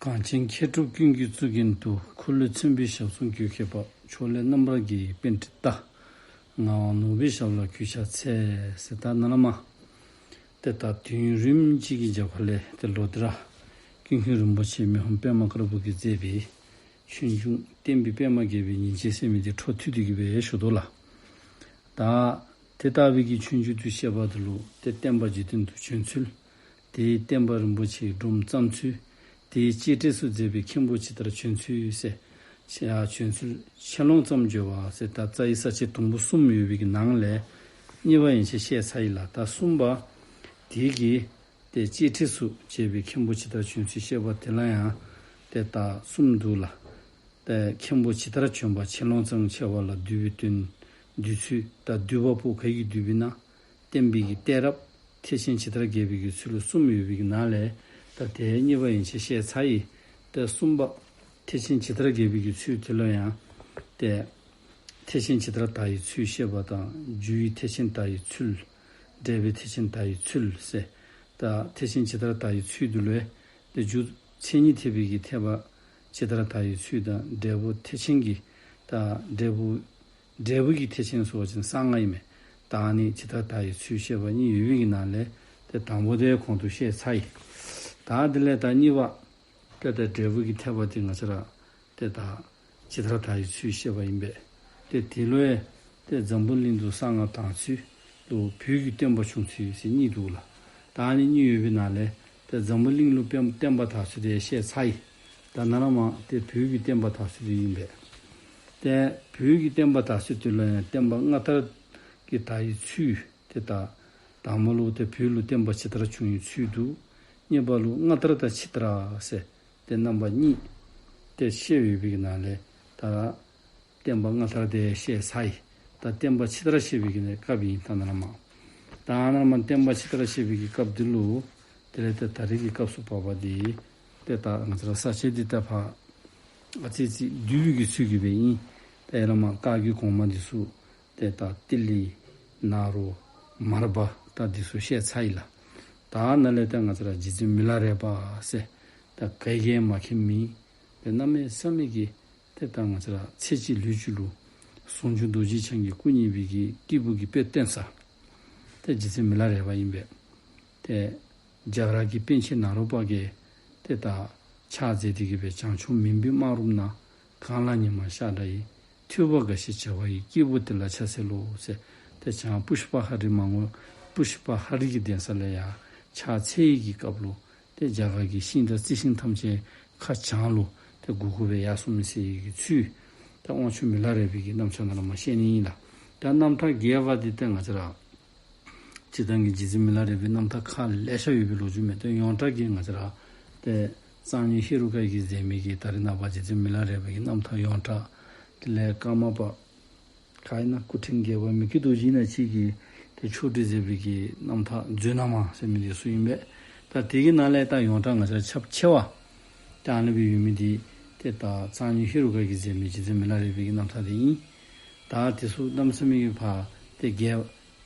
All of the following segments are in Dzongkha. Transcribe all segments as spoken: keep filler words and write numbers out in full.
གངས་ཅན་མཁས་གྲུབ་ཀུན་གྱི་གཙུག་རྒྱན་དུ། འཁོར་ལོས་མཚོན་པའི་ཞབས་ཟུང་གུས་བསྐྱེད་པ། ཕྱོགས་ལས་རྣམ་པར་རྒྱལ་བའི་པཎྜི་ཏ། ངག་དབང་ནོར་བུའི་ཞབས་ལ་གུས་ཕྱག་འཚལ། ཟེར་ད་ནཱ་ལས་མར་ཏེ་ད་དུས་ཡུན་རིངམོ་ཅིག་གི་རྒྱབ་ཁ་ལས་ཏེ་ལོག་སྟེ་ར་ཀུན་མཁྱེན་རིན་པོ་ཆེ་མི་ཕམ་པདྨ་དཀར་པོ་གིས་མཛད་པའི་ཆོས་འབྱུང་བསྟན་པའི་པདྨ་རྒྱས་པའི་ཉིན་བྱེད་ཟེར་མི་འདི་འཕྲོ་མཐུད་དེ་གི་སྦེ་ཞུ་དོ་ལགས། ད་དེ་ལྟ་བུའི་གི་ཆོས་འབྱུང་དུ་བཤད་པ་འདི་ལུ་ཏེ་བསྟན་པ་འཇིག་རྟེན་དུ་བྱོན་ཚུལ། དེའི་བསྟན་པ་རིན་པོ་ཆེའི་སྒྲོམ་བརྩམས་ཚུལ། དེའི་གཅེས་སྤྲས་སུ་མཛད་པའི་མཁན་པོ་ཇི་ལྟར་བྱོན་ཚུལ་ཟེར། ཆེ་ཡ་བྱོན་ཚུལ་ཆེ་ལོང་ཙམ་བརྗོད་པ་ཟེར་ད་རྩ་བའི་ས་བཅད་དུམ་བུ་གསུམ་ཡོད་པའི་གི་ནང་ལས་གཉིས་པ་ཡན་ཆད་བཤད་ཚར་ཡི་ལགས། ད་གསུམ་པ་དེ་གི་ཏེ་གཅེས་སྤྲས་སུ་བྱས་པའི་མཁན་པོ་ཇི་ལྟར་བྱོན་ཚུལ་བཤད་པ་དེ་ལ་ཡང་ཏེ་ད་གསུམ་འདུག་ལགས། ཏེ་མཁན་པོ་ཇི་ལྟར་བྱོན་པ་ཆེ་ལོང་ཙམ་ཕྱེ་བ་ལ་བསྡུས་པའི་དོན་བསྡུས་ཚུལ། ད་བསྡུས་པ་པོ་ག་གིས་བསྡུས་པས་ན་བསྟན་པའི་གི་གཏད་རབས་ཐེག་ཆེན་ཇི་ལྟར་རྒྱས་པའི་གི་ཚུལ་ལུ་གསུམ་ཡོད་པའི་གི་ནང་ལས་ད་དེ་གཉིས་པ་ཡན་ཆད་བཤད་ཚར་ཡི། ཏེ་གསུམ་པ་ཐེག་ཆེན་ཇི་ལྟར་རྒྱས་པའི་གི་ཚུལ་དེ་ལུ་ཡང་ཏེ་ཐེག་ཆེན་ཇི་ལྟར་དར་བའི་ཚུལ་བཤད་པ་དང་རྒྱུ་ཡི་ཐེག་ཆེན་དར་བའི་ཚུལ། འབྲས་བུའི་ཐེག་ཆེན་དར་བའི་ཚུལ་ཟེར། ད་ཐེག་ཆེན་ཇི་ལྟར་དར་བའི་ཚུལ་འདི་ལུ་ཏེ་རྒྱུ་མཚན་ཉིད་ཐེག་པའི་གི་ཐེག་པ་ཇི་ལྟར་དར་བའི་ཚུལ་དང་འབྲས་བུ་ཐེག་ཆེན་གྱི་ད་འབྲས་བུ་འབྲས་བུ་གི་ཐེག་ཆེན་ཟེར་བ་ཅིན་གསང་སྔགས་ཨིན་མས། ད་ཨ་ནི་ཇི་ལྟར་དར་བའི་ཚུལ་བཤད་པ་གཉིས་ཡོད་པའི་གི་ནང་ལས་ཏེ་དང་པོ་དེ་གོང་དུ་བཤད་ཚར་ཡི། ད་དེ་ལས་ད་གཉིས་པ་ཏེ་ད་འབྲས་བུ་གི་ཐེག་པ་དེ་ང་བཅས་ར་ཏེ་ད་ཇི་ལྟར་དར་བའི་ཚུལ་བཤད་པ་ཨིན་པས། ཏེ་དེ་ལུ་ཡང་ཏེ་འཛམ་བུ་གླིང་དུ་གསང་སྔགས་དར་ཚུལ་ལུ་བོད་ཀྱི་བསྟན་པ་བྱུང་ཚུལ་ཟེར་གཉིས་འདུག་ལགས། ད་ཨ་ནི་གཉིས་ཡོད་པའི་ནང་ལས་ཏེ་འཛམ་བུ་གླིང་ལུ་བསྟན་བསྟན་པ་དར་ཚུལ་དེ་བཤད་ཚར་ཡི། ད་ནཱ་ལས་མར་ཏེ་བོད་ཀྱི་བསྟན་པ་དར་ཚུལ་དེ་ཨིན་པས། ཏེ་བོད་ཀྱི་བསྟན་པ་དར་ཚུལ་དེ་ལུ་ཡང་བསྟན་པ་སྔ་དར་གྱི་དར་བའི་ཚུལ་ཏེ་ད་དང་པ་ལུ་ཏེ་བོད་ལུ་བསྟན་པ་ཇི་ལྟར་བྱུང་བའི་ཚུལ་འདུག། གཉིས་པ་ལུ་སྔ་དར་དང་ཕྱི་དར་ཟེར་ཏེ་རྣམ་པ་གཉིས་ཏེ་བཤད་ཡོད་པའི་གི་ནང་ལས་ད་བསྟན་པ་སྔ་དར་དེ་བཤད་ཚར་ཡི། ད་བསྟན་པ་ཕྱི་དར་བཤད་པའི་གི་ནི་སྐབས་ཨིན། ད་ནཱ་ལས་མར་ད་ནཱ་ལས་མར་བསྟན་པ་ཕྱི་དར་བཤད་པའི་གི་སྐབས་འདི་ལུ་དེ་ལས་ཏེ་ད་རེས་ཀྱི་སྐབས་སུ་བབ་པ་འདི་ཏེ་ད་ང་བཅས་ར་ས་བཅད་འདི་ད་ཕར་ཨ་ཙི་ཙི་བསྡུས་པའི་གི་ཚུལ་གྱིས་སྦེ་ཨིན། ད་ཡར་ལས་མར་བཀའ་བརྒྱུད་གོང་མ་འདི་ཚུ་ཏེ་ད་ཏི་ལི་ནཱ་རོ་མར་པ་ད་འདི་ཚུ་བཤད་ཚར་ཡི་ལགས། ད་ནཱ་ལས་ད་ང་བཅས་ར་རྗེ་བཙུན་མི་ལ་རས་པ་ཟེར་ད་ག་གིས་ཡང་མ་མཁྱེན་མི་ཏེ་གནམ་མེད་ས་མེད་ཀྱི་ཏེ་ད་ང་བཅས་ར་ཚེ་གཅིག་ལུས་གཅིག་ལུ་ཟུང་འཇུག་རྡོ་རྗེ་འཆང་གི་སྐུ་བརྙེས་པའི་གི་སྐྱེས་བུ་གི་དཔེ་སྟོན་ས་ཏེ་རྗེ་བཙུན་མི་ལ་རས་པ་ཨིན་པས། ཏེ་རྒྱ་གར་གྱི་པཎ་ཆེན་ནཱ་རོ་པ་གིས་ཏེ་ད་ཕྱག་བཙལ་ཏེ་གི་སྦེ་བྱང་ཆུབ་མུན་པའི་སྨག་རུམ་ན། གངས་ལ་ཉི་མ་ཤར་འདྲ་ཡི། ཐོས་པ་དགའ་ཞིང་བྱ་བ་ཡི། སྐྱེས་བུ་དེ་ལ་ཕྱག་འཚལ་ལོ་ཟེར། ཏེ་བྱང་པུཥྤ་ཧ་རི་མར་ངོ་པུཥྤ་ཧ་རི་གི་གདན་ས་ལས་ཡར་ཕྱག་འཚལ་བའི་གི་སྐབས་ལུ་ཏེ་རྒྱ་གར་གྱི་ཤིང་དང་རྩི་ཤིང་ཐམས་ཅད་ཁ་བྱང་ལུ་ཏེ་མགུ་སྐོར་སྦེ་ཡར་སོང་མི་ཟེར་བའི་གི་ཚུལ་ད་དབང་ཕྱུག་མི་ལ་རས་པའི་གི་རྣམ་ཐར་ནང་ལས་མར་བཤད་ནི་ཨིན་ལགས། ད་རྣམ་ཐར་རྒྱས་པ་འདི་ཏེ་ང་བཅས་ར་སྤྱིར་བཏང་གི་རྗེ་བཙུན་མི་ལ་རས་པའི་རྣམ་ཐར་ཁག་ལེ་ཤ་ཡོད་པའི་ལོ་རྒྱུས་མས། ཏེ་ཡོངས་གྲགས་ཀྱི་ང་བཅས་ར་ཏེ་གཙང་སྨྱོན་ཧེ་རུ་ཀ་གིས་མཛད་མི་གི་ད་རེས་ནངས་པ་རྗེ་བཙུན་མི་ལ་རས་པའི་གི་རྣམ་ཐར་ཡོངས་གྲགས། དེ་ལས་ཀརྨ་པ་ག་ཨིན་ན་སྐུ་ཕྲེང་བརྒྱད་པ་མི་བསྐྱོད་རྡོ་རྗེ་ཨིན་ན་ཅིག་གིས་ཏེ་ཕྱོགས་སྒྲིག་མཛད་པའི་གི་རྣམ་ཐར་མཛོད་ནང་མ་ཟེར་མི་འདི་ཚུ་ཨིན་པས། ད་དེ་གི་ནང་ལས་ད་ཡོངས་གྲགས་ང་བཅས་ར་ཁྱབ་ཆེ་བ་ད་ཨ་ནི་སྦེ་ཡོད་མི་འདི་ཏེ་ད་གཙང་སྨྱོན་ཧེ་རུ་ཀ་གིས་མཛད་མི་རྗེ་བཙུན་མི་ལ་རས་པའི་གི་རྣམ་ཐར་འདི་ཨིན། ད་དེ་ཚུ་གནམ་མེད་ས་མེད་ཀྱི་ཕར་ཏེ་རྒྱས་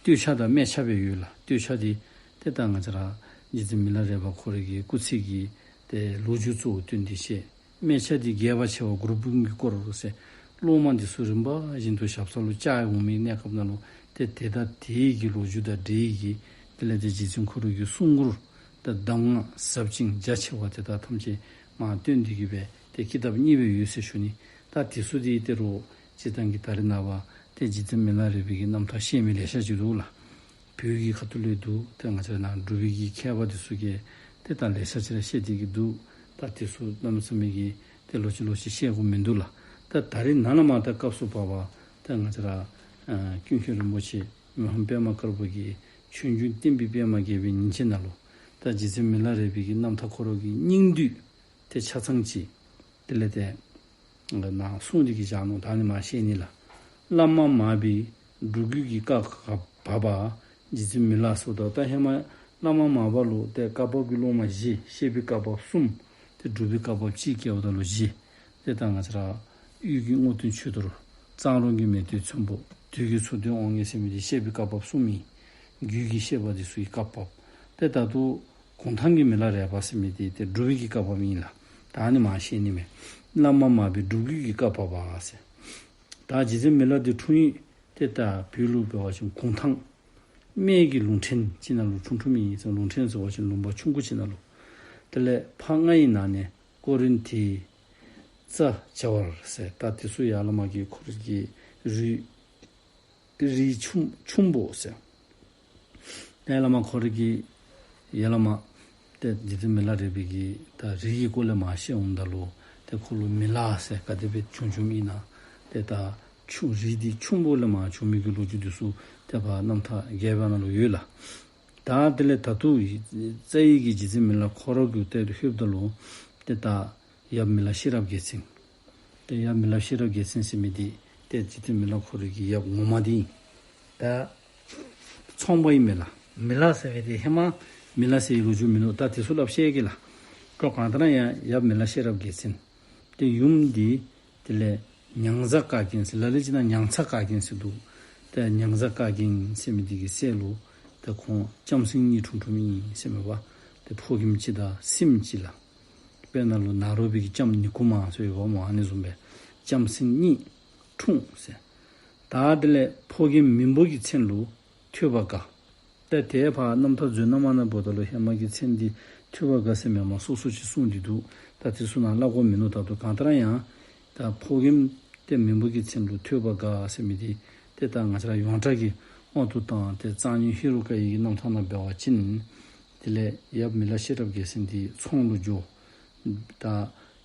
བསྟོད་ཆ་དང་སྨད་ཆ་སྦེ་ཡོད་ལགས། བསྟོད་ཆ་འདི་ཏེ་ད་ང་བཅས་ར་རྗེ་བཙུན་མི་ལ་རས་པ་ཁོ་རའི་གི་སྐུ་ཚེ་གི་ཏེ་ལོ་རྒྱུས་གཙོ་བོ་བསྟན་ཏེ་བཤད། སྨད་ཆ་འདི་རྒྱས་པ་ཆེ་བ་གུ་རུ་འབུམ་གྱི་སྐོར་ཟེར་སློབ་མ་འདི་ཚུ་རིམ་པ་བཞིན་དུ་ཞབས་ས་ལུ་བཅར་འོང་མི་གནས་སྐབས་ནང་ལུ་ཏེ་དེ་དང་དེའི་གི་ལོ་རྒྱུས་དང་འབྲེལ་གྱི་དེ་ལས་ཏེ་རྗེ་བཙུན་ཁོ་རའི་གི་གསུང་མགུར་ད་གདམས་ངག་ཟབ་ཅིང་རྒྱ་ཆེ་བ་དེ་དག་ཐམས་ཅད་མར་བཏོན་ཏེ་གི་སྦེ་ཏེ་ཀི་དེབ་གཉིས་སྦེ་ཡོད་ཟེར་ཞུ་ནི། ད་དེ་ཚུ་འདི་ཏེ་རོགས་སྤྱིར་བཏང་གི་ད་རེས་ནངས་པ་ཏེ་རྗེ་བཙུན་མི་ལ་རས་པའི་གི་རྣམ་ཐར་ཤེས་མི་ལེ་ཤ་ཅིག་འདུག་ལགས། བོད་ཀྱི་ཁ་ཐུག་ལས་འདུག། ཏེ་ང་བཅས་ནཱ་འབྲུག་པའི་གི་མཁས་པ་འདི་ཚུ་གིས་ཏེ་ད་ལེ་ཤ་ཅིག་ར་བཤད་དེ་གི་འདུག། ད་དེ་ཚུ་གནམ་མེད་ས་མེད་ཀྱི་ཏེ་ལོག་ཅི་ལོག་ཅི་བཤད་དགོཔ་མིན་འདུག་ལགས། ད་ད་རེས་ནཱ་ལས་མར་ད་སྐབས་སུ་བབ་པ་ད་ང་བཅས་ར་ཨ་ཀུན་མཁྱེན་རིན་པོ་ཆེ་མི་ཕམ་པདྨ་དཀར་པོ་གི་ཆོས་འབྱུང་བསྟན་པའི་པདྨ་རྒྱས་པའི་ཉིན་བྱེད་ནང་ལུ་ད་རྗེ་བཙུན་མི་ལ་རས་པའི་གི་རྣམ་ཐར་ཁོ་ར་གི་སྙིང་བསྡུས་ཏེ་ཆ་ཚང་ཅིག་དེ་ལས་ཏེ་ནཱ་གསུངས་ཏེ་གི་བཞག་ནུག། ད་ནི་མར་བཤད་ནི་ལགས། བླ་མ་མར་པའི་སྒྲུབ་བརྒྱུད་ཀྱི་བཀའ་བབས་པ། རྗེ་བཙུན་མི་ལ་སོགས་དང་ད་ཧེ་མ་བླ་མ་མར་པ་ལུ་ཏེ་བཀའ་བབས་ཀྱི་སློབ་མ་བཞི། བཤད་པའི་བཀའ་བབས་གསུམ། ཏེ་སྒྲུབ་པའི་བཀའ་བབས་གཅིག་བཀལཝ་ད་ལུ་བཞི། ཏེ་ད་ང་བཅས་ར་དབུས་ཀྱི་རྔོག་སྟོན་ཆོས་རྡོར། གཙང་རོང་གི་མེས་སྟོན་ཚོན་པོ། དུས་ཀྱི་མཚོ་སྟོན་དབང་ངེ་ཟེར་མི་འདི་བཤད་པའི་བཀའ་བབས་གསུམ་ཨིན། རྒྱུད་ཀྱི་བཤད་པ་འདི་ཚུ་གི་བཀའ་བབས། ཏེ་ད་ལྟོ་གུང་ཐང་གི་མི་ལ་རས་པ་ཟེར་མི་འདི་ཏེ་སྒྲུབ་པའི་གི་བཀའ་བབས་ཨིན་ལགས། ད་ཨ་ནི་མར་བཤད་ནི་མས། བླ་མ་མར་པའི་སྒྲུབ་བརྒྱུད་ཀྱི་བཀའ་བབས་པ་ཟེར། ད་རྗེ་བཙུན་མི་ལ་འདི་འཁྲུངས་ཡུལ་ཏེ་ད་བོད་ལུ་འབད་བ་ཅིན་གུང་ཐང་སྨད་ཀྱི་ལུང་ཕྲན་ཅིག་ནང་ལུ་འཁྲུངས་འཁྲུངསམ་ཨིན་ཟེར། ལུང་ཕྲན་ཟེར་བ་ཅིན་ལུང་པ་ཆུང་ཀུ་ཅིག་ནང་ལུ། དེ་ལས་ཕག་རྔ་ཡི་ནང་ནས་ཀོ་རིན་ཐི་རྩྭ་བྱ་བར་ཟེར། ད་དེ་ཚུ་ཡར་ལས་མར་གྱི་ཁོ་རའི་གི་རུས་རུས་ཆུང་ཆུང་པོ་ཟེར། ཡར་ལས་མར་ཁོ་རའི་གི་ཡར་ལས་མར་ཏེ་རྗེ་བཙུན་མི་ལ་རས་པའི་གི་ད་རིགས་ཀྱི་སྐོར་ལས་མར་བཤད་འོངམ་ད་ལུ་ཏེ་ཁོ་ལུ་མི་ལ་ཟེར་ག་དེ་སྦེ་བྱུང་བྱུངམ་ཨིན་ན། ཏེ་ད་ཆུང་རིགས་འདི་ཆུང་པོ་ལས་མར་བྱུང་མི་གི་ལོ་རྒྱུས་འདི་ཚུ་ཏེ་ཕར་རྣམ་ཐར་རྒྱས་པ་ནང་ལུ་ཡོད་ལགས། ད་དེ་ལས་ད་ལྟོ་རྩ་བའི་གི་རྗེ་བཙུན་མི་ལ་ཁོ་ར་གི་ཏེ་ལྷོདཔ་ད་ལུ་ཏེ་ད་ཡབ་མི་ལ་ཤེས་རབ་རྒྱལ་མཚན། ཏེ་ཡབ་མི་ལ་ཤེས་རབ་རྒྱལ་མཚན་ཟེར་མི་འདི་ཏེ་རྗེ་བཙུན་མི་ལ་ཁོ་རའི་གི་ཡབ་ངོ་མ་འདི་ཨིན། ད་ཚོང་པ་ཨིན་མས་ལགས། མི་ལ་ཟེར་བའི་འདི་ཧེ་མ་མི་ལ་ཟེར་བའི་ལོ་རྒྱུས་མིན་ནུག། ད་དེ་ཚུ་སླབ་ཤེས་ཀྱི་ལགས། ཁོ་གང་ལྟར་ཡང་ཡབ་མི་ལ་ཤེས་རབ་རྒྱལ་མཚན། ཏེ་ཡུམ་འདི་དེ་ལས་ཉང་བཟའ་བཀའ་རྒྱན་ཟེར། ལ་ལུ་ཅིག་ནང་ཉང་ཚ་བཀའ་རྒྱན་ཟེར་འདུག། ཏེ་ཉང་བཟའ་བཀའ་རྒྱན་ཟེར་མི་འདི་གི་སྲས་ལུ་ཏེ་ཁོང་ལྕམ་སྲིང་གཉིས་འཁྲུངས་འཁྲུངསམ་ཨིན་ཟེར་མས་པ། ཏེ་ཕོ་རྒནམ་གཅིག་དང་སྲིངམ་གཅིག་ལགས། དཔེར་ན་ལུ་ནཱ་རོ་པའི་གི་ལྕམ་ནི་ཀུ་མ་ཟེར་ཡོདཔ་སྨོ། ཨ་ནི་བཟུམ་སྦེ་ལྕམ་སྲིང་གཉིས་འཁྲུངས་ཟེར། ད་དེ་ལས་ཕོ་རྒནམ་མིང་པོ་གི་མཚན་ལུ་ཐོས་པ་དགའ། ཏེ་དེ་ཕར་རྣམ་ཐར་མཛོད་ནང་མ་ནང་འབདཝ་ད་ལུ་ཧེ་མ་གི་མཚན་འདི་ཐོས་པ་དགའ་ཟེར་མེན་མས། སོ་སོ་ཅིག་གསུངས་ཏེ་འདུག། ད་དེ་ཚུ་ནཱ་སླབ་དགོཔ་མིན་ནུག། ད་ལྟོ་གང་ལྟར་ཡང་ད་ཕོ་རྒནམ་ཏེ་མིང་པོ་གི་མཚན་ལུ་ཐོས་པ་དགའ་ཟེར་མི་འདི་ཏེ་ད་ང་བཅས་ར་ཡོངས་གྲགས་ཀྱི་དབང་དུ་བཏང་སྟེ་གཙང་སྨྱོན་ཧེ་རུ་ཀ་ཡི་གི་རྣམ་ཐར་ནང་འབད་བ་ཅིན་དེ་ལས་ཡབ་མི་ལ་ཤེས་རབ་རྒྱལ་མཚན་འདི་ཚོང་ལུ་འགྱོ། ད་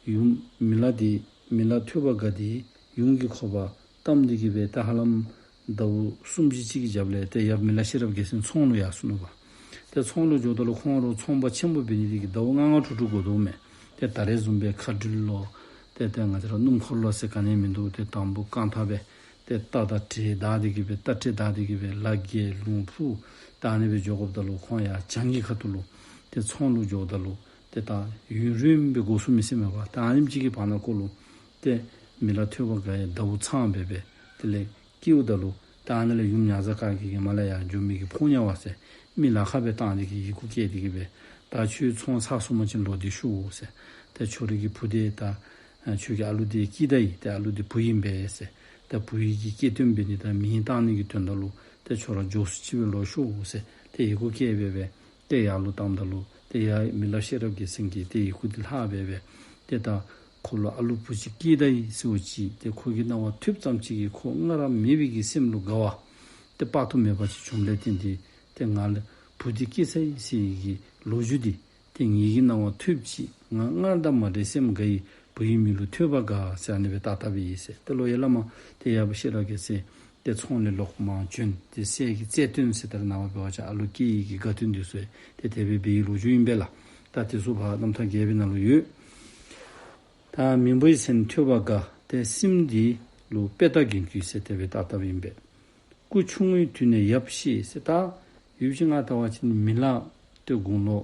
ཡུམ་མི་ལ་འདི་མི་ལ་ཐོས་པ་དགའ་འདི་ཡུམ་གྱི་ཁོག་པ་བལྟམས་ཏེ་གི་སྦེ་ད་ཧ་ལམ་ཟླཝ་གསུམ་བཞི་ཅིག་གི་རྒྱབ་ལས་ཏེ་ཡབ་མི་ལ་ཤེས་རབ་རྒྱལ་མཚན་ཚོང་ལུ་ཡར་སོང་ནུག་པ། ཏེ་ཚོང་ལུ་འགྱོཝ་ད་ལུ་ཁོང་ར་ཚོང་པ་ཆེན་པོ་འབད་ནི་འདི་གིས་ཟླཝ་ལྔ་ལྔ་དྲུག་དྲུག་དགོ་དོ་མས། ཏེ་ད་རེས་བཟུམ་སྦེ་མཁའ་འགྲུལ་ལོ་ཏེ་ཏེ་ང་བཅས་ར་སྣུམ་འཁོར་ལོ་ཟེར་ག་ནི་མིན་འདུག། ཏེ་དང་པོ་རྐང་ཐང་སྦེ་ཏེ་རྟ་དང་འདྲེ་བདའ་སྟེ་གི་སྦེ་རྟ་དྲེལ་བདའ་སྟེ་གི་སྦེ་ལ་རྒྱལ་ལུང་ཕུ་ད་ཨ་ནི་སྦེ་འགྱོ་དགོཔ་ད་ལུ་ཁོང་ཡར་བྱང་གི་ཁ་ཐུག་ལུ་ཏེ་ཚོང་ལུ་འགྱོཝ་ད་ལུ་ཏེ་ད་ཡུན་རིངམོ་སྦེ་འགོར་སོང་མི་ཟེར་མས་པ། ད་ཨ་ནེམ་ཅིག་གི་བར་ན་ཁོ་ལུ་ཏེ་མི་ལ་ཐོས་པ་དགའ་ཡང་ཟླཝ་ཚང་སྦེ་སྦེ་དེ་ལས་སྐྱེཝ་ད་ལུ་ད་ཨ་ནི་ལས་ཡུམ་ཉང་བཟའ་བཀའ་རྒྱན་གྱིས་མར་ལས་ཡར་འགྱོ་མི་གི་ཕོ་ཉ་བ་ཟེར་མི་ལ་ཁ་སྦེ་བཏང་སྟེ་གི་ཡི་གུ་བསྐྱལ་ཏེ་གི་སྦེ་ད་ཁྱོད་ཚོང་ཚར་སོང་པ་ཅིན་ལོག་སྟེ་ཤོག་ཟེར། ད་ཁྱོད་རའི་གི་བུ་འདི་ད་ཨ་ཁྱོད་ཀྱི་ཨ་ལུ་འདི་སྐྱིད་ད་ཡི། ཏེ་ཨ་ལུ་འདི་བུ་ཨིན་པས་ཟེར། ད་བུ་ཡི་གི་སྐྱེ་དོན་འབད་ནི་དང་མིང་བཏགས་ནི་གི་དོན་དག་ལུ་ཏེ་ཁྱོད་ར་མགྱོགས་སུ་ཅིག་སྦེ་ལོག་ཤོག་ཟེར་ཏེ་ཡི་གུ་བསྐྱལ་སྦེ་སྦེ་ཏེ་ཡར་ལུ་བཏངམ་ད་ལུ་ཏེ་ཡབ་མི་ལ་ཤེས་རབ་རྒྱལ་མཚན་གྱིས་ཏེ་ཡི་གུ་འདི་ལྷག་སྦེ་སྦེ་ཏེ་ད་ཁོ་ལུ་ཨ་ལུ་བུ་ཅིག་སྐྱེས་ད་ཡི་ཟེར་བ་ཅིན་ཏེ་ཁོ་གི་རྣ་བར་ཐོས་ཙམ་ཅིག་གིས་ཁོ་སྔར་མེད་པའི་གི་སེམས་ལུ་དགའ་བ་ཏེ་དཔག་ཏུ་མེད་པ་ཅིག་བྱུངམ་ལས་བརྟེན་ཏེ་ཏེ་ང་ལུ་བུ་འདི་སྐྱེས་ཚར་ཡི་ཟེར་བའི་གི་ལོ་རྒྱུས་འདི་ཏེ་ངེ་གི་རྣ་བར་ཐོསཔ་ཅིག་ང་སྔར་དང་མ་འདྲ་སེམས་དགའ་ཡི། བུ་ཡི་མིང་ལུ་ཐོས་པ་དགའ་ཟེར་ཨ་ནི་སྦེ་བཏགས་བཏགསཔ་ཨིན་ཟེར། ཏེ་ལོག་ཡར་ལས་མར་ཏེ་ཡབ་ཤེས་རབ་རྒྱལ་མཚན་ཏེ་ཚོང་ལས་ལོག་མར་བྱོན་ཏེ་སྲས་ཀྱི་རྩེ་སྟོན་ཟེར་ད་རེས་ནངས་པ་འབད་བ་ཅིན་ཨ་ལུ་སྐྱེ་ཡི་གི་དགའ་སྟོན་འདི་ཚུ་ཏེ་དེ་སྦེ་འབད་བའི་ལོ་རྒྱུས་ཨིན་པས་ལགས། ད་དེ་ཚུ་ཕར་རྣམ་ཐར་རྒྱས་པའི་ནང་ལུ་ཡོད། ད་མིང་པོའི་མཚན་ཐོས་པ་དགའ། ཏེ་སྲིངམོ་འདི་ལུ་དཔེ་ལྟ་རྒྱན་གྱུར་ཟེར་དེ་སྦེ་བཏགས་བཏགསཔ་ཨིན་པས། སྐུ་ཆུང་ངུའི་དུས་ནས་ཡབ་ཤེས་ཟེར། ད་ཡུལ་ཅིག་ནང་ལྟ་བ་ཅིན་མི་ལ་ཏེ་དགུང་ལོ་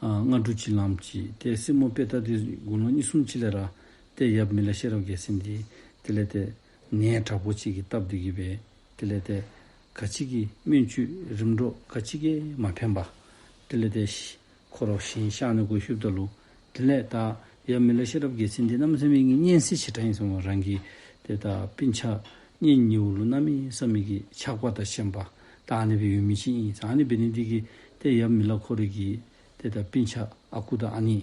ཨ་ལྔ་དྲུག་ཅིག་ལངམ་ཅིག་ཏེ་སྲིངམོ་དཔེ་ལྟ་འདི་དགུང་ལོ་གཉིས་གསུམ་ཅིག་ལས་ར་ཏེ་ཡབ་མི་ལ་ཤེས་རབ་རྒྱལ་མཚན་འདི་དེ་ལས་ཏེ་ནད་དྲག་པོ་ཅིག་གིས་བཏབ་སྟེ་གི་སྦེ་དེ་ལས་ཏེ་ག་ཅི་གི་སྨན་བཅོས་རིམ་གྲོ་ག་ཅི་གིས་མ་ཕན་པར་དེ་ལས་ཏེ་ཤི་ཁོ་ར་ཞིང་གཤགས་ནི་གུ་ལྷོདཔ་ད་ལུ་དེ་ལས་ད་ཡབ་མི་ལ་ཤེས་རབ་རྒྱལ་མཚན་འདི་གནམ་མེད་ས་མེད་ཀྱི་གཉན་སྲིན་ཆེ་དྲགས་ཨིན་ཟེར་སྨོ། རང་གི་ཏེ་ད་སྤུན་ཆ་གཉེན་ཉེཝ་ལུ་གནམ་མེད་ས་མེད་ཀྱི་ཆགས་པ་དང་ཞེན་པ་ད་ཨ་ནི་སྦེ་ཡོད་མི་ཅིག་ཨིན་ཟེར། ཨ་ནི་འབད་ནི་འདི་གིས་ཏེ་ཡབ་མི་ལ་ཁོ་རའི་གི་ཏེ་ད་སྤུན་ཆ་ཨ་ཁུ་དང་ཨ་ནེ་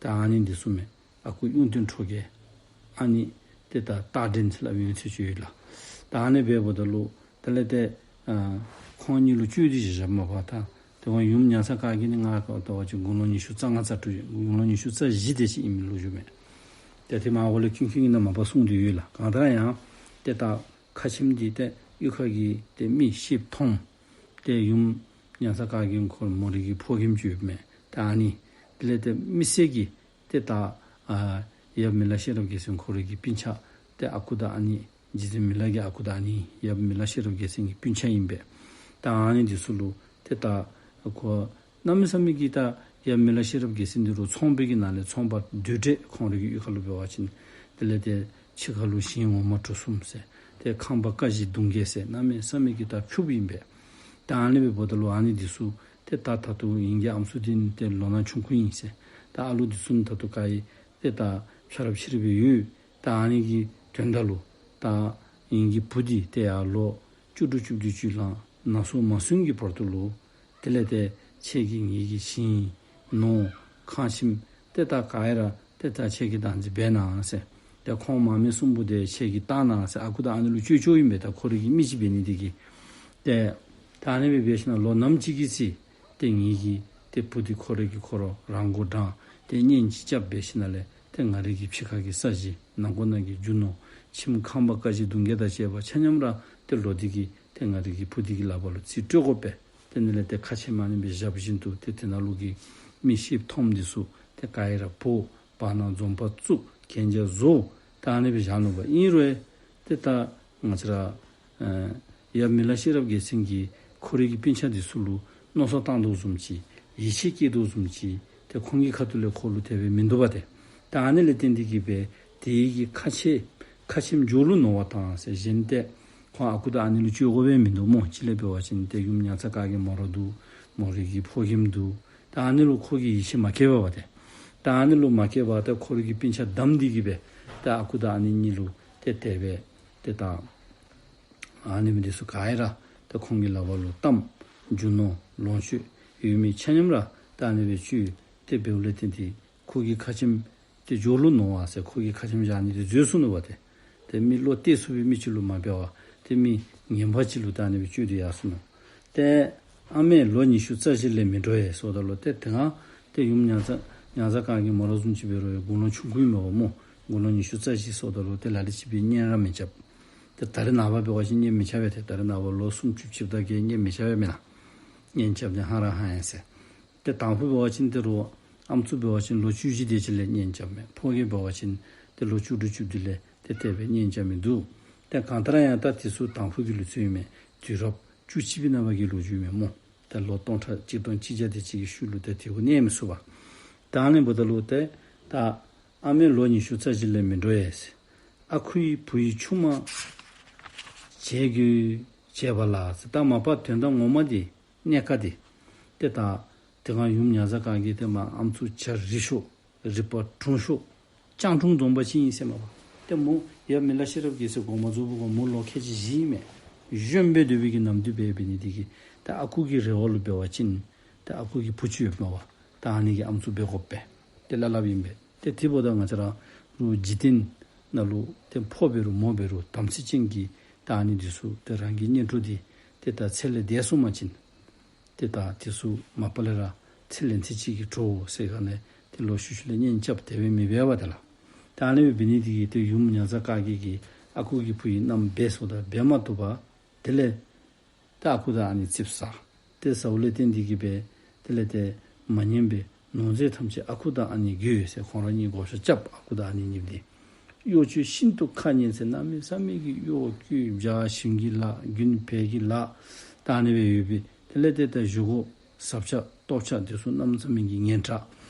ད་ཨ་ནི་འདི་ཚུ་མས། ཨ་ཁུ་གཡུང་སྟོན་ཁྲོ་རྒྱལ། ཨ་ནེ་ཏེ་ད་སྟག་སྒྲོན་ཟེར་སླབ་ཡོད་ཚུལ་ཅིག་ཡོད་ལགས། ད་ཨ་ནི་འབདཝ་ད་ལུ་དེ་ལས་ཏེ་ཨ་ཁོང་གཉིས་ལུ་བཅོལ་ཏེ་བཞག་བཞགཔ་མས་པ། ད་དེ་སྒང་ཡུམ་ཉང་བཟའ་བཀའ་རྒྱན་ནི་ང་བལྟ་བ་ཅིན་དགུང་ལོ་ཉི་ཤུ་རྩ་ལྔ་རྩ་དྲུག་དགུང་ལོ་ཉི་ཤུ་རྩ་བཞི་དེ་ཅིག་ཨིན་མི་ལོ་རྒྱུས་མས། ཏེ་དེ་མར་འོག་ལས་ཀུན་མཁྱེན་གྱིས་ནཱ་མ་པ་གསུངས་ཏེ་ཡོད་ལགས། གང་ལྟར་ཡང་ཏེ་ད་ཁ་ཆེམས་འདི་ཏེ་གཡུས་ཁ་གི་ཏེ་མི་ཤེསཔ་མཐོངམ་ཏེ་ཡུམ་ཉང་བཟའ་བཀའ་རྒྱན་ཁོ་མོ་རའི་གི་ཕོ་རྒནམ་ཅིག་ཡོདཔ་མས། ད་ཨ་ནི་དེ་ལས་ཏེ་མི་སེར་གྱི་ཏེ་ད་ཨ་ཡབ་མི་ལ་ཤེས་རབ་རྒྱལ་མཚན་ཁོ་རའི་གི་སྤུན་ཆ་ཏེ་ཨ་ཁུ་དང་ཨ་ནེ་རྗེ་བཙུན་མི་ལ་གི་ཨ་ཁུ་དང་ཨ་ནེ་ཡབ་མི་ལ་ཤེས་རབ་རྒྱལ་མཚན་གྱི་སྤུན་ཆ་ཨིན་པས། ད་ཨ་ནི་འདི་ཚུ་ལུ་ཏེ་ད་ཁོ་གནམ་མེད་ས་མེད་ཀྱི་ད་ཡབ་མི་ལ་ཤེས་རབ་རྒྱལ་མཚན་འདི་རུ་ཚོང་པའི་གི་ནང་ལས་ཚོང་པ་བསྡུས་གྲྭ་ཁོང་རའི་གི་གཡུས་ཁ་ལུ་འབད་བ་ཅིན་དེ་ལས་ཏེ་ཕྱི་ཁ་ལུ་ཞིང་འོ་མ་གྲུ་གསུམ་ཟེར་ཏེ་ཁང་པ་ཀ་བཞི་གདུང་བརྒྱད་ཟེར་གནམ་མེད་ས་མེད་ཀྱི་ད་ཕྱུགཔོ་ཨིན་པས། ད་ཨ་ནི་སྦེ་འབདཝ་ད་ལུ་ཨ་ནི་འདི་ཚུ་ཏེ་ད་ད་ལྟོ་ཨིན་གྱི་ཨམ་སྲུ་འདི་ནི་ཏེ་ལོ་ན་ཆུང་ཀུ་ཨིན་ཟེར། ད་ ད་ཨ་ལུ་འདི་ཚུ་ད་ལྟོ་ག་ཨིན་ཏེ་ད་ཕྱ་རབས་ཕྱི་རབས་སྦེ་ཡོད། ད་ཨ་ནི་གི་དོན་དག་ལུ་ད་ངེ་གི་བུ་འདི་ཏེ་ཡར་ལོ་བཅུ་དྲུག་བཅུ་བདུན་ཅིག་ལང་ནང་སོ་མ་སོན་གྱི་བར་དུ་ལུ་དེ་ལས་ཏེ་ཁྱེད་ཀྱིས་ངེ་གི་བྱིན་ནོར་ཁང་ཁྱིམ་ཏེ་ད་ག་ཨིན་ར་ཏེ་ད་ཁྱེད་ཀྱིས་བདག་འཛིན་འབད་གནང་ཟེར། ཏེ་ཁོང་མ་སྨད་གསུམ་པོ་འདི་ཁྱེད་ཀྱིས་བཏང་གནང་ཟེར། ཨ་ཁུ་དང་ཨ་ནེ་ལུ་བཅོལ་བཅོལཝ་ཨིན་པས། ད་ཁོ་རའི་གི་མི་ཅིག་འབད་ནི་དེ་གིས། ཏེ་ད་ཨ་ནི་སྦེ་འབད་ཞིནམ་ལས་ལོ་ནམ་ཅིག་གི་ཚེ་ཏེ་ངེ་གི་ཏེ་བུ་འདི་ཁོ་ར་གིས་ཁོ་ར་རང་མགོ་དྲངས་ཏེ་གཉེན་ཅིག་རྐྱབ་འབད་ཞིནམ་ལས་ཏེ་ང་རའི་གི་ཕྱི་ཁ་གི་ས་གཞི་ནང་ཁོག་ནང་གི་རྒྱུ་ནོར་ཁྱིམ་ཁང་པ་ཀ་གཞི་གདུང་བརྒྱད་དང་བཅས་པ་ཆ་མཉམ་ར་ཏེ་ལོ་འདི་གིས་ཏེ་ང་རའི་གི་བུ་འདི་གི་ལག་པ་ལུ་རྩིས་སྤྲོད་དགོ་པས། ཏེ་ཨ་ནི་ལས་ཏེ་ཁ་ཆེམས་ཨ་ནི་སྦེ་བཞག་བཞིན་དུ་ཏེ་དེ་ནང་ལུ་གི་མི་ཤེསཔ་མཐོངམ་འདི་ཚུ་ཏེ་ག་ཨིན་ར་འབོ། བར་ན་འཛོམས་དཔང་བཙུགས། གན་རྒྱ་བཟོ། ད་ཨ་ནི་སྦེ་བཞག་ནུག་པ། ཨིན་རུང་ཏེ་ད་ང་བཅས་ར་ཨེ་ཡབ་མི་ལ་ཤེས་རབ་རྒྱལ་མཚན་གྱིས་ཁོ་རའི་གི་སྤུན་ཆ་འདི་ཚུ་ལུ་མནོ་བསམ་བཏང་དོ་བཟུམ་ཅིག་ཡིད་ཆེས་བསྐྱེད་དོ་བཟུམ་ཅིག་ཏེ་ཁོང་གི་ཁ་ཐུག་ལས་ཁོ་ལུ་དེ་སྦེ་མིན་འདུག་པ་ཏེ། ད་ཨ་ནི་ལས་བརྟེན་ཏེ་གིས་སྦེ་དེ་གི་ཁ་ཆེ་ཁ་ཆེམས་སྦྱོར་ལུ་ནོར་བ་དང་ཟེར་གཞན་ཏེ་ཁོང་ཨ་ཁུ་དང་ཨ་ནེ་ལུ་བཅོལ་དགོ་པའི་མིན་འདུག་སྨོ། གཅིག་ལས་འབད་བ་ཅིན་ཏེ་ཡུམ་ཉ་ཚ་ཀ་གི་མོ་ར་འདུག། མོ་རའི་གི་ཕོ་རྒནམ་འདུག། ད་ཨ་ནི་ལུ་ཁོ་གིས་ཡིད་ཆེས་མ་བསྐྱེད་པར་བ་ཏེ། ད་ཨ་ནི་ལུ་མ་བསྐྱེད་པར་ཏེ་ཁོ་རའི་གི་སྤུན་ཆ་བསྡམས་ཏེ་གིས་སྦེ་ཏེ་ཨ་ཁུ་དང་ཨ་ནེ་གཉིས་ལུ་ཏེ་དེ་སྦེ་ཏེ་ད་ཨ་ནི་མི་འདི་ཚུ་ག་ཨིན་ར་ཏེ་ཁོང་གི་ལག་པ་ལུ་བཏངམ། རྒྱུ་ནོར་ལོངས་སྤྱོད་ཡོད་མི་ཆ་མཉམ་ར་ད་ཨ་ནི་སྦེ་བཅོལ། ཏེ་འབདཝ་ལས་བརྟེན་ཏེ་ཁོ་གི་ཁ་ཆེམས་ཏེ་སྦྱོར་ལུ་ནོར་བ་ཟེར་ཁོ་གི་ཁ་ཆེམས་བཞག་ནི་འདི་འཛོལ་སོང་ནུག་པ་ཏེ། ཏེ་མི་བློ་གཏད་ཚུགས་པའི་མི་ཅིག་ལུ་མ་འབད་བར་ཏེ་མི་ངན་པ་ཅིག་ལུ་ད་ཨ་ནི་སྦེ་བཅོལ་ཏེ་ཡར་སོང་ནུག། ཏེ་ཨ་མས་ལོ་ཉི་ཤུ་རྩ་བཞི་ལས་མི་འགྲོ་བས་ཟེརཝ་ད་ལུ་ཏེ་དེ་སྒང་ཏེ་ཡུམ་ཉ་ཚ་ཉ་ཚ་ག་གི་མོ་ར་བཟུམ་ཅིག་འབད་རུང་དགུང་ལོ་ཆུང་ཀུ་ཨིན་མས་པ་སྨོ། དགུང་ལོ་ཉི་ཤུ་རྩ་བཞི་ཟེརཝ་ད་ལུ་ཏེ་ལ་ལུ་ཅིག་སྦེ་གཉེན་ར་མི་རྐྱབ། ཏེ་ད་རེས་ནངས་པ་འབད་བ་ཅིན་གཉེན་མི་རྐྱབ་པས་ཏེ། ད་རེས་ནངས་པ་ལོ་སུམ་ཅུ་བཞི་བཅུ་ད་གིས་གཉེན་མི་རྐྱབ་པས་མེན་ན། གཉེན་རྐྱབ་ནི་ཧ་ར་ཧ་ཡང་ཟེར། ཏེ་དང་ཕུ་འབད་བ་ཅིན་ཏེ་རོགས་ཨམ་སྲུ་འབད་བ་ཅིན་ལོ་བཅུ་བཞི་དེ་ཅིག་ལས་གཉེན་རྐྱབ་མས། ཕོ་རྒནམ་འབད་བ་ཅིན་ཏེ་ལོ་བཅུ་དྲུག་བཅུ་བདུན་ལས་ཏེ་དེ་སྦེ་གཉེན་རྐྱབ་མི་འདུག། ཏེ་གང་ལྟར་ཡང་ད་དེ་ཚུ་དང་ཕུ་གི་ལོ་ཚུ་ཨིན་མས། དུས་རབས་བཅུ་གཅིག་པའི་ནང་པ་གི་ལོ་རྒྱུས་ཨིན་མས་སྨོ། ད་ལོ་སྟོང་ཕྲག་གཅིག་སྟོང་གཅིག་བརྒྱ་དེ་ཅིག་གི་ཤུལ་ལུ་ཏེ་དེ་གུ་གནས་མི་ཚུགས་པས། ད་ཨ་ནི་འབདཝ་ད་ལུ་ཏེ་ད་ཨ་མས་ལོ་ཉི་ཤུ་རྩ་བཞི་ལས་མི་འགྲོ་བས་ཟེར། ཨ་ཁུའི་བུ་ཡི་ཆུང་མ་བྱེད་དགོས་བྱེད་པ་ལ་ཟེར། ད་མ་པ་དོན་དག་ངོ་མ་འདི་གནད་ཀ་འདི་ཏེ་ད་དེ་སྒང་ཡུམ་ཉ་ཚ་ག་གིས་ཏེ་མ་ཨམ་སྲུ་བྱ་རི་ཤོ་རི་པ་དྲུང་ཤོ་སྤྱང་དྲུང་འཛོམས་པ་ཅིག་ཨིན་ཟེར་མས་པ། ཏེ་མོ་ཡབ་མི་ལ་ཤེས་རབ་རྒྱལ་མཚན་དགོངས་པ་རྫོགས་པའི་སྒང་མོ་ལོ་ཁལ་གཅིག་བཞི་ཨིན་མས། གཞོནམ་སྦེ་སྡོད་པའི་གི་ནམ་དུས་སྦེ་འབད་ནི་དེ་གིས་ད་ཨ་ཁུ་གི་རེ་བ་ལུ་འབད་བ་ཅིན་ད་ཨ་ཁུ་གི་བུ་ཅིག་ཡོདཔ་མས་པ། ད་ཨ་ནི་གི་ཨམ་སྲུ་འབད་དགོ་པས་ཏེ་སླབ་སླབ་ཨིན་པས། ཏེ་དེ་འབདཝ་ད་ང་བཅས་ར་ལུ་འཇིག་རྟེན་ནང་ལུ་ཏེ་ཕོ་འབད་རུང་མོ་འབད་རུང་དམ་ཚིག་ཅན་གྱི་ད་ཨ་ནི་འདི་ཚུ་ཏེ་རང་གི་གཉེན་གྲོགས་འདི་ཏེ་ད་ཚེ་ལས་འདས་སོང་པ་ཅིན་ཏེ་ད་དེ་ཚུ་མ་པ་ལས་ར་ཚེ་ལས་ཚེ་གཅིག་གི་གྲོགས་ཟེར་ག་ནི་ཏེ་ལོག་ཤུལ་ཤུལ་ལས་གཉེན་རྐྱབ་དེ་སྦེ་མི་འབད་བས་ཏེ་ལགས། ད་ཨ་ནི་སྦེ་འབད་ནི་དེ་གིས་ཏེ་ཡུམ་ཉ་ཚ་ཀ་གི་གིས་ཨ་ཁུ་གི་བུ་ཡི་མནའམ་འབད་ཟེརཝ་ད་འབད་མ་བཏུབ་པར་དེ་ལས་ད་ཨ་ཁུ་དང་ཨ་ནེ་ཙིགཔ་ཟ། ཏེ་ཟཝ་ལས་བརྟེན་ཏེ་གིས་སྦེ་དེ་ལས་ཏེ་མ་ཉན་པར་ནོར་རྫས་ཐམས་ཅད་ཨ་ཁུ་དང་ཨ་ནེ་དགོས་ཟེར་ཁོང་ར་གཉིས་བགོ་བཤའ་རྐྱབ། ཨ་ཁུ་དང་ཨ་ནེ་གཉིས་འདི་གཡོ་བཅོལ་ཤིན་ཏུ་ཁ་ཉེན་ཟེར་གནམ་མེད་ས་མེད་ཀྱི་གཡོ་སྐྱོ་བྱ་ཞིང་གི་ལཱ་རྒྱུན་བལ་གྱི་ལཱ་ད་ཨ་ནི་སྦེ་ཡོད་པས། དེ་ལས་ཏེ་ད་བཞེས་སྒོ་ཟབ་ཆ་སྟོབས་ཆ་འདི་ཚུ་གནམ་མེད་ས་མེད་ཀྱི་ངན་དྲག་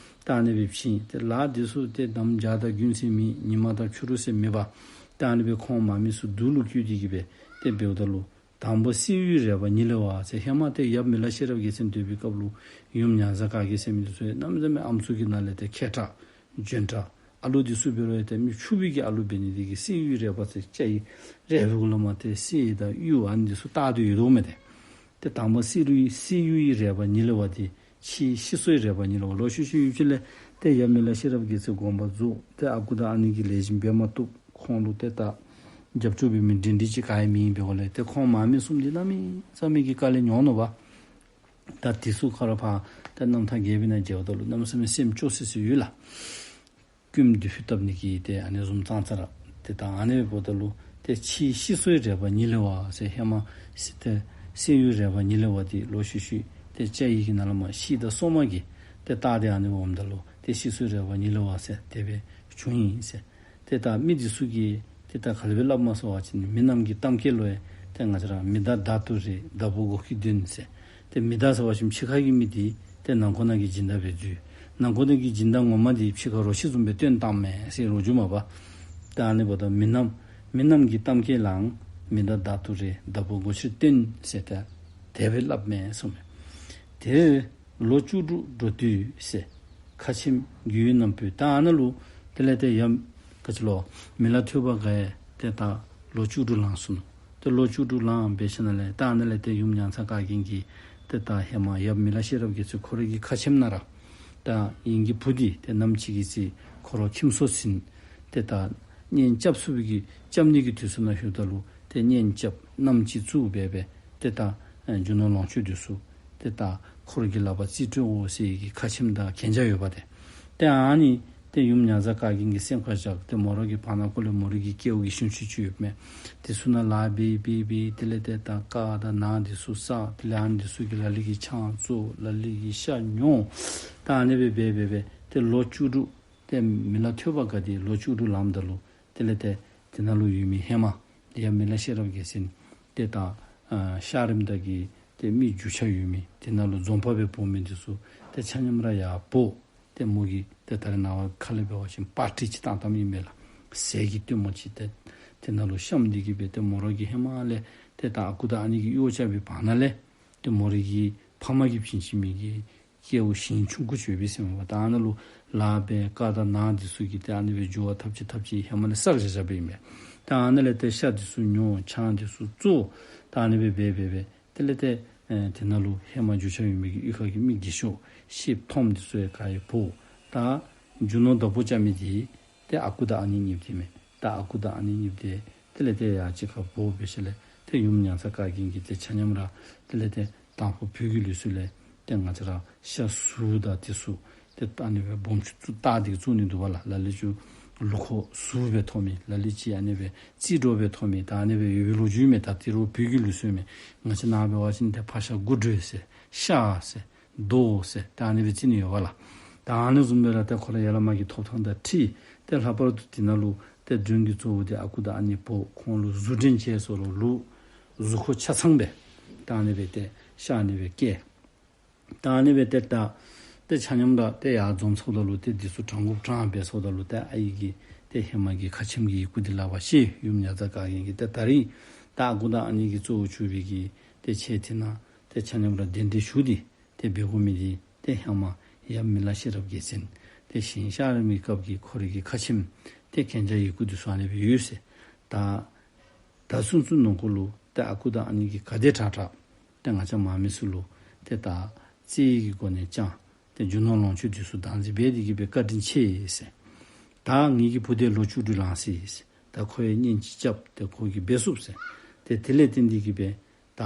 ད་ཨ་ནི་སྦེ་བྱིན། ཏེ་ལཱ་འདི་ཚུ་ཏེ་གནམ་བྱཱར་དང་དགུན་ཟེར་མེད། ཉི་མ་དང་ཕྱི་རུ་ཟེར་མེད་པར་ད་ཨ་ནི་སྦེ་ཁོང་མ་མི་ཚུ་སྡུག་ལུ་བཀོད་དེ་གིས་སྦེ་ཏེ་འབདཝ་ད་ལུ་དང་པོ་བསིལ་བའི་རས་པ་ཉིད་ལས་བ་ཟེར། ཧེ་མ་ཏེ་ཡབ་མི་ལ་ཤེས་རབ་རྒྱལ་མཚན་སྡོད་པའི་སྐབས་ལུ་ཡུམ་ཉ་ཚ་ཀ་གི་ཟེར་མི་འདི་ཚུ་གནམ་མེད་ས་མེད་ཨམ་སྲུ་གི་ནང་ལས་ཏེ་མཁས་དྲགས་འཇོན་དྲགས། ཨ་ལུ་འདི་ཚུ་འབད་རུང་ཡང་ཏེ་མི་ཕྱུག་པའི་གི་ཨ་ལུ་འབད་ནི་དེ་གིས་བསིལ་བའི་རས་པ་ཟེར་སྐྱ་ཡི་རས་པའི་གུ་ལས་མར་ཏེ་བསིལ་དང་གཡུ་ཨ་ནི་འདི་ཚུ་བཏགས་ཏེ་ཡོད་དོ་མས་ཏེ། ཏེ་དང་པོ་བསིལ་བའི་བསིལ་བའི་རས་པ་ཉིད་ལས་བ་ཏེ་ཕྱིའི་ཤི་སོའི་རས་པ་ཉིད་ལས་བ། ལོག་ཤུལ་ཤུལ་ཡུན་ཅིག་ལས་ཏེ་ཡབ་མི་ལ་ཤེས་རབ་རྒྱལ་མཚན་དགོངས་པ་རྫོགས། ཏེ་ཨ་ཁུ་དང་ཨ་ནེ་གིས་ལེགས་ཤོམ་འབད་མ་བཏུབ། ཁོང་ལུ་ཏེ་ད་རྒྱབ་སྐྱོར་འབད་མི་འདྲན་འདྲ་ཅིག་ག་ཡང་མེད་པའི་སྒོ་ལས་ཏེ་ཁོང་མ་མི་གསུམ་འདི་གནམ་མེད་ས་མེད་ཀྱི་དཀའ་ལས་མྱོང་ནུག་པ། ད་དེ་ཚུ་ཁོ་ར་ཕར་ད་རྣམ་ཐར་རྒྱས་པའི་ནང་མཇལཝ་ད་ལུ་གནམ་མེད་ས་མེད་སེམས་སྐྱོ་སི་སི་ཡོད་ལགས། རྐུནམ་དུ་ཕུ་བཏབ་ནི་གི་ཏེ་ཨ་ནི་བཟུམ་ཙང་ཙ་ར་ཏེ་ད་ཨ་ནི་འབདཝ་ད་ལུ་ཏེ་ཕྱིའི་ཤི་སོའི་རས་པ་ཉིད་ལས་བ་ཟེར། ཧེ་མ་སི་ཏེ་བསིལ་བའི་རས་པ་ཉིད་ལས་བ་འདི་ལོག་ཤུལ་ཤུལ་ཏེ་སྐྱ་ཡི་གི་ནང་ལས་མར་ཤིག་དང་སོ་མ་གིས་ཏེ་བཏགས་ཏེ་ཨ་ནི་འོངམ་ད་ལུ་ཏེ་ཤི་སོའི་རས་པ་ཉིད་ལས་བ་ཟེར་དེ་སྦེ་བྱུང་ཡི་ཟེར། ཏེ་ད་མི་འདི་ཚུ་གིས་ཏེ་ད་ག་དེ་སྦེ་སླབ་མས་ཟེར་བ་ཅིན་མི་རྣམས་ཀྱི་གཏམ་སྐད་ལུ་ཡང་ཏེ་ང་བཅས་ར་མི་བདག་བདག་ཏུ་རེ་བདག་པོ་མགོ་སྐྱོར་སྟོན་ཟེར། ཏེ་མི་བདག་ཟེར་བ་ཅིན་ཕྱི་ཁ་གི་མི་འདི་ཏེ་ནང་ཁོག་ནང་གི་སྦྱིན་བདག་སྦེ་འཛུལ། ནང་ཁོག་ནང་གི་སྦྱིན་བདག་ངོ་མ་འདི་ཕྱི་ཁར་རོ་ཁྱི་བཟུམ་སྦེ་སྟོན་བཏངམ་མས་ཟེར་ལོ་རྒྱུས་མས་པ། ད་ཨ་ནི་འབདཝ་ད་མི་རྣམས་མི་རྣམས་ཀྱི་གཏམ་སྐད་ལའང་མི་བདག་བདག་ཏུ་རེ་བདག་པོ་མགོ་སྐྱོར་སྟོན་ཟེར་ཏེ་དེ་སྦེ་སླབ་མས་གསུངམ་མས། དེར་ལོ་བཅུ་དྲུག་འགྲོ་དུས་ཟེར། ཁ་ཆེམས་རྒྱུས་ཡོད་རྣམ་དཔྱོད། ད་ཨ་ནཱ་ལུ་དེ་ལས་ཏེ་ཡབ་ག་ཅི་ལོ་མི་ལ་ཐོས་པ་དགའ་ཡང་ཏེ་ད་ལོ་བཅུ་དྲུག་ལང་སོ་ནུག། ཏེ་ལོ་བཅུ་དྲུག་ལང་སྦེ་ཞིནམ་ལས་ད་ཨ་ནཱ་ལས་ཏེ་ཡུམ་མྱང་ཚ་བཀའ་བརྒྱུད་ཀྱིས་ཏེ་ད་ཧེ་མ་ཡབ་མི་ལ་ཤེས་རབ་རྒྱལ་མཚན་ཁོ་རའི་གི་ཁ་ཆེམས་ནང་ར་ད་ངེ་གི་བུ་འདི་ཏེ་ནམ་ཅིག་གི་ཚེ་ཁོ་ར་ཁྱིམ་སོར་ཟིན་ཏེ་ད་གཉེན་རྐྱབ་ཚུགས་པའི་གི་རྐྱབ་ནི་གི་དུས་ཚོད་ནང་ལྷོདཔ་ད་ལུ་ཏེ་གཉེན་རྐྱབ་རྣམ་ཅིག་བཙུགས་སྦེ་སྦེ་ཏེ་ད་རྒྱུ་ནོར་ལོངས་སྤྱོད་འདི་ཚུ་ཏེ་ད་ཁོ་ར་གི་ལག་པར་རྩིས་སྤྲོད་དགོ་ཟེར་གི་ཁ་ཆེམས་དང་གན་རྒྱ་ཡོདཔ་ཏེ། ཏེ་ཨ་ནི་ཏེ་ཡུམ་མྱང་ཚ་བཀའ་བརྒྱུད་ཀྱིས་སེམས་ཁར་བཞག་སྟེ་མོ་ར་གི་བར་ན་ཁོ་ལས་མོ་རའི་གི་སྐལཝ་གི་ཤིང་ཆུ་ཅིག་ཡོདཔ་མས། དེ་ཚུ་ནང་ལཱ་འབད་འབད་འབད་དེ་ལས་ཏེ་ད་དཀར་དང་ནཱ་འདི་ཚུ་བསགས། དེ་ལས་ཨ་ནི་འདི་ཚུ་གིས་ལ་ལུ་གིས་ཆང་བཙོ་ལ་ལུ་གིས་ཤ་ཉོ། ད་ཨ་ནི་སྦེ་འབད་འབད་འབད་ཏེ་ལོ་བཅུ་དྲུག་ཏེ་མི་ལ་ཐོས་པ་དགའ་འདི་ལོ་བཅུ་དྲུག་ལངམ་ད་ལུ་དེ་ལས་ཏེ་དེ་ནང་ལུ་ཡོད་མི་ཧེ་མ་ཡབ་མི་ལ་ཤེས་རབ་རྒྱལ་མཚན་ཏེ་ད་ཨ་ཤ་རིམ་ད་གི་ཏེ་མི་རྒྱུས་ཆ་ཡོད་མི་དེ་ནང་ལུ་འཛོམས་དཔང་སྦེ་འབོ་མི་འདི་ཚུ་ཏེ་ཆ་མཉམ་ར་ཡར་འབོ། ཏེ་མོ་གིས་ཏེ་ད་རེས་ནངས་པ་ཁ་ལས་འབད་བ་ཅིན་པར་ཊི་ཅིག་བཏང་བཏངམ་ཨིན་མས་ལགས། ཟས་ཀྱི་སྟོན་མོ་ཅིག་ཏེ་དེ་ནང་ལུ་བཤམས་ཏེ་གི་སྦེ་ཏེ་མོ་ར་གིས་ཧེ་མ་ལས་ཏེ་ད་ཨ་ཁུ་དང་ཨ་ནེ་གིས་གཡོག་རྐྱབ་པའི་བར་ན་ལས་ཏེ་མོ་ར་གི་ཕ་མ་གིས་བྱིན་བྱིན་མི་གི་སྐལཝ་ཤིང་ཆུང་ཀུ་ཅིག་ཡོད་པས་ཟེར་མས་པ། ད་ཨ་ནཱ་ལུ་ལཱ་འབད་དཀར་དང་ནཱ་འདི་ཚུ་གིས་ཏེ་ཨ་ནི་སྦེ་འགྱུར་བ་ཐབས་ཅིག་ཐབས་ཅིག་ཧེ་མ་ལས་བསགས་བཞག་བཞགཔ་ཨིན་མས། ད་ཨ་ནཱ་ལས་ཏེ་ཤ་འདི་ཚུ་ཉོ་ཆང་འདི་ཚུ་བཙོ། ད་ཨ་ནི་སྦེ་འབད་འབད་འབད་དེ་ལས་ཏེ་ཨེ་དེ་ནང་ལུ་ཧེ་མ་རྒྱུས་ཆ་ཡོད་མི་གི་གཡུས་ཁ་གི་མི་རྒས་ཤོས་ཤེད་ཐོམ་འདི་ཚུ་ཡང་ག་ཡང་འབོ། ད་རྒྱུ་ནོར་བདག་པོ་རྐྱབ་མི་འདི་ཏེ་ཨ་ཁུ་དང་ཨ་ནེ་གཉིསཔོ་འདི་མས། ད་ཨ་ཁུ་དང་ཨ་ནེ་གཉིསཔོ་འདི་དེ་ལས་ཏེ་ཡར་གཅིག་ཁར་འབོ་སྦེ་ཞིནམ་ལས་ཏེ་ཡུམ་མྱང་ཚ་བཀའ་བརྒྱུད་ཀྱིས་ཏེ་ཆ་མཉམ་ར་དེ་ལས་ཏེ་དང་ཕུ་བོད་ཀྱི་ལུགས་སྲོལ་ལས་ཏེ་ང་བཅས་ར་ཤ་ཟུར་དང་དེ་ཚུ་ཏེ་ད་ཨ་ནི་སྦེ་སྦོམ་ཆུང་ཆུང་བཏགས་ཏེ་བཙུགས་ནི་འདུག་པ་ལགས། ལ་ལུ་ཅིག་ལུ་ཁོག་ཟུར་སྦེ་ཐོབ་མི་ལ་ལུ་ཅིག་ཨ་ནི་སྦེ་རྩིས་སྤྲོད་སྦེ་ཐོབ་མི་ད་ཨ་ནི་སྦེ་ཡོད་པའི་ལོ་རྒྱུས་མས། ད་དེ་རུང་བོད་ཀྱི་ལུགས་སྲོལ་མས། ང་བཅས་ནཱ་འབད་བ་ཅིན་ཏེ་ཕག་ཤ་དགུ་འདྲེ་ཟེར་ཤ་ཟེར་རྡོ་ཟེར་ད་ཨ་ནི་སྦེ་རྩི་ནི་ཡོད་པ་ལགས། ད་ཨ་ནི་བཟུམ་སྦེ་ར་ཏེ་ཁོ་ར་ཡར་ལས་མར་གྱི་ཐོབ་ཐང་དང་འཁྲིལ་ཏེ་ལྷག་པར་དུ་དེ་ནང་ལུ་ཏེ་མགྲོན་གྱི་གཙོ་བོ་འདི་ཨ་ཁུ་དང་ཨ་ནེ་འབོ། ཁོང་ལུ་གཟུགས་འདྲེན་བྱས་སོ་ལོ་ལུ་གཟུགས་ཁོག་ཆ་ཚང་སྦེ་ད་ཨ་ནི་སྦེ་ཏེ་ཤ་ཨ་ནི་སྦེ་བཀལ། ད་ཨ་ནི་སྦེ་ཏེ་ད་ཏེ་ཆ་མཉམ་ར་ཏེ་ཡར་འཛོམས་ཚརཝ་ད་ལུ་ཏེ་འདི་ཚུ་དྲང་དགོཔ་དྲང་སྦེ་ཚརཝ་ད་ལུ་ཏེ་ཨའི་གིས་ཏེ་ཧེ་མ་གི་ཁ་ཆེམས་ཀྱི་ཡི་གུ་འདི་ལག་པར་བཤེད། ཡུམ་མྱང་ཚ་བཀའ་བརྒྱུད་ཀྱིས་ཏེ་ད་རིས་ད་ཨ་ཁུ་དང་ཨ་ནེ་གིས་གཙོ་བོ་གྱུར་པའི་གི་ཏེ་ཁྱེད་དེ་ནང་ཏེ་ཆ་མཉམ་ར་གདན་འདྲེན་ཞུ་སྟེ་ཏེ་འབད་དགོ་མི་འདི་ཏེ་ཧེ་མ་ཡབ་མི་ལ་ཤེས་རབ་རྒྱལ་མཚན་ཏེ་ཞིང་གཤེགས་རིང་མོའི་སྐབས་ཀྱི་ཁོ་རའི་གི་ཁ་ཆེམས་ཏེ་གན་རྒྱ་ཡི་གུ་འདི་ཚུ་ཨ་ནི་སྦེ་ཡོད་ཟེར། ད་ད་ཚུན་ཚོད་ནང་འཁོད་ལུ་ཏེ་ཨ་ཁུ་དང་ཨ་ནེ་གིས་ག་དེ་དྲག་དྲག་ཏེ་ང་བཅས་མ་མི་ཚུ་ལུ་ཏེ་ད་རྩིས་ཀྱི་སྒོ་ནས་བསྐྱངས། ཏེ་རྒྱུ་ནོར་ལོངས་སྤྱོད་འདི་ཚུ་བདག་འཛིན་འབད་དེ་གི་སྦེ་བཀའ་དྲིན་ཆེ་ཟེར། ད་ངེ་གི་བུ་འདི་ལོ་བཅུ་དྲུག་ལང་སོ་ཡི་ཟེར། ད་ཁོ་ཡང་གཉེན་ཅིག་རྐྱབ་སྟེ་ཁོ་གིས་འབད་ཚུགས་ཟེར། ཏེ་དེ་ལས་བརྟེན་ཏེ་གི་སྦེ་ད་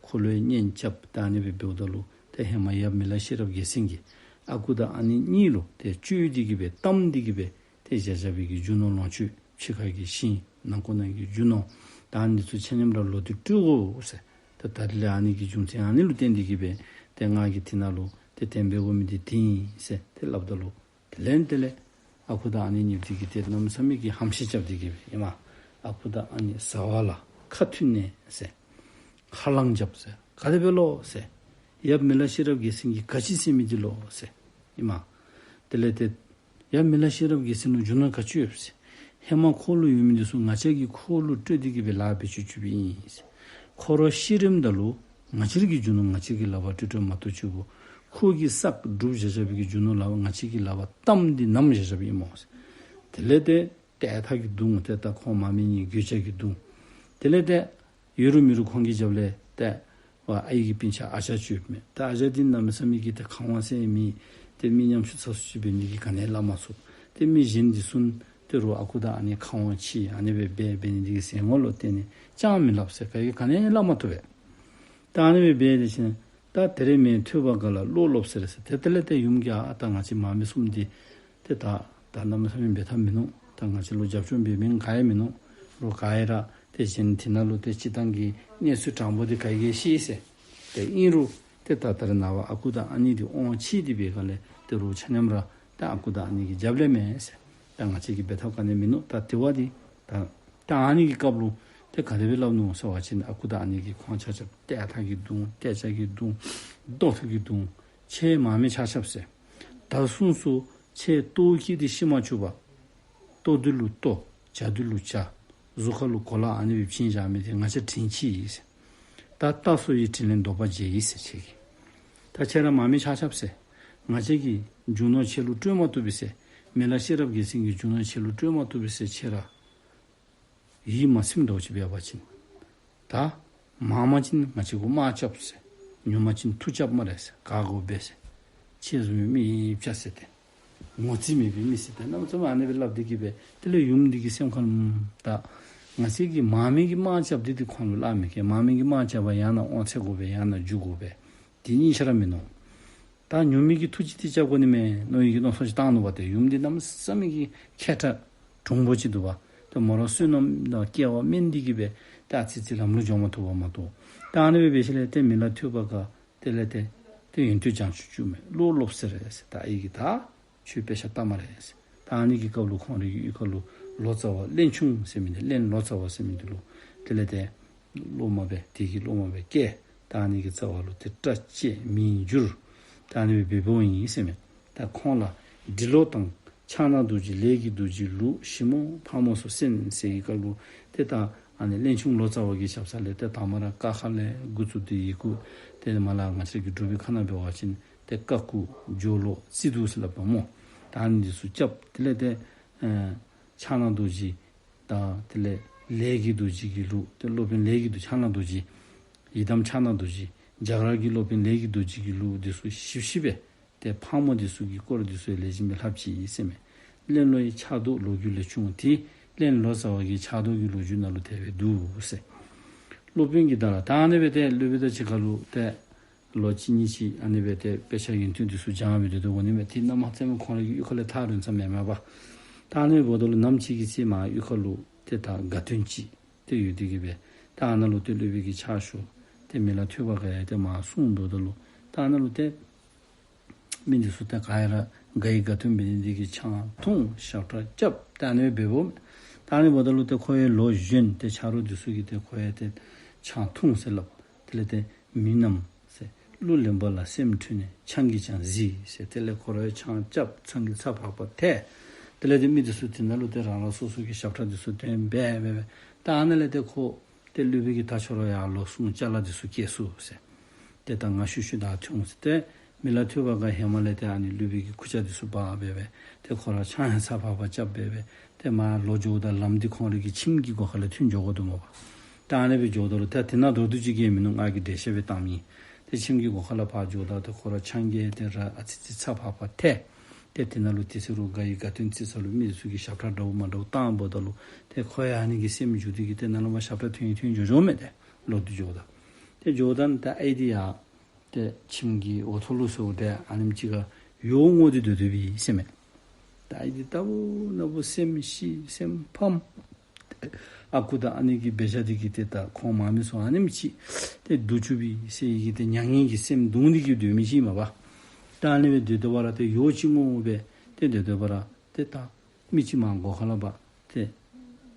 ཁོ་ལུ་ཡང་གཉེན་རྐྱབ་ད་ཨ་ནི་སྦེ་འབདཝ་ད་ལུ་ཏེ་ཧེ་མ་ཡབ་མི་ལ་ཤེས་རབ་རྒྱལ་མཚན་གྱིས་ཨ་ཁུ་དང་ཨ་ནེ་གཉིས་ལུ་ཏེ་བཅོལ་ཏེ་གི་སྦེ་གཏམས་ཏེ་གི་སྦེ་ཏེ་བཞག་བཞག་པའི་གི་རྒྱུ་ནོར་ལོངས་སྤྱོད་ཕྱི་ཁ་གི་ཤིང་ནང་ཁོག་ནང་གི་རྒྱུ་ནོར་ད་ཨ་ནི་ཚུ་ཆ་མཉམ་ར་ལོག་སྟེ་སྤྲོད་དགོ་ཟེར། ད་ད་རིས་ལས་ཨ་ནི་གི་རྒྱུ་མཚན་ཨ་ནི་ལུ་བརྟེན་ཏེ་གི་སྦེ་ཏེ་ང་གིས་དེ་ནང་ལུ་ཏེ་གཏན་འབེབས་དགོ་མི་འདི་དེ་ཨིན་ཟེར་ཏེ་སླབ་ད་ལུ་དེ་ལས་དེ་ལས་ཨ་ཁུ་དང་ཨ་ནེ་གཉིས་འདི་གིས་ཏེ་གནམ་མེད་ས་མེད་ཀྱི་ཧམ་ཤེད་རྐྱབ་སྟེ་གི་སྦེ་ཨིན་མས། ཨ་ཁུ་དང་ཨ་ནེ་བཟའ་བ་ལ་ཁ་མཐུན་ནས་ཟེར། ཧ་ལང་རྐྱབ་ཟེར། ག་དེ་སྦེ་ལོ་ཟེར། ཡབ་མི་ལ་ཤེས་རབ་རྒྱལ་མཚན་གྱིས་ག་ཅི་ཟེར་མི་འདི་ལོ་ཟེར་ཨིན་མས། དེ་ལས་ཏེ་ཡབ་མི་ལ་ཤེས་རབ་རྒྱལ་མཚན་ལུ་རྒྱུ་ནོར་ག་ཅི་ཡོད་ཟེར། ཧེ་མ་ཁོ་ལུ་ཡོད་མི་འདི་ཚུ་ང་བཅས་ཀྱིས་ཁོ་ལུ་སྤྲོད་དེ་གི་སྦེ་ལཱ་འབད་བཅུག་བཅུགཔ་ཨིན་ཟེར། ཁོ་ར་ཤི་རནམ་ད་ལུ་ང་བཅས་རའི་གི་རྒྱུ་ནོར་ང་བཅས་ཀྱི་ལག་པར་སྤྲོད་སྤྲོདཔ་མ་གཏོགས་ཅིག་གུ་ཁོ་གིས་བསགས་སྒྲུབ་བཞག་བཞག་པའི་གི་རྒྱུ་ནོར་ལཱ་ང་བཅས་ཀྱི་ལག་པར་གཏམས་ཏེ་བསྣམས་བཞག་བཞགཔ་ཨིན་མས་ཟེར། དེ་ལས་ཏེ་ཏེ་ཐག་གི་བརྡུང་ཏེ་ད་ཁོང་མ་མི་གཉིས་གོད་ཆག་གི་བརྡུང་། དེ་ལས་ཏེ་ཡོད་རུང་མེད་རུང་ཁོང་གི་རྒྱབ་ལས་ཏེ་ཨའི་གི་སྤུན་ཆ་ཨ་ཞང་ཅིག་ཡོདཔ་མས། ཏེ་ཨ་ཞང་འདི་གནམ་མེད་ས་མེད་ཀྱི་ཏེ་ཁ་དབང་ཟེར་མི་ཏེ་མི་ཉམ་ཆུང་ཚ་སུ་ཅིག་འབད་ནི་གི་ག་ནི་སླབ་མ་ཚུགས། ཏེ་མི་གཞན་འདི་ཚུ་ཏེ་རུང་ཨ་ཁུ་དང་ཨ་ནེ་ཁ་དབང་ཆེ་ཨ་ནི་སྦེ་འབད་འབད་ནི་འདི་གིས་ཟེར་ངོ་ལོག་སྟེ་ནི་ཅང་མི་སླབ་ཟེར། ག་གིས་ག་ནི་སླབ་མ་བཏུབ་པས། ད་ཨ་ནི་སྦེ་འབད་དེ་ཅིན་ད་དེ་རིང་མི་ཐོས་པ་དགའ་ལ་བློ་སློབ་ཟེར་ཟེར། ཏེ་དེ་ལས་ཏེ་ཡུམ་གྱིས་ཨ་ད་ང་བཅས་མ་མི་གསུམ་འདི་ཏེ་ད་ད་གནམ་མེད་ས་མེད་འབད་ཐབས་མིན་ནུག། ད་ང་བཅས་ལུ་རྒྱབ་སྐྱོར་འབད་མི་ག་ཡང་མིན་ནུག། རོགས་ག་ཡང་ར་ཏེ་གཞན་དེ་ནང་ལུ་ཏེ་སྤྱིར་བཏང་གི་གནས་ཚུལ་དྲང་པོ་འདི་ག་གིས་ཤེས་ཟེར། ཏེ་ཨིན་རུང་ཏེ་ད་ད་རེས་ནངས་པ་ཨ་ཁུ་དང་ཨ་ནེ་འདི་དབང་ཆེ་སྟེ་འབད་ག་ལས་ཏེ་རོགས་ཆ་མཉམ་ར་ཏེ་ཨ་ཁུ་དང་ཨ་ནེ་གི་རྒྱབ་ལས་མས་ཟེར། ད་ང་བཅས་ཀྱིས་འབད་ཐབས་ག་ནི་མིན་ནུག། ད་དེ་བ་འདི་ད་ད་ཨ་ནི་གི་སྐབས་ལུ་ཏེ་ག་དེ་སྦེ་སླབ་ནུག་ཟེར་བ་ཅིན་ཨ་ཁུ་དང་ཨ་ནེ་གི་ཁོང་ཆ་ཁྱབ་ཏེ་ཐག་གི་བརྡུང་ཏེ་ལྕགས་ཀྱི་བརྡུང་རྡོ་ཐུག་གི་བརྡུང་ཁྱེད་མ་མི་ཆ་ཁྱབ་ཟེར། ད་ཚུན་ཚོད་ཁྱེད་ལྟོཝ་བཀྱེས་ཏེ་ཤི་མ་བཅུག་པར་ལྟོ་འདི་ལུ་ལྟོ་ཇ་འདི་ལུ་ཇ་གཟུགས་ཁ་ལུ་གོ་ལ་ཨ་ནི་སྦེ་བྱིན་བཞག་མི་འདི་ང་བཅས་དྲིན་ཆེ་ཡི་ཟེར། ད་ད་སོ་ཡི་དྲིན་ལན་འདོགས་པ་བྱེད་ཡི་ཟེར་ཁྱེད་ཀྱིས། ད་ཁྱེད་ར་མ་མི་ཆ་ཁྱབ་ཟེར། ང་བཅས་ཀྱིས་ རྒྱུ་ནོར་ཁྱེད་ལུ་སྤྲོད་མ་བཏུབ་པས་ཟེར། མི་ལ་ཤེས་རབ་རྒྱལ་མཚན་གྱིས་རྒྱུ་ནོར་ཁྱེད་ལུ་སྤྲོད་མ་བཏུབ་པས་ཟེར། ཁྱེད་ར་ཡིད་མ་ཚིམ་འདྲཝ་ཅིག་འབད་བ་ཅིན། ད་མང་མང་ཅིན་ང་བཅས་གུ་དམག་རྐྱབ་ཟེར། ཉུང་མང་ཅིན་མཐུ་རྐྱབ་སྨ་རེ་ཟེར། ག་དགོ་པས་ཟེར། ཁྱེད་བཟུམ་མའི་མི་ཡིབ་ཅ་ཟེར་ཏེ། ངོ་ཚ་མེད་པའི་མི་ཟེར་ཏེ་གནམ་མེད་ས་མེད་ཨ་ནི་སྦེ་སླབ་སྟེ་གིས་སྦེ། དེ་ལས་ཡུམ་འདི་གི་སེམས་ཁར་ད་ང་བཅས་ཀྱིས་མང་མི་གིས་དམག་རྐྱབ་སྟེ་འདི་ཁོང་ལུ་སླབ་མི་གི། མང་མི་གིས་དམག་རྐྱབ་པ་ཡང་ན་དབང་ཚད་དགོ་པས་ཡང་ན་རྒྱུ་དགོ་པས། དེ་གཉིས་ཆ་ར་མིན་ནུག། ད་ཉུང་མི་གིས་མཐུ་ཅིག་འདི་རྐྱབ་དགོ་ནི་མས་མནོ་ཡི་གི་མནོ་བསམ་ཅིག་བཏང་ནུག་པ། ཏེ་ཡུམ་འདི་གནམ་མེད་ས་མེད་ཀྱི་མཁས་དྲགས་དྲང་པོ་ཅིག་འདུག་པ། ཏེ་མོ་ར་བསོད་ནམས་དང་སྐལ་བ་དམན་འདི་གིས་སྦེ་ད་ཨ་ཙི་ཅིག་ལམ་ལུ་འགྱོ་མ་བཏུབ་པ་མ་གཏོགས། ད་ཨ་ནི་སྦེ་འབད་ཞིནམ་ལས་ཏེ་མི་ལ་ཐོས་པ་དགའ་དེ་ལས་ཏེ་ཏེ་ཡོན་ཏན་བྱང་ཆུབ་སྤྱོད་མི་བློ་སློབ་ཟེར་རེ་ཟེར། ད་ཨའི་གིས་ད་ཁྱོད་དཔེ་ཆ་ལྟ་སྨ་རེ་ཟེར། ད་ཨ་ནི་གི་སྐབས་ལུ་ཁོང་རའི་གཡུས་ཁ་ལུ་ལོ་ཙཱ་བ་གླེན་ཆུང་ཟེར་མི་འདི་གླེན་ལོ་ཙཱ་བ་ཟེར་མི་འདི་ལུ་དེ་ལས་ཏེ་སློབ་མ་སྦེ་དེ་གི་སློབ་མ་སྦེ་བསྐོས། ད་ཨ་ནི་གི་རྩ་བ་ལུ་ཏེ་སྐྲ་བཅད་མིང་བསྒྱུར། ད་ཨ་ནི་སྦེ་འབདཝ་ཨིན་ཟེར་མས། ད་ཁོང་ལ་འབྲི་ཀློག་དང་ཕྱག་ན་རྡོ་རྗེ་ལས་ཀྱི་རྡོ་རྗེ་ལུགས་ཞིབ་མོ་ཕག་མོ་སོགས་གསན་ཟེར་བའི་སྐབས་ལུ་ཏེ་ད་ཨ་ནི་གླེན་ཆུང་ལོ་ཙཱ་བ་གི་ཞབས་ས་ལས་ཏེ་དང་པ་ར་ཀ་ཁ་ལས་འགོ་བཙུགས་ཏེ་ཡི་གུ་ཏེ་མར་ལས་ང་བཅས་ཀྱི་འབྲུག་པའི་ཁ་ནང་འབད་བ་ཅིན་ཏེ་ཀ་ཁུ་སྦྱོར་ཀློག་ཚིག་བསྡུ་ཟེར་སླབ་པ་སྨོ། ད་ཨ་ནི་འདི་ཚུ་རྐྱབ། དེ་ལས་ཏེ་ཨེ་ཕྱག་ན་རྡོ་རྗེ་དང་དེ་ལས་ལས་ཀྱི་རྡོ་རྗེ་གི་ལུགས། ཏེ་སློབ་དཔོན་ལས་ཀྱི་རྡོ་ཕྱག་ན་རྡོ་རྗེ། ཡི་དམ་ཕྱག་ན་རྡོ་རྗེ། རྒྱ་གར་གྱི་སློབ་དཔོན་ལས་ཀྱི་རྡོ་རྗེ་གི་ལུགས་འདི་ཚུ་ཞིབ་ཞིབ་སྦེ་ཏེ་ཕག་མོ་འདི་ཚུ་གི་སྐོར་འདི་ཚུ་ལེགས་ཤོམ་སྦེ་ལྷབ་ཅི་ཟེར་མས། གླེན་ལོ་ཡི་ཕྱག་རྡོར་ལོ་རྒྱུས་ལས་བྱུང་། དེ་གླེན་ལོ་ཙཱ་བ་གི་ཕྱག་རྡོར་གྱི་ལོ་རྒྱུས་ནང་ལུ་དེ་སྦེ་འདུག་ཟེར། སློབ་དཔོན་གྱིས་བདག་ལ། ད་ཨ་ནི་སྦེ་ཏེ་སློབ་དཔོན་དང་གཅིག་ཁར་ལུ་ཏེ་ལོ་གཅིག་གཉིས་ཅིག་ཨ་ནི་སྦེ་ཏེ་དཔེ་ཆ་ཡོན་ཏན་འདི་ཚུ་སྦྱང་སྦེ་སྡོད་དོ་འོང་ནི་མས། ཏེ་གནམ་མེད་ས་མེད་ཁོང་རའི་གཡུས་ཁ་ལས་ཐག་རིང་ས་མེན་མས་པ། ད་ཨ་ནི་འབདཝ་ད་ལུ་ནམ་ཅིག་གི་ཚེ་མར་གཡུས་ཁ་ལུ་ཏེ་ད་དགའ་སྟོན་ཅིག་ཏེ་ཡོད་དེ་གིས་སྦེ་ད་ཨ་ནཱ་ལུ་ཏེ་སློབ་དཔོན་གྱིས་ཕྱག་ཞུ། ཏེ་མི་ལ་ཐོས་པ་དགའ་ཡང་ཏེ་མར་སོང་འབདཝ་ད་ལུ་ད་ཨ་ནཱ་ལུ་ཏེ་མི་འདི་ཚུ་ཏེ་ག་ར་དགའ་ཡི་དགའ་སྟོན་འབད་ནི་འདི་གིས་ཆང་འཐུང་ཞབས་ཁྲ་རྐྱབ་ད་ཨ་ནི་སྦེ་འབདཝ་མས། ད་ཨ་ནི་འབདཝ་ད་ལུ་ཏེ་ཁོ་ཡང་ལོ་གཞོན་ཏེ་ཆ་རོགས་འདི་ཚུ་གིས་ཏེ་ཁོ་ཡང་ཏེ་ཆང་འཐུང་ཟེར་སླབ། དེ་ལས་ཏེ་མི་རྣམས་ཟེར་གླུ་ལེན་པ་ལ་སེམས་འཁྲུལ་ནས་ཆང་གིས་ཀྱང་བཟི་ཟེར། དེ་ལས་ཁོ་ར་ཡང་ཆང་རྐྱབ་ཆང་གིས་ཚ་བག་པ་ཐལ། དེ་ལས་ཏེ་མི་འདི་ཚུ་དེ་ནང་ལུ་ཏེ་རང་རང་སོ་སོ་གི་ཞབས་ཁྲ་འདི་ཚུ་སྟོན་སྦེ་སྦེ་སྦེ་ད་ཨ་ནཱ་ལས་ཏེ་ཁོ་ཏེ་སློབ་དཔོན་གྱིས་ད་ཁྱོད་ར་ཡར་ལོག་སོང་། ཅ་ལ་འདི་ཚུ་སྐྱེལ་སོང་ཟེར། ཏེ་ད་ང་ཤུལ་ཤུལ་ད་འཐོན་འོང་ཟེར། ཏེ་མི་ལ་ཐོས་པ་དགའ་ཧེ་མ་ལས་ཏེ་ཨ་ནི་སློབ་དཔོན་གྱི་ཁུར་ཆ་འདི་ཚུ་འབག་སྦེ་སྦེ་ཏེ་ཁོ་ར་ཆང་ཡང་ཚ་བག་པ་རྐྱབ་སྦེ་སྦེ་ཏེ་མར་ལོག་འགྱོཝ་ད་ལམ་འདི་ཁོང་རའི་གི་ཁྱིམ་གྱི་སྒོ་ཁ་ལས་ཐོན་འགྱོ་དགོ་འདུག་སྨོ་པ། ད་ཨ་ནི་སྦེ་འགྱོཝ་ད་ལུ་ཏེ་དེ་ནང་མདོར་བསྡུས་ཅིག་གིས་མིན་ནུག། ང་གིས་འགྲེལ་བཤད་སྦེ་བཏངམ་ཨིན། ཏེ་ཁྱིམ་གྱི་སྒོ་ཁ་ལས་ཕར་འགྱོཝ་ད་ཏེ་ཁོ་ར་ཆང་གིས་ཏེ་ར་ཨ་ཙི་ཙི་ཚ་བག་པ་ཐལ། ཏེ་དེ་ནང་ལུ་དེ་ཚེ་རུང་དགའ་ཡི་དགའ་སྟོན་རྩེ་ས་ལུ་མི་འདི་ཚུ་གིས་ཞབས་ཁྲ་འདྲཝ་མ་འདྲཝ་བཏངམ་ད་ལུ་ཏེ་ཁོ་ཡང་ཨ་ནི་གི་སེམས་འགྱུར་ཏེ་གིས་ཏེ་ནཱ་ལུ་མར་ཞབས་ཁྲ་འཐོན་འཐོན་འགྱོ་འགྱོཝ་མས། ཏེ་ལོག་སྟེ་འགྱོཝ་ད་ཏེ་འགྱོཝ་ད་ཏེ་ཨའི་འདི་ཡང་ཏེ་ཁྱིམ་གྱི་འོག་ཐོག་ལུ་སོང་སྟེ་ཨ་ནེམ་ཅིག་ཁར་ཡོལ་ངོ་སྟེ་སྡོད་སྡོདཔ་ཨིན་ཟེར་མས། ད་ཨའི་འདི་ལྟ་བུ་ན་བུ་སེམས་ཤི་སེམས་ཕམ། ཨ་ཁུ་དང་ཨ་ནེ་གི་འབད་བཞག་འདི་གིས་ཏེ་ད་ཁོང་མ་མི་ཚུ་ཨ་ནེམ་ཅིག་ཏེ་སྡུག་བཅུགཔ་ཨིན་ཟེར་བའི་གི་ཏེ་མྱ་ངན་གྱི་སེམས་གདུང་འདི་གིས་སྡོད་མི་ཅིག་མས་པ། ད་ཨ་ནི་སྦེ་སྡོད་སྡོད་པ་ར་ཏེ་ཡོལ་ཅིག་ངོ་སྦེ་ཏེ་སྡོད་སྡོད་པ་ར་ཏེ་ད་མི་ཅིག་མར་སྒོ་ཁ་ལས་ཕར་ཏེ་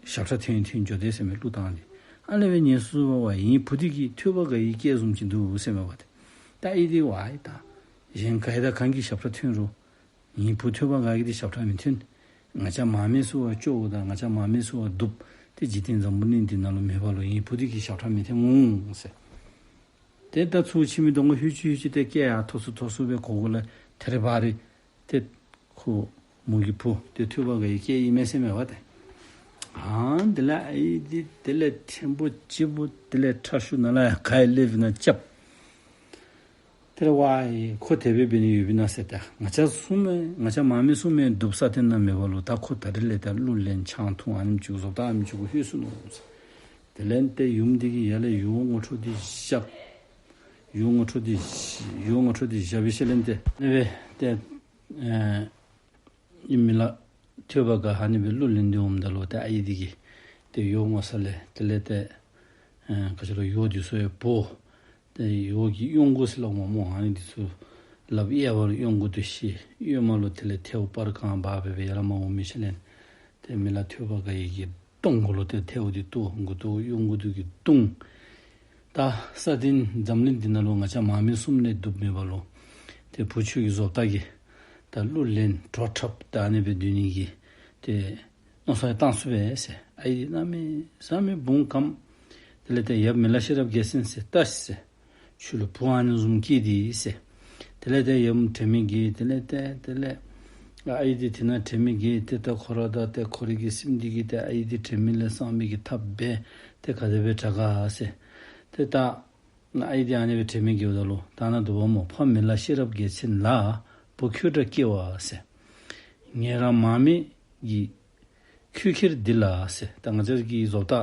ཞབས་ཁྲ་འཐོན་འཐོན་འགྱོ་དེས་ཟེར་མས། གླུ་བཏང་སྟེ། ཨ་ནི་སྦེ་ཉན་སོང་པ་ཝ་ཡིན་བུ་འདི་གི་ཐོས་པ་དགའ་ཡི་སྐད་བཟུམ་ཅིག་འདུག་ཟེར་མས་པ། ཏེ་ད་ཨའི་འདི་ཝ་ཨའི་ད་གཞན་ག་ཡི་དང་གང་གི་ཞབས་ཁྲ་འཐོན་རུང་ཡིན་བུ་ཐོས་པ་དགའ་གི་འདི་ཞབས་ཁྲ་མི་འཐོན། ང་བཅས་མ་མི་ཚུ་ཝ་སྐྱོཝ་དང་ང་བཅས་མ་མི་ཚུ་ཝ་སྡུགཔ་ཏེ་འཇིག་རྟེན་འཛམ་བུ་གླིང་འདི་ནང་ལུ་མེད་པ་ལུ་ཡིན་བུ་འདི་གི་ཞབས་ཁྲ་མི་འཐོན་འོང་ཟེར། ཏེ་ད་ཚུར་ཁྱིམ་གྱི་གདོང་ཁར་ལྷོད་ཅི་ལྷོད་ཅི་ཏེ་སྐད་ཡར་མཐོ་སུ་མཐོ་སུ་སྦེ་གོ་གོ་ལས་ཐད་རི་བ་རི་ཏེ་ཁོ་མོ་གི་བུ་ཏེ་ཐོས་པ་དགའ་ཡི་སྐད་ཨིན་མས་ཟེར་མས་པ་ཏེ། ཨ་དེ་ལས་ཨའི་འདི་དེ་ལས་ཕྲན་བུ་ཅིག་བུ་དེ་ལས་ཁྲ་ཤུ་ནང་ལས་ཡར་ག་ཡི་ལེབ་ན་རྐྱབ། དེ་ལས་ཝའི་ཁོ་དེ་སྦེ་འབད་ནི་ཡོདཔ་ཨིན་ན་ཟེར། ཏེ་ང་བཅས་གསུམ་མས་ང་བཅས་མ་མི་གསུམ་མས་སྡུགཔ་ས་སྟེང་ནང་མེད་པ་ལུ་ད་ཁོ་ད་རིས་ལས་ད་གླུ་ལེན་ཆང་འཐུང་ཨ་ནེམ་ཅིག་བཟོ་ལྟ་ཨ་ནེམ་ཅིག་གུ་ལྷོད་སོ་ནུག་ཟེར། དེ་ལས་ཏེ་ཡུམ་འདི་གིས་ཡར་ལས་ཡོལ་ངོ་འཕྲོད་འདི་བཞག། ཡོལ་ངོ་འཕྲོད་འདི་བཞག། ཡོལ་ངོ་འཕྲོད་འདི་བཞག་པའི་ཤུལ་ལས་ཏེ་ཨ་ནི་སྦེ་ཏེ་ཨེ་ཨིན་མི་ལ་ཐོས་པ་དགའ་ཨ་ནི་སྦེ་གླུ་ལེན་ཏེ་འོངམ་ད་ལུ་ཏེ་ཨའི་འདི་གིས་ཏེ་ཡོལ་ངོ་ས་ལས་དེ་ལས་ཏེ་ཨེ་ག་ཅི་ལོ་ཡོལ་འདི་ཚུ་ཡང་བོ། ཏེ་ཡོལ་གྱི་གཡོན་སྒོ་ཟེར་སླབ་འོང་སྨོ། ཨ་ནི་འདི་ཚུ་ལགཔ་གཡས་པ་ལུ་གཡོན་སྒོ་འདི་བཤེད། གཡོན་མ་ལུ་དེ་ལས་ཐལཝ་སྤར་གང་འབག་སྦེ་སྦེ་ཡར་ལས་མར་འོང་མི་ཤུལ་ལས་ཏེ་མི་ལ་ཐོས་པ་དགའ་ཡི་གི་གདོང་ཁ་ལུ་ཏེ་ཐལཝ་འདི་གཏོར། མགུ་ཏོ་གཡོན་མགུ་ཏོ་གིས་བརྡུང་། ད་ས་སྟེང་འཛམ་གླིང་འདི་ནང་ལུ་ང་བཅས་མ་མི་གསུམ་ལས་སྡུགཔ་མེད་པ་ལུ་ཏེ་བུ་ཁྱོད་ཀྱི་བཟོ་ལྟ་གིས་ད་གླུ་ལེན་བྲོ་འཁྲབ་ད་ཨ་ནི་སྦེ་སྡོད་ནི་གི་ཏེ་མནོ་བསམ་བཏང་ཚུགས་པས་ཟེར། ཨའི་གནམ་མེད་ས་མེད་བུང་ཁམས། དེ་ལས་ཏེ་ཡབ་མི་ལ་ཤེས་རབ་རྒྱལ་མཚན་ཟེར་ལྟ་ཤིག་ཟེར། ཁྱོད་ལུ་བུ་ཨ་ནི་བཟུམ་སྐྱེས་ཏེ་ཟེར། དེ་ལས་ཏེ་ཡུམ་དྲན་མེད་ཀྱིས་དེ་ལས་ཏེ་དེ་ལས་ཨའི་འདི་དེ་ནང་དྲན་མེད་ཀྱིས་ཏེ་ད་ཁོ་ར་དང་ཏེ་ཁོ་རའི་གི་སྲིངམོ་འདི་གིས་ཏེ་ཨའི་འདི་དྲན་མེད་ལས་གསང་བའི་གི་ཐགཔ་འབད་ཏེ་ག་དེ་སྦེ་དྲག་ག་ཟེར། ཏེ་ད་ཨའི་འདི་ཨ་ནི་སྦེ་དྲན་མེད་ཀྱིས་འབདཝ་ད་ལུ་ད་ནཱ་འདུག་པ་སྨོ། ཕ་མི་ལ་ཤེས་རབ་རྒྱལ་མཚན་ལ། བུ་ཁྱོད་འདྲ་སྐྱེ་བ་ཟེར། ངེད་རང་མ་སྨད་ཀྱི་ཁྱོད་ཁྱེར་འདི་ལ་ཟེར། ད་ང་བཅས་ཀྱི་བཟོ་ལྟ་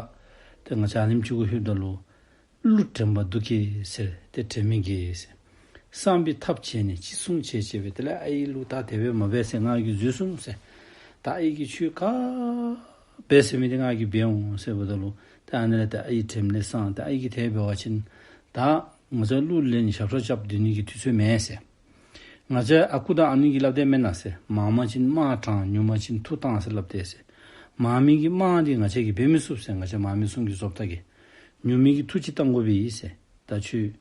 ཏེ་ང་བཅས་ཨ་ནེམ་ཅིག་གུ་ལྷོདཔ་ད་ལུ་ཀླུ་དྲན་པ་འདུག་གས་ཟེར་ཏེ་དྲན་མེད་ཀྱིས་ཟེར། གསང་བའི་ཐགཔ་བྱས་ནས་ཅི་གསུང་བྱེད་ཅེས་པས། དེ་ལས་ཨའི་ལུ་ད་དེ་སྦེ་མ་འབད་ཟེར། ང་གིས་འཛོལ་སོང་ཟེར། ད་ཨའི་གིས་ཁྱོད་ག་འབད་ཟེར་མི་འདི་ང་གིས་འབད་འོང་ཟེརཝ་ད་ལུ་ད་ཨ་ནི་ལས་ད་ཨའི་དྲན་མེད་ལས་གསང་། ད་ཨའི་གིས་དེ་འབད་བ་ཅིན་ད་ང་བཅས་ཀླུ་ལེན་ཞབས་ཁྲ་རྐྱབ་སྡོད་ནི་གི་དུས་ཚོད་མེད་ཟེར། ང་བཅས་ཨ་ཁུ་དང་ཨ་ནེ་གིས་སླབ་དེས་མེན་ན་ཟེར། མང་པ་ཅིན་དམག་དྲངས་ཉུང་པ་ཅིན་མཐུ་བཏང་ཟེར་སླབ་དེས་ཟེར། མང་མི་གི་དམག་འདི་ང་བཅས་ཀྱིས་འབད་མི་ཚུགས་ཟེར། ང་བཅས་མང་མི་གསུམ་གྱི་བཟོ་ལྟ་གིས། ཉུང་མི་གིས་མཐུ་ཅིག་བཏང་དགོ་པས་ཟེར། ད་ཁྱོད་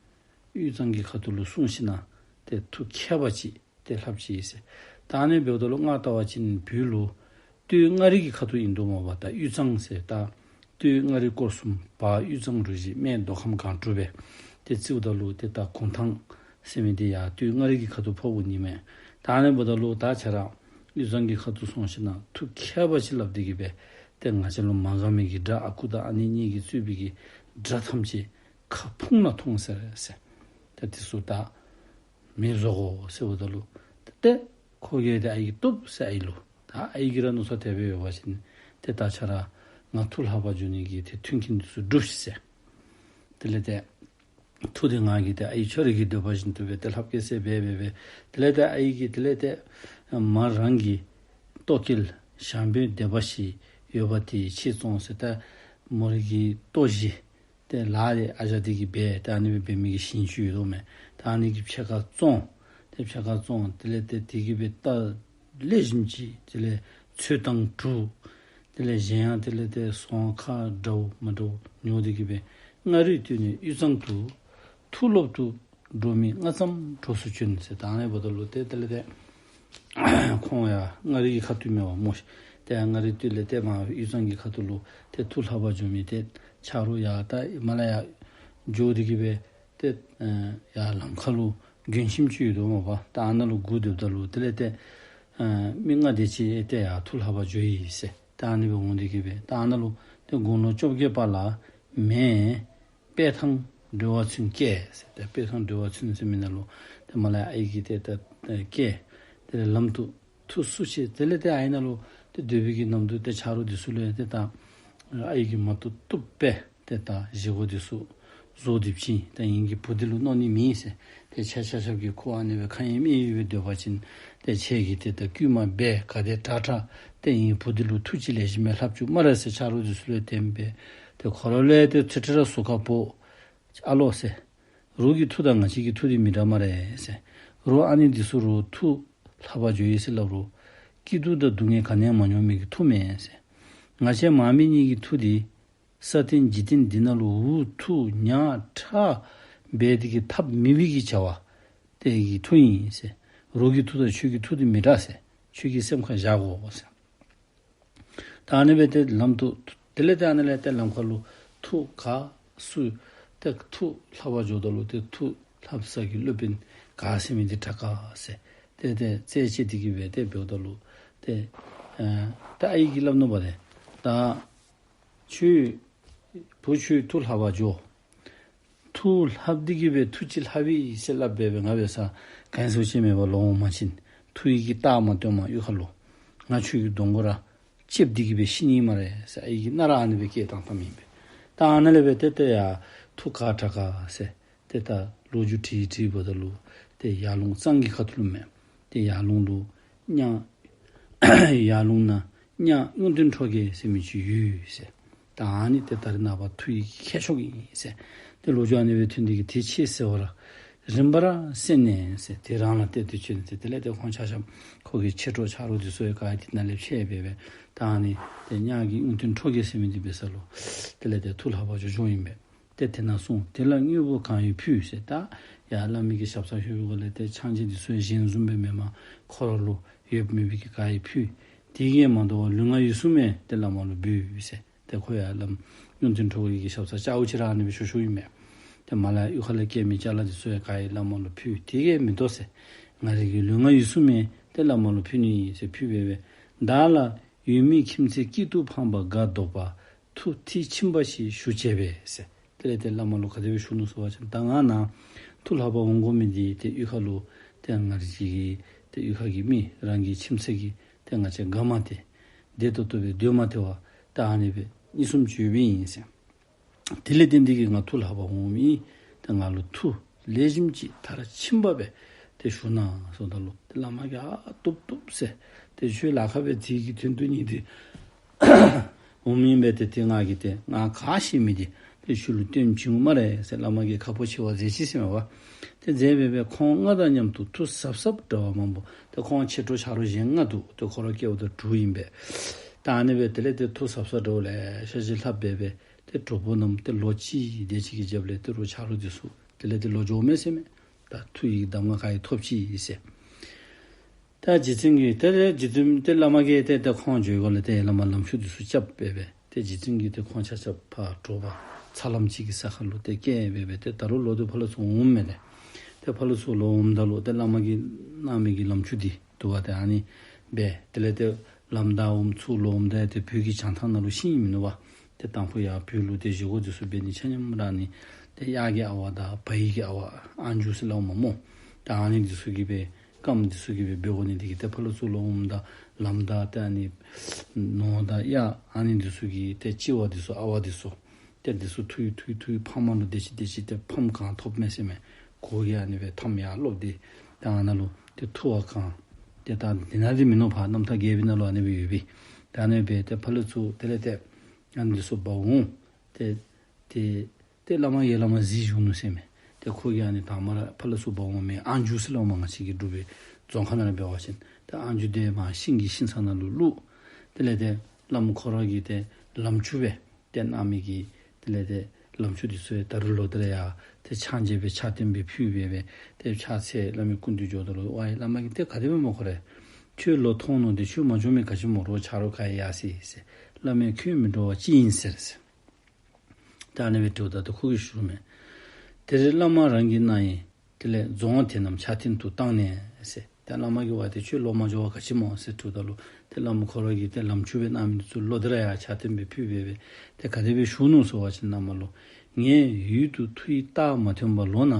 དབུས་གཙང་གི་ཁ་ཐུག་ལུ་སོང་ཞིནམ་ལས་ཏེ་མཐུ་མཁས་པ་ཅིག་ཏེ་ལྷབ་ཅི་ཟེར། ད་ཨ་ནི་འབདཝ་ད་ལུ་ང་བལྟ་བ་ཅིན་བོད་ལུ་སྟོད་མངའ་རིས་ཀྱི་ཁ་ཐུག་ཨིན་འདུག་སྨོ་པ། ད་དབུས་གཙང་ཟེར་ད་སྟོད་མངའ་རིས་སྐོར་གསུམ་བར་དབུས་གཙང་རུ་བཞི་སྨད་མདོ་ཁམས་སྒང་དྲུག་སྦེ་ཏེ་རྩིཝ་ད་ལུ་ཏེ་ད་གུང་ཐང་ཟེར་མི་འདི་ཡང་སྟོད་མངའ་རིས་ཀྱི་ཁ་ཐུག་ཕོགཔ་འོང་ནི་མས། ད་ཨ་ནི་འབདཝ་ད་ལུ་ད་ཁྱོད་ར་དབུས་གཙང་གི་ཁ་ཐུག་སོང་ཞིནམ་ལས་མཐུ་མཁས་པ་ཅིག་ལྷབ་སྟེ་གིས་སྦེ་ཏེ་ང་བཅས་ལུ་མ་དགའ་མི་གི་དགྲ་ཨ་ཁུ་དང་ཨ་ནེ་གཉིས་ཀྱིས་གཙོས་པའི་གི་དགྲ་ཐམས་ཅད་ཁ་ཕུང་ནང་ཐོང་ཟེར་ཟེར། ད་དེ་ཚུ་ད་མེདཔ་བཟོ་དགོ་ཟེརཝ་ད་ལུ་ཏེ་ཁོ་གིས་ཏེ་ཨའི་གིས་བཏུབ་ཟེར་ཨའི་ལུ། ད་ཨའི་གིས་ར་མནོ་བསམ་དེ་སྦེ་ཡོད་པ་ཅིན་ཏེ་ད་ཁྱོད་ར་ང་མཐུ་ལྷབ་པར་འགྱོ་ནི་གི་ཏེ་མཐུན་རྐྱེན་འདི་ཚུ་སྒྲུབ་ཤིག་ཟེར། དེ་ལས་ཏེ་མཐུ་འདི་ང་གིས་ཏེ་ཨའི་ཁྱོད་རའི་གི་འདོད་པ་བཞིན་དུ་སྦེ་ཏེ་ལྷབ་གེ་ཟེར་སྦེ་སྦེ་སྦེ། དེ་ལས་ཏེ་ཨའི་གིས་དེ་ལས་ཏེ་མ་རང་གི་ལྟོ་སྐལ་ཞང་བོན་སྡེ་པ་བཞི་ཡོད་པ་དེ་ཕྱེ་བཙོང་ཟེར། ད་མོ་རའི་གི་ལྟོ་བཞི་ཏེ་ལཱ་འདི་ཨ་ཞང་འདི་གིས་འབད། ད་ཨ་ནི་སྦེ་འབད་མི་གི་ཞིང་བཅུད་ཡོད་དོ་མས། ད་ཨ་ནི་གི་ཕྱེད་ཀ་བཙོང་། ཏེ་ཕྱེད་ཀ་བཙོང་། དེ་ལས་ཏེ་དེ་གིས་སྦེ་ད་ལེགས་ཤོམ་ཅིག་དེ་ལས་ཚོད་བཏང་གྲུབ། དེ་ལས་གཞན་ཡང་དེ་ལས་ཏེ་ཟོང་ཁ་འདྲཝ་མ་འདྲཝ་ཉོ་སྟེ་གིས་སྦེ་མངའ་རིས་སྟོད་ནས་དབུས་གཙང་དུ། མཐུ་སློབ་ཏུ་འགྲོ་མི་ལྔ་ཙམ་གྲོགས་སུ་བྱོན་ཟེར། ད་ཨ་ནི་འབདཝ་ད་ལུ་ཏེ་དེ་ལས་ཏེ་ཁོང་ཡང་མངའ་རིས་ཀྱི་ཁ་ཐུག་མས་པ་སྨོ་ཤིག། ཏེ་ཡར་མངའ་རིས་སྟོད་ལས་ཏེ་མར་དབུས་གཙང་གི་ཁ་ཐུག་ལུ་ཏེ་མཐུ་ལྷབ་པར་འགྱོ་མི་ཏེ་ཆ་རོགས་ཡར་ད་མར་ལས་ཡར་འགྱོ་སྟེ་གིས་སྦེ་ཏེ་ཡར་ལམ་ཁ་ལུ་མགྲོན་ཁྱིམ་ཅིག་ཡོད་དོ་སྨོ་པ། ད་ཨ་ནཱ་ལུ་སྒུག་སྡོདཔ་ད་ལུ་དེ་ལས་ཏེ་མི་ལྔ་དེ་ཅིག་ཏེ་ཡར་མཐུ་ལྷབ་པར་འགྱོ་ཡི་ཟེར། ད་ཨ་ནི་སྦེ་འོང་སྟེ་གིས་སྦེ་ད་ཨ་ནཱ་ལུ་ཏེ་དགུང་ལོ་བཅོ་བརྒྱད་པ་ལ་མེས་དཔལ་ཐང་སྒྲོལ་བ་མཚོན་བསྐྱལ་ཟེར། ཏེ་དཔལ་ཐང་སྒྲོལ་བ་མཚོན་ཟེར་མི་ནང་ལུ་ཏེ་མར་ལས་ཨའི་གིས་ཏེ་ད་བསྐྱལ། དེ་ལས་ལམ་དུ་མཐུ་བསུ་ཆེད། དེ་ལས་ཏེ་ཨའི་ནང་ལུ་ཏེ་སྡོད་པའི་གི་ནམ་དུ་ཏེ་ཆ་རོགས་འདི་ཚུ་ལུ་ཏེ་ད་ཨའི་གིས་མ་བཏུབ་བཏུབ་སྦེ་ཏེ་ད་བཞེས་སྒོ་འདི་ཚུ་བཟོ་སྟེ་བྱིན། ཏེ་ངེ་གི་བུ་འདི་ལུ་གནོད་ནི་མེད་ཟེར། ཏེ་ཁྱེད་ཆ་ཁྱབ་ཀྱིས་ཁོ་ཨ་ནི་སྦེ་ཁ་ཡེངས་མིག་ཡེངས་སྦེ་སྡོད་པ་ཅིན་ཏེ་ཁྱེད་ཀྱིས་ཏེ་ད་བསྐུལ་མ་འབད་ག་དེ་དྲག་དྲག་ཏེ་ངེ་གི་བུ་འདི་ལུ་མཐུ་ཅིག་ལེགས་ཤོམ་སྦེ་ལྷབ་བཅུག་སྨ་རེ་ཟེར་ཆ་རོགས་འདི་ཚུ་ལུ་དེ་སྦེ། ཏེ་ཁོ་ར་ལུ་ཡང་ཏེ་ཚུར་ཁྲིད་ར་ཟུར་ཁར་འབོ། ཨ་ལོ་ཟེར། རོགས་ཀྱི་མཐུ་དང་ང་བཅས་ཀྱི་མཐུ་འདི་མི་འདྲ་སྨ་རེ་ཟེར། རོགས་ཨ་ནི་འདི་ཚུ་རོགས་མཐུ་ལྷབ་པར་འགྱོ་ཡི་ཟེར་སླབ་རུང་སྐྱིད་སྡུག་དང་སྡུག་བསྔལ་ག་ནི་ཡང་མ་མྱོང་མི་གི་མཐུ་མས་ཟེར། ང་བཅས་མ་སྨད་གཉིས་ཀྱི་མཐུ་འདི་ས་སྟེང་འཇིག་རྟེན་འདི་ནང་ལུ་འུ་ཐུག་ཉག་ཕྲ་འབད་དེ་གིས་ཐབས་མེད་པའི་གི་བྱ་བ་དེ་གི་མཐུ་ཨིན་ཟེར། རོགས་ཀྱི་མཐུ་དང་ཁྱོད་ཀྱི་མཐུ་འདི་མི་འདྲ་ཟེར། ཁྱོད་ཀྱིས་སེམས་ཁར་བཞག་དགོ་ཟེར། ད་ཨ་ནི་སྦེ་ཏེ་ལམ་དུ་དེ་ལས་ཏེ་ཨ་ནི་ལས་ཏེ་ལམ་ཁ་ལུ་མཐུ་ག་སུ་ཏེ་མཐུ་ལྷབ་པར་འགྱོཝ་ད་ལུ་ཏེ་མཐུ་ལྷབ་ས་གི་སློབ་དཔོན་ག་ཟེར་མི་འདི་དྲག་ག་ཟེར། ཏེ་ཏེ་རྩད་བཅད་དེ་གིས་སྦེ་ཏེ་འབདཝ་ད་ལུ་ཏེ་ཨ་ད་ཨའི་གིས་སླབ་ནུག་པ་ཏེ། ད་ཁྱོད་བུ་ཁྱོད་མཐུ་ལྷབ་པར་འགྱོ། མཐུ་ལྷབ་སྟེ་གིས་སྦེ་མཐུ་ཅིག་ལྷབ་ཡི་ཟེར་སླབ་སྦེ་སྦེ་ང་འབད་ས་ག་ནི་ཟེར་བ་ཅིན་མེད་པར་ལོག་འོང་པ་ཅིན་མཐུ་ཡི་གི་རྟགས་མ་སྟོནམ་གཡུས་ཁ་ལུ་ང་ཁྱོད་ཀྱི་གདོང་ཁར་ར་ལྕེབ་སྟེ་གིས་སྦེ་ཤི་ནི་སྨ་རེ་ཟེར་ཨའི་གིས་ནཱ་ར་ཨ་ནི་སྦེ་སྐད་བཏང་བཏངམ་ཨིན་པས། ད་ཨ་ནཱ་ལས་སྦེ་ཏེ་ཏེ་ཡར་མཐུ་ག་དྲག་ག་ཟེར་ཏེ་ད་ལོ་རྒྱུས་དྲི་དྲིཝ་ད་ལུ་ཏེ་ཡར་ལུང་གཙང་གི་ཁ་ཐུག་ལུ་མས། ཏེ་ཡར་ལུང་ལུ་གཉའ་ཡར་ལུང་ནང་གཉའ་གཡུང་སྟོན་ཁྲོ་རྒྱལ་ཟེར་མི་ཅིག་ཡོད་ཟེར། ད་ཨ་ནི་ཏེ་ད་རེས་ནངས་པ་མཐུ་ཡི་མཁས་མཆོག་ཨིན་ཟེར། ཏེ་ལོ་རྒྱུས་ཨ་ནི་སྦེ་ཐོན་ཏེ་གིས་དེ་ཆེ་ཟེར་བ་ར་རིམ་པ་ར་གསན་ནས་ཟེར། དེ་རང་ལ་གཏད་དེ་བྱོན་ཟེར། དེ་ལས་ཏེ་ཁོང་ཆ་ཁྱབ་ཁོ་གི་མཆེད་གྲོགས་ཆ་རོགས་འདི་ཚུ་ཡང་ག་ཡང་དེ་ནང་ལས་ཕྱད་སྦེ་སྦེ་ད་ཨ་ནི་ཏེ་གཉའ་གི་གཡུང་སྟོན་ཁྲོ་རྒྱལ་ཟེར་མི་འདི་འབད་ས་ལུ་དེ་ལས་ཏེ་མཐུ་ལྷབ་པར་འགྱོ་འགྱོཝ་ཨིན་པས། ཏེ་དེ་ནང་སོང་། དེ་ལ་དངོས་པོ་གང་ཡོད་ཕུལ་ཟེར། ད་ཡར་བླ་མའི་གི་ཞབས་སར་ལྷོད་པའི་སྒང་ལས་ཏེ་ཕྱག་མཆོད་འདི་ཚུ་ཡང་གཞན་བཟུམ་སྦེ་མེན་པར་ཁོ་ར་ལུ་ཡོད་མི་བའི་གི་ག་ཡང་ཕུལ། དེ་གིས་མ་དོ་བར་ལུས་ངག་ཡིད་གསུམ་ཡང་ཏེ་བླ་མ་ལུ་འབུལ་ཟེར། ཏེ་ཁོ་ཡང་བླམ་གཡུང་སྟོན་ཁྲོ་རྒྱལ་གྱི་ཞབས་སར་སྐྱ་བོ་ཅིག་ར་ཨ་ནི་སྦེ་བཞུགས་བཞུགསཔ་ཨིན་མས། ཏེ་མར་ལས་གཡུས་ཁ་ལས་སྐྱེལ་མི་ཅ་ལ་འདི་ཚུ་ཡང་ག་ར་བླ་མ་ལུ་ཕུལ། དེ་གིས་མི་དོ་ཟེར། ང་རའི་གི་ལུས་ངག་ཡིད་གསུམ་ཡང་ཏེ་བླ་མ་ལུ་ཕུལ་ནི་ཨིན་ཟེར་ཕུལ་སྦེ་སྦེ། བདག་ལ་ཡོད་མེད་ཁྱིམ་མཚེས་སྐྱིད་སྡུག་ཕངས་པ་དགའ་དོགས་པ། མཐུ་མཐིལ་ཕྱིན་པ་ཞིག་ཞུ་བྱས་པས་ཟེར། དེ་ལས་ཏེ་བླ་མ་ལུ་ག་དེ་སྦེ་ཞུ་ནུག་ཟེར་བ་ཅིན་ད་ང་ནཱ་མཐུ་ལྷག་པར་འོང་དགོ་མི་འདི་ཏེ་གཡུས་ཁ་ལུ་ཏེ་ང་རའི་གི་ཏེ་གཡུས་ཁ་གི་མི་རང་གི་ཁྱིམ་མཚེས་ཀྱིས་ཏེ་ང་བཅས་དགའ་མ་སྟེར། བདེ་ཏོག་ཏོ་སྦེ་སྡོད་མ་སྟེར་བར་ད་ཨ་ནི་སྦེ་གཉིད་སུམ་ཅུ་ཡོདཔ་ཨིན་ཟེར། དེ་ལས་བརྟེན་ཏེ་གིས་ང་མཐུ་ལྷག་པར་འོང་མི་ཏེ་ང་ལུ་མཐུ་ལེགས་ཤོམ་ཅིག་མཐར་ཕྱིན་པ་སྦེ་ཏེ་ཞུ་གནང་ཟེརཝ་ད་ལུ་ཏེ་བླ་མ་གིས་ཨ་བཏུབ་བཏུབ་ཟེར། ཏེ་ཁྱོད་ལཱ་ཁག་སྦེ་འདི་གི་དོན་དུ་གཉིད་དེ་འོང་མི་ཨིན་པས། ཏེ་ཏེ་ང་གིས་ཏེ་ང་ག་ཤེས་མི་འདི་ཏེ་ཁྱོད་ལུ་སྟོན་བྱིན་དགོ་སྨ་རེ་ཟེར་བླ་མ་གིས་ཁ་སྤོབས་ཆེ་བ་མཛད་ཅི་ཟེར་མས་པ། ཏེ་མཛད་སྦེ་སྦེ་ཁོང་ལྔ་དང་མཉམ་དུ་མཐུ་ཟབ་ཟབ་འདྲ་བ་མང་པོ། ཏེ་ཁོང་མཆེད་གྲོགས་ཆ་རོགས་གཞན་ལྔ་འདུག། ཏེ་ཁོ་ར་སྐལཝ་དང་དྲུག་ཨིན་པས། ད་ཨ་ནི་སྦེ་དེ་ལས་ཏེ་མཐུ་ཟབ་ཟབ་འདྲ་བ་ལེ་ཤ་ཅིག་ལྷབ་སྦེ་སྦེ་ཏེ་གྲོགས་པོ་རྣམས་ཏེ་ལོ་གཅིག་དེ་ཅིག་གི་རྒྱབ་ལས་ཏེ་རོགས་ཆ་རོགས་འདི་ཚུ་དེ་ལས་ཏེ་ལོག་འགྱོཝ་མས་ཟེར་མས། ད་མཐུ་ཡི་གདམས་ངག་ག་ར་ཐོབ་ཅི་ཟེར། ད་རྗེ་བཙུན་གྱིས་དེ་ལས་རྗེ་བཙུན་ཏེ་བླ་མ་གིས་ཏེ་ཏེ་ཁོང་འགྱོ་བའི་སྒང་ལས་ཏེ་བླ་མ་ལམ་ཆུང་འདི་ཚུ་རྐྱབ་སྦེ་སྦེ་ཏེ་རྗེ་བཙུན་གྱིས་ཏེ་ཁོང་ཆ་ཁྱབ་ཕར་དྲོ་པ་ཚ་ལམ་ཅིག་གི་ས་ཁར་ལུ་ཏེ་བསྐྱལ་སྦེ་སྦེ་ཏེ་ད་རུང་ལོག་སྟེ་ཕར་ལས་ཚུར་འོངམ་མས་ཏེ། ཏེ་ཕར་ལས་ཚུར་ལོག་འོངམ་ད་ལུ་ཏེ་བླ་མ་གིས་གནང་མི་གི་ལམ་ཆུང་འདི་འདུག་པ། ཏེ་ཨ་ནི་སྦེ་དེ་ལས་ཏེ་ལམ་བདའ་འོངམ་ཚུར་ལོག་འོངམ་ད་ཏེ་བོད་ཀྱི་བྱང་ཐང་ནང་ལུ་ཤིང་མིན་ནུག་པ། ཏེ་དང་ཕུ་ཡར་བོད་ལུ་ཏེ་བཞེས་སྒོ་འདི་ཚུ་འབད་ནི་ཆ་མཉམ་ར་ནི་ཏེ་གཡག་གི་ཨ་ཝ་དང་བ་ཡི་གི་ཨ་ཝ་ཨང་རྒྱུ་ཟེར་སླབ་མས་སྨོ། ད་ཨ་ནི་འདི་ཚུ་གིས་སྦེ་རྐངམ་འདི་ཚུ་གིས་སྦེ་འབད་དགོ་ནི་འདི་གིས་ཏེ་ཕར་ལས་ཚུར་ལོག་འོངམ་ད་ལམ་བདའ་ཏེ་ཨ་ནི་ནོར་དང་གཡག་ཨ་ནི་འདི་ཚུ་གི་ཏེ་ལྕི་བ་འདི་ཚུ་ཨ་ཝ་འདི་ཚུ་ཏེ་འདི་ཚུ་འཐུ་འཐུ་འཐུ་ཕམ་ལུ་དེ་ཅིག་དེ་ཅིག་ཏེ་ཕམ་གང་ཐོབ་མས་ཟེར་མས། གོ་གི་ཨ་ནི་སྦེ་ཐམ་ཡར་ལོག་སྟེ་ད་ཨ་ནཱ་ལུ་ཏེ་འཐུ་བ་གང་ཏེ་ད་འདི་ནང་འདི་མིན་ནུག་པ། རྣམ་ཐར་རྒྱས་པའི་ནང་ལུ་ཨ་ནི་སྦེ་ཡོད་པས། ད་ཨ་ནི་སྦེ་ཏེ་ཕར་ལས་ཚུར་དེ་ལས་ཏེ་ཨ་ནི་འདི་ཚུ་འབག་འོང་། ཏེ་ཏེ་ཏེ་བླ་མ་ཡང་བླ་མ་གཟིགས་བཞུགས་ནུག་ཟེར་མས། ཏེ་ཁོ་གིས་ཨ་ནི་དང་པ་ར་ཕར་ལས་ཚུར་འབག་འོང་མི་ཨང་རྒྱུ་ཟེར་སླབ་མས། ང་བཅས་ཀྱི་འབྲུག་པའི་རྫོང་ཁ་ནང་ལུ་འབད་བ་ཅིན་ཏེ་ཨང་རྒྱུ་དེ་མར་ཤིང་གི་ཤིང་ཚང་ནང་ལུ་བླུགས། དེ་ལས་ཏེ་བླ་མ་ཁོ་ར་གིས་ཏེ་ལམ་ཆུང་སྦེ་ཏེ་གནང་མི་གི་དེ་ལས་ཏེ་ལམ་ཆུང་འདི་ཚུ་ཡང་ད་རུང་ལོག་སྟེ་ར་ཡར་ཏེ་ཕྱག་མཇལ་སྦེ་ཕྱག་སྟོན་སྦེ་ཕུལ་སྦེ་སྦེ་ཏེ་ཕྱག་འཚལ། བླ་མའི་སྐུ་མདུན་འགྱོཝ་ད་ལུ་ཝའི་བླ་མ་གིས་ཏེ་ག་དེ་སྦེ་སྨོ་ཁོ་རེ། ཁྱོད་ལོག་མཐོང་ནུག་ཏེ་ཁྱོད་མ་འགྱོ་མི་ག་ཅི་སྨོ། རོགས་ཆ་རོགས་ག་ར་ཡར་སོ་ཡི་ཟེར། བླ་མས་ཁྱོད་མི་འགྲོ་བ་ཅི་ཨིན་ཟེར་ཟེར། ད་ཨ་ནི་སྦེ་དྲིཝ་ད་ཏེ་ཁོ་གིས་ཞུ་མས། ད་རེས་བླ་མ་རང་གིས་གནང་ཡི། དེ་ལས་རྫོང་དེ་རྣམས་ཕྱག་རྟེན་དུ་བཏང་ནས་ཟེར། ད་བླ་མ་གིས་ཝའི་ཏེ་ཁྱོད་ལོག་མ་འགྱོ་བ་ག་ཅི་སྨོ་ཟེར་དྲིཝ་ད་ལུ་ཏེ་བླ་མ་ཁོ་ར་གིས་ཏེ་ལམ་ཆུང་སྦེ་གནང་མི་འདི་ཚུ་ལོག་སྟེ་ར་ཡར་ཕྱག་སྟོན་སྦེ་ཕུལ་སྦེ་སྦེ་ཏེ་ག་དེ་སྦེ་ཞུ་ནུག་ཟེར་བ་ཅིན་བླ་མ་ལུ་ངའི་ཡུལ་དུ་མཐུ་ཡི་རྟགས་མ་ཐོན་པ་ལོ་ན།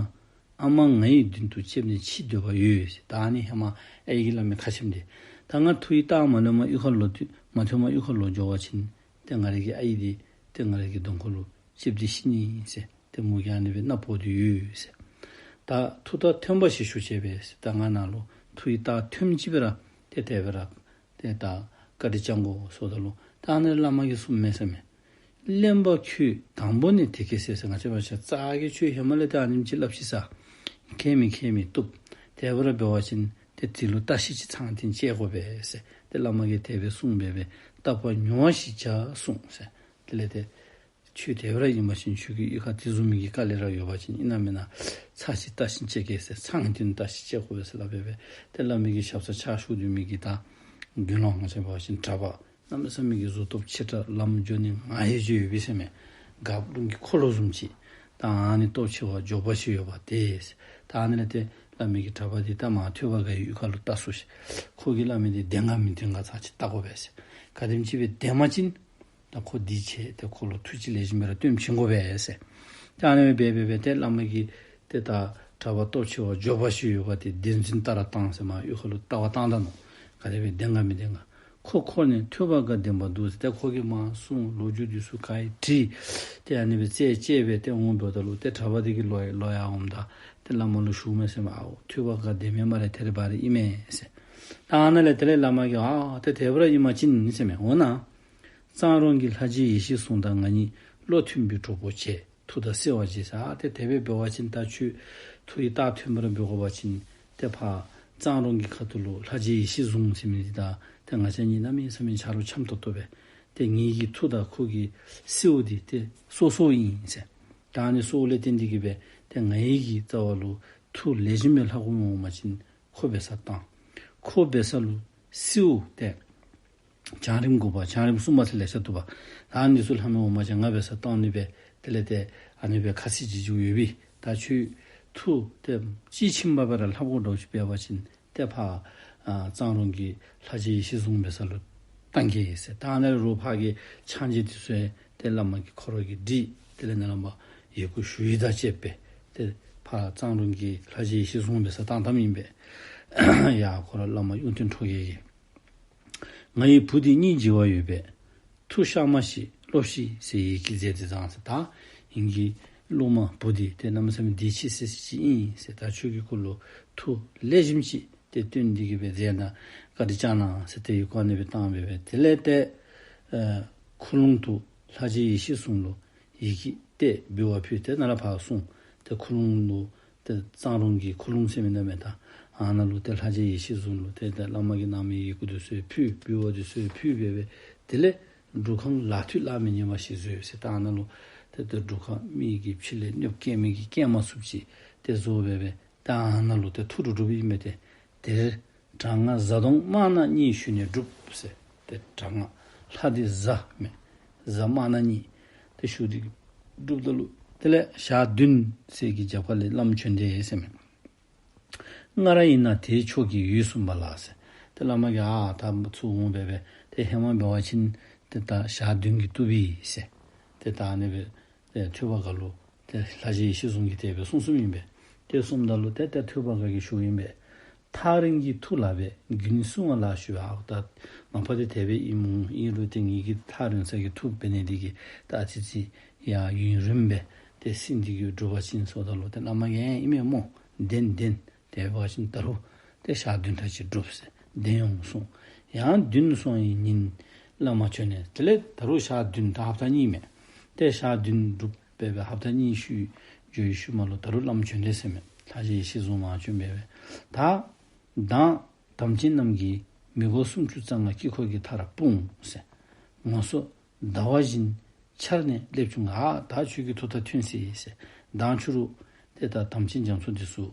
ཨ་མ་ང་ཡི་མདུན་དུ་ལྕེབས་ནས་ཅི་འདོད་པ་ཡོད་ཟེར། ད་ཨ་ནི་ཧེ་མ་ཨའི་གིས་སླབ་མི་ཁ་ཆེམས་འདི། ད་ང་མཐུ་ཡི་རྟགས་མ་ལོན་པར་གཡུས་ཁར་ལོག་སྟེ་མ་ཐོན་པར་གཡུས་ཁར་ལོག་འགྱོ་བ་ཅིན་ཏེ་ང་རའི་གི་ཨའི་འདི་ཏེ་ང་རའི་གི་གདོང་ཁ་ལུ་ལྕེབས་ཏེ་ཤི་ནི་ཨིན་ཟེར། ཏེ་མོ་གིས་ཨ་ནི་སྦེ་མནའ་བོར་ཏེ་ཡོད་ཟེར། ད་མཐུ་རྟགས་ཐོན་པ་ཞིག་ཞུ་བྱས་པས་ཟེར། ད་ང་ནཱ་ལུ་མཐུ་ཡི་རྟགས་ཐོན་ཅི་སྦེ་ར་ཏེ་དེ་སྦེ་ར་ཏེ་ད་བཀའ་དྲིན་བསྐྱང་དགོ་ཟེརཝ་ད་ལུ་ད་ཨ་ནི་བླ་མ་གིས་གསུངམ་མས་ཟེར་མས། གླེན་པ་ཁྱོད་དང་པོ་ནས་དེ་སྐད་ཟེར་ཟེར། ང་བཅས་འབད་བ་ཅིན་རྩ་གི་ཁྱོད་ཧེ་མ་ལས་ད་ཨ་ནེམ་ཅིག་སླབ་ཤི་ས། མཁས་མི་མཁས་མི་བཏུབ། དེ་སྦེ་ར་འབད་བ་ཅིན་ཏེ་དེ་ལུ་བརྟག་ཞིབ་ཅིག་ཚང་བརྟན་བྱེད་དགོ་པས་ཟེར། ཏེ་བླ་མ་གིས་དེ་སྦེ་གསུངས་སྦེ་སྦེ་བརྟག་པ་ཉུང་བ་ཞིག་བྱ་གསུངས་ཟེར། དེ་ལས་ཏེ་ཁྱོད་དེ་སྦེ་ར་ཨིན་པ་ཅིན་ཁྱོད་ཀྱི་གཡུས་ཁར་དེ་བཟུམ་མའི་གི་དཀའ་ལས་ར་ཡོད་པ་ཅིན་ཨིན་ན་མེན་ན་ཚར་ཅིག་བརྟག་ཞིབ་བྱེད་གེ་ཟེར། ཚང་བརྟན་བརྟག་ཞིབ་བྱེད་དགོ་པས་ཟེར་སླབ་སྦེ་སྦེ་ཏེ་བླ་མའི་གི་ཞབས་སར་ཕྱག་ཞུ་སྡོད་མི་གི་ད་དགེ་སློང་ང་བཅས་འབད་བ་ཅིན་གྲྭ་པ་གནམ་མེད་ས་མེད་ཀྱི་གཟུགས་སྟོབས་ཆེ་དྲགས་ལམ་འགྱོ་ནི་ང་ཧེ་འགྱོ་ཡོད་པས་ཟེར་མས། གབ་ལུང་གི་འཁོར་ལོ་བཟུམ་ཅིག། ད་ཨ་ནི་སྟོབས་ཆེ་བ་མགྱོགས་པ་ཅིག་ཡོད་པ་དེ། ད་ཨ་ནི་ལས་ཏེ་བླ་མའི་གི་གྲྭ་པ་འདི་ད་མར་ཐོས་པ་དགའ་བའི་གཡུས་ཁ་ལུ་བལྟ་སོང་ཟེར། ཁོ་གི་བླ་མ་འདི་བདེན་ག་མི་བདེན་ག་ཚར་ཅིག་བལྟ་དགོ་པས་ཟེར། ག་དེམ་ཅིག་སྦེ་བདེན་པ་ཅིན་ད་ཁོ་འདི་བྱས་ཏེ་ཁོ་ལུ་ཐུགས་རྗེ་ལེགས་ཤོམ་སྦེ་ར་སྟོན་བྱིན་དགོ་པས་ཟེར། ད་ཨ་ནི་སྦེ་འབད་འབད་འབད་ཏེ་བླ་མ་གིས་ཏེ་ད་གྲྭ་པ་སྟོབས་ཆེ་བ་མགྱོགས་པ་ཅིག་ཡོད་པ་དེ་བདེན་རྫུན་བལྟ་ར་བཏང་ཟེར་མར་གཡུས་ཁ་ལུ་བལྟ་བར་བཏང་ད་ནུག། ག་དེ་སྦེ་བདེན་ག་མི་བདེན་ག། ཁོ་འཁོར་ནས་ཐོས་པ་དགའ་བདེན་པ་འདུག་ཟེར། ཏེ་ཁོ་གིས་མར་གསུངས། ལོ་རྒྱུས་འདི་ཚུ་ག་ར་དྲིས། ཏེ་ཨ་ནི་སྦེ་རྩད་བཅད་སྦེ་ཏེ་འོང་འབདཝ་ད་ལུ་ཏེ་གྲྭ་པ་འདི་གིས་ལོག་ལོག་ཡར་འོངམ་ད་ཏེ་བླ་མ་ལུ་ཞུཝ་མས་ཟེར་མས། ཨའོ་ཐོས་པ་དགའ་བདེན་མས་སྨ་རེ། ཐད་རི་བ་རི་ཨིན་མས་ཟེར། ད་ཨ་ནཱ་ལས་དེ་ལས་བླ་མ་གིས་ཨ་ཏེ་དེ་སྦེ་ར་ཨིན་པ་ཅིན་ཟེར་མས། འོ་ན་གཙང་རོང་གི་ལྷ་རྗེ་ཡེ་ཤེས་ཟུང་དང་ང་གཉིས་བློ་མཐུན་པའི་གྲོགས་པོ་བྱས། མཐུ་དང་བསྲེ་བ་བྱས་ཟེར། ཨ་ཏེ་དེ་སྦེ་འབད་བ་ཅིན་ད་ཁྱོད་མཐུ་ཡི་རྟགས་ཐོན་པར་འབད་དགོ་པ་ཅིན་ཏེ་ཕར་གཙང་རོང་གི་ཁ་ཐུག་ལུ་ལྷ་རྗེ་ཡེ་ཤེས་ཟུང་ཟེར་མི་འདི་དང་ཏེ་ང་བཅས་གཉིས་གནམ་མེད་ས་མེད་ཆ་རོགས་འཆམ་ཏོག་ཏོ་སྦེ། ཏེ་ངེ་གི་མཐུ་དང་ཁོ་གི་བསྲེཝ་འདི་ཏེ་སོ་སོ་ཨིན་ཟེར། ད་ཨ་ནི་སོ་སོ་ལས་བརྟེན་ཏེ་གིས་སྦེ་ཏེ་ངེ་གི་རྩ་བ་ལུ་མཐུ་ལེགས་ཤོམ་སྦེ་ལྷག་དགོ་མི་འོང་པ་ཅིན་ཁོ་འབད་སར་བཏང་། ཁོ་འབད་ས་ལུ་བསྲེཝ་ཏེ་བྱང་རིམ་དགུ་པ་བྱང་རིམ་གསུམ་པ་ཟེར་ལེ་ཤ་འདུག་པ། ད་ཨ་ནི་ཚུ་ལྷག་མི་འོང་པ་ཅིན་ང་འབད་སར་བཏང་ནི་སྦེ་ དེ་ལས་ཏེ་ཨ་ནི་སྦེ་ཁ་ཚིག་ཅིག་ཅིག་ཡོད་པས། ད་ཁྱོད་མཐུ་ཏེ་ཅིག་ཕྱིན་པ་སྦེ་ར་ལྷབ་དགོཔ་འདྲཝ་ཅིག་འབད་བ་ཅིན་ཏེ་ཕར་ཨ་གཙང་རོང་གི་ལྷ་རྗེ་ཡེ་ཤེས་བཟུང་འབད་ས་ལུ་བཏང་གེ་ཟེར། ད་ཨ་ནཱ་ལུ་ཕར་གྱི་ཕྱག་རྗེས་འདི་ཚུ་ཡང་ཏེ་བླ་མ་གིས་ཁོ་ར་གིས་བྲིས། དེ་ལས་ནཱ་ལས་མར་ཡི་གུ་ཞུ་ཡིག་དང་བཅས་པའི་ཏེ་ཕར་གཙང་རོང་གི་ལྷ་རྗེ་ཡེ་ཤེས་བཟུང་འབད་སར་བཏང་བཏངམ་ཨིན་པས། ཡ་ཁོ་ར་བླ་མ་གཡུང་སྟོན་ཁྲོ་རྒྱལ་གྱིས། ང་ཡི་བུ་འདི་སྙིང་རྗེ་བ་ཡོད་པས། མཐུ་གཤགས་མ་ཤེས་སློབས་ཤིག་ཟེར་ཡི་གེ་མཛད་དེ་བཏང་ཟེར། ད་ཨིན་གྱི་སློབ་མ་བུ་འདི་ཏེ་གནམ་མེད་ས་མེད་འདི་ཆེ་ཟེར་ཅིག་ཨིན་ཟེར། ད་ཁྱོད་ཀྱིས་ཁོ་ལུ་མཐུ་ལེགས་ཤོམ་ཅིག་ཏེ་སྟོན་ཏེ་གི་སྦེ་མཛད་ད་བཀའ་དྲིན་བསྐྱང་གནང་ཟེར་ཏེ་ཡི་གུ་ཨ་ནི་སྦེ་བཏང་སྦེ་སྦེ་དེ་ལས་ཏེ་ཨ་ཁུ་ལུང་དུ་ལྷ་རྗེ་ཡེ་ཤེས་བཟུང་ལུ་ཡི་གེ་ཏེ་འབུལ་བ་ཕུལ་ཏེ་ནཱ་ལས་ཕར་སོང་། ཏེ་ཁུ་ལུང་ལུ་ཏེ་གཙང་རོང་གི་ཁུ་ལུང་ཟེར་མི་ནང་མེད་ད། ཨ་ནཱ་ལུ་ཏེ་ལྷ་རྗེ་ཡེ་ཤེས་བཟུང་ལུ་ཏེ་ཏེ་བླ་མ་གིས་གནང་མི་ཡི་གུ་འདི་ཚུ་ཕུལ། འབུལ་བ་འདི་ཚུ་ཕུལ་སྦེ་སྦེ་དེ་ལས་སྒྲུབ་ཁང་ལག་མཐིལ་བརླག་མི་ཉན་པ་ཞིག་བཟོ་ཡི་ཟེར། ད་ཨ་ནཱ་ལུ་ཏེ་ཏེ་སྒྲུབ་ཁང་མི་གི་ཕྱི་ལས་གནོདཔ་བཀལ་མི་གིས་བཀལ་མ་ཚུགསཔ་ཅིག་ཏེ་བཟོ་སྦེ་སྦེ་ད་ཨ་ནཱ་ལུ་ཏེ་ཐུགས་སྒྲུབ་སྒྲུབ་ཨིན་མས། ཏེ་དེར་དྲག་སྔགས་གཟའ་གདོང་དམར་ནག་གཉིས་ཞུས་ནས་སྒྲུབས་ཟེར། ཏེ་དྲག་སྔགས་ལྷ་འདི་གཟའ་མས། གཟའ་དམར་ནག་གཉིས་ཏེ་ཞུ་སྟེ་སྒྲུབ་ད་ལུ་དེ་ལས་ཞག་བདུན་ཟེར་གྱི་རྒྱབ་ཁ་ལས་བླམ་བྱོན་དེས་ཟེར་མས། སྔར་ཡིན་ན་དེའི་ཕྱོགས་ཀྱི་ཡུལ་གསུངས་པ་ལགས་ཟེར། ཏེ་བླ་མ་གིས་ཨ་ད་ཚུར་འོང་སྦེ་སྦེ་ཏེ་ཧེ་མ་འབད་བ་ཅིན་ཏེ་ད་ཞག་བདུན་གྱིས་བཏུབ་པས་ཟེར། ཏེ་ད་ཨ་ནི་སྦེ་ཏེ་ཐོས་པ་དགའ་ལུ་ཏེ་ལྷ་རྗེ་ཡེ་ཤེས་བཟུང་གིས་དེ་སྦེ་གསུངས་གསུངསམ་ཨིན་པས། ཏེ་གསུངམ་ད་ལུ་ཏེ་ཏེ་ཐོས་པ་དགའ་གིས་ཞུཝ་ཨིན་པས། ཐག་རིང་གི་ཐུགས་ལ་སྦེ་རྒྱུན་བསྲུང་བ་ལགས་ཞུ། ཨ་ད་མ་པ་ཏེ་དེ་སྦེ་ཨིན་མོ། ཨིན་རུང་ཏེ་ངེ་གི་ཐག་རིང་ས་གི་ཐུགས་འབད་ནི་འདི་གིས་ད་ཨ་ཙི་ཅིག་ཡ་ཡུན་རིངམོ་སྦེ་ཏེ་བསྲུང་སྟེ་གི་སྒྲུབ་པ་ཅིན་ཟེརཝ་ད་ལུ་ཏེ་བླ་མ་གིས་ཨིན་མས་མོ། བདེན་བདེན། དེ་འབད་བ་ཅིན་ད་རུང་ཏེ་ཞག་བདུན་ཕྲག་ཅིག་སྒྲུབ་ཟེར། བདེན་ཡོང་གསུངས། ཡང་བདུན་སོང་བའི་ཉིན་བླ་མ་བྱོན་ནས་དེ་ལས་ད་རུང་ཞག་བདུན་ད་ཧབ་ཏ་གཉིས་མས། ཏེ་ཞག་བདུན་སྒྲུབ་སྦེ་སྦེ་ཧབ་ཏ་གཉིས་ཤུལ་འགྱོ་བའི་ཤུལ་མ་ལུ་ད་རུང་བླམ་བྱོན་དེས་ཟེར་མས། ལྷ་རྗེ་ཡེ་ཤེས་བཟུང་མར་བྱོན་སྦེ་སྦེ། ད་མདང་དམ་ཅན་རྣམས་ཀྱིས་མི་མགོ་སུམ་ཅུ་རྩ་ལྔ་དཀྱིལ་འཁོར་གྱི་མཐར་སྤུངས་ཟེར། ངོ་སོ་ཟླ་བ་བཞིན་འཆར་ནས་སླེབས་བྱུང་། ཨ་ད་ཁྱོད་ཀྱི་ཐུགས་ཐག་ཐོན་སོ་ཡི་ཟེར། མདང་ཕྱི་རུ་ཏེ་ད་དམ་ཅན་རྒྱ་མཚོ་འདི་ཚུ་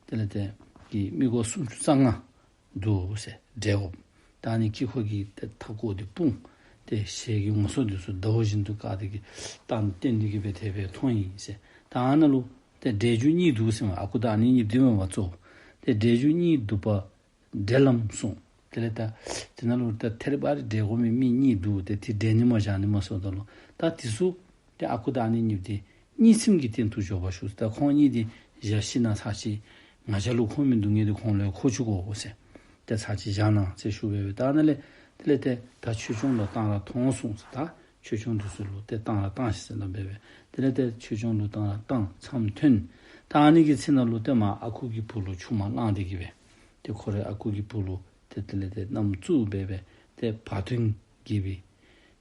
དེ་ལས་ཏེ་གི་མི་མགོ་སུམ་ཅུ་རྩ་ལྔ་འདུག་ཟེར། བསྒྲལ་དགོཔ། ད་ཨ་ནི་དཀྱིལ་འཁོར་གྱི་ཏེ་མཐའ་སྐོར་འདི་སྤུངས། ཏེ་ཞལ་གྱི་ངོ་སོ་འདི་ཚུ་ཟླཝ་བཞིན་དུ་བཀག་སྟེ་གི་བསྟན་བསྟན་ཏེ་གི་སྦེ་དེ་སྦེ་མཐོང་ཡི་ཟེར། ད་ཨ་ནཱ་ལུ་ཏེ་བསྒྲལ་རྒྱུ་གཉིས་འདུག་ཟེར་མས། ཨ་ཁུ་དང་ཨ་ནེ་གཉིས་འདི་མས་པ་གཙོ་བོ། ཏེ་བསྒྲལ་རྒྱུ་གཉིས་འདུག་པ་བསྒྲལ་ལམ་གསུངས། དེ་ལས་ད་དེ་ནང་ལུ་ད་ཐད་རི་བ་རི་བསྒྲལ་དགོ་མི་མི་གཉིས་འདུག། ཏེ་དེ་བསྒྲལ་ནི་མས་བཞག་ནི་མས་ཟེརཝ་ད་ལུ་ད་འདི་ཚུ་ཏེ་ཨ་ཁུ་དང་ཨ་ནེ་གཉིས་འདི་གཉིས་འཛོམས་ཀྱི་རྟེན་དུ་འབྱོར་བར་ཞུ། ད་ཁོང་གཉིས་འདི་བཞག་ཞིནམ་ལས་ཚར་ཅིག་ང་བཅས་ལུ་ཁོང་མིན་འདུག། ངེ་འདི་ཁོང་ལུ་ཡང་མཁོ་བཅུག་དགོ་ཟེར། ཏེ་ཚར་ཅིག་བཞག་གནང་ཟེར་ཞུ་སྦེ་སྦེ། ད་ཨ་ནཱ་ལས་དེ་ལས་ཏེ་ད་ཆོས་སྐྱོང་ལུ་གཏང་རག་ཐོངས་གསུངས་ཟེར། ད་ཆོས་སྐྱོང་འདི་ཚུ་ལུ་ཏེ་གཏང་རག་གཏང་ཤིག་ཟེར་སླབ་སྦེ་སྦེ། དེ་ལས་ཏེ་ཆོས་སྐྱོང་ལུ་གཏང་རག་གཏང་མཚམས་ཐོན། ད་ཨ་ནི་གི་ཚེ་ནང་ལུ་ཏེ་མར་ཨ་ཁུ་གི་བུ་ལུ་ཆུང་མ་བླངས་ཏེ་གི་སྦེ་ཏེ་ཁོ་རའི་ཨ་ཁུ་གི་བུ་ལུ་ཏེ་དེ་ལས་ཏེ་མནའམ་བཙུགས་སྦེ་སྦེ་ཏེ་བར་དོ་དགེ་བའི་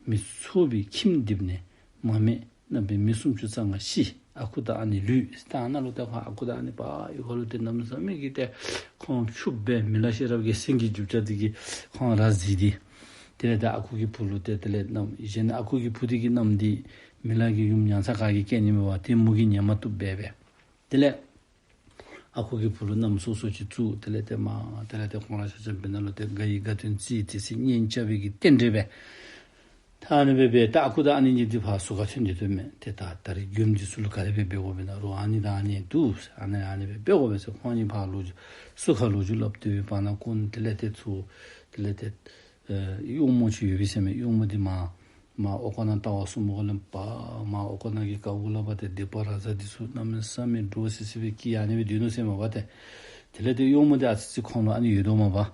མི་ཚོགས་པའི་ཁྱིམ་རྡིབ་ནས་མ་སྨད་རྣམ་པའི་མི་སུམ་ཅུ་རྩ་ལྔ་ཤི། ཨ་ཁུ་དང་ཨ་ནེ་ལུས། ད་ཨ་ནཱ་ལུ་ཏེ་ཁོང་ཨ་ཁུ་དང་ཨ་ནེ་པ་ཡོད་ཁ་ལུ་ཏེ་གནམ་མེད་ས་མེད་ཀྱི་ཏེ་ཁོང་ཕྱུགཔོ་སྦེ་མི་ལ་ཤེས་རབ་རྒྱལ་མཚན་གྱི་རྒྱུ་ཆ་འདི་གིས་ཁོང་ར་གཟིགས་ཏེ། དེ་ལས་ཏེ་ཨ་ཁུ་གི་བུ་ལུ་ཏེ་དེ་ལས་མནའམ་གཞན་ཨ་ཁུ་གི་བུ་འདི་གི་མནའམ་འདི་མི་ལ་གི་ཡུམ་ཉང་ཚ་ག་གིས་སྐྱེ་ནི་མས་པ། ཏེ་མོ་གིས་ཉན་མ་བཏུབ་སྦེ་སྦེ། དེ་ལས་ཨ་ཁུ་གི་བུ་ལུ་མནའམ་སོ་སོ་ཅིག་བཙུགས། དེ་ལས་ཏེ་མར་དེ་ལས་ཏེ་ཁོང་ར་ཆ་ཁྱབ་སྦེ་ནཱ་ལུ་ཏེ་དགའ་བའི་དགའ་སྟོན་བརྩི་སྟེ་ཟེར་གཉེན་རྐྱབ་པའི་གི་རྟེན་འབྲེལ་སྦེ། ད་ཨ་ནི་སྦེ་སྦེ་ད་ཨ་ཁུ་དང་ཨ་ནེ་གཉིས་འདི་ཕར་ཟུར་ཁར་ཐོན་ཏེ་སྡོད་མས། ཏེ་ད་ད་རིས་མགྱོནམ་འདི་ཚུ་ལུ་ག་དེ་སྦེ་འབད་དགོ་པས་ན། རོགས་ཨ་ནི་དང་ཨ་ནི་འདུག། ཨ་ནི་ཨ་ནི་སྦེ་འབད་དགོ་པས་ཟེར། ཁོང་གཉིས་ཕར་ལོག་ཟུར་ཁར་ལོག་རྒྱུ་སླབ་སྡོད་པའི་བར་ན་ཀུན་དེ་ལས་ཏེ་ཚུར་དེ་ལས་ཏེ་ཨེ་གཡོགམོ་ཅིག་ཡོད་པས་ཟེར་མས། གཡོགམོ་འདི་མར་མར་ཨོལ་ལྐོག་ནང་ལྟ་བར་སོངམ་ལས་ཕར་མར་ཨོལ་ལྐོག་ནང་གི་ཀཝ་ལས་ཕར་ཏེ་སྡིག་པ་ར་ཛ་འདི་ཚུ་གནམ་མེད་ས་མེད་འདྲོག་སི་སི་སྦེ་སྐྱིད་ཨ་ནི་སྦེ་སྡོད་ནུག་ཟེར་མས་པ་ཏེ། དེ་ལས་ཏེ་གཡོགམོ་འདི་ཨ་ཙི་ཅིག་ཁོང་ལུ་ཨ་ནི་ཡོད་དོ་མས་པ།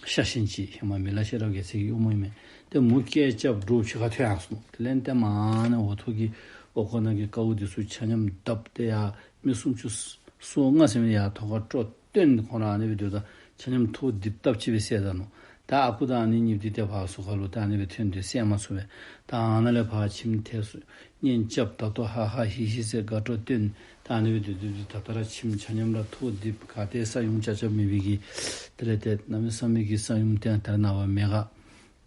ཤ་ཞེན་ཅིག། ཧེ་མ་མི་ལ་ཤེས་རབ་རྒྱལ་མཚན་གྱི་གཡོགམོ་ཨིན་མས། ཏེ་མོ་སྐད་རྐྱབ་འདྲོག་ཕྱི་ཁར་ཐོན་ཡར་སོང་། དེ་ལས་ཏེ་མར་ཨ་ནི་འོག་ཐོག་གི་ཨོལ་ལྐོག་ནང་གི་ཀཝ་འདི་ཚུ་ཆ་མཉམ་བརྡབ་སྟེ་ཡར་མི་སུམ་ཅུ་སོ་ལྔ་ཟེར་མི་ཡར་ཐོག་ཁར་ཏེ་བཏོན། ཁོང་ར་ཨ་ནི་སྦེ་སྡོད་ད་ཆ་མཉམ་ཐོག་རྡིབ་སྟབས་ཅིག་སྦེ་བསད་ད་ནུག། ད་ཨ་ཁུ་དང་ཨ་ནེ་གཉིས་འདི་ཏེ་ཕར་ཟུར་ཁ་ལུ་ད་ཨ་ནི་སྦེ་ཐོན་ཏེ་བསད་མ་ཚུགས་པས། ད་ཨ་ནཱ་ལས་ཕར་ཁྱིམ་ཐེབས་སུ་གཉེན་རྐྱབ་ད་ལྟོ་ཧ་ཧ་ཧི་ཧི་ཟེར་དགའ་སྤྲོ་སྟོན། ད་ཨ་ནི་སྦེ་སྡོད་སྡོད་སྡོད་ད་ད་ར་ཁྱིམ་ཆ་མཉམ་ར་ཐོག་རྡིབ། ག་ཏེ་ས་ཡོམ་རྐྱབ་རྐྱབ་མེད་པའི་གི་དེ་ལས་ཏེ་གནམ་མེད་ས་མེད་ཀྱི་ས་ཡོམ་ཏེ་ད་རེས་ནངས་པ་མེ་གྷ་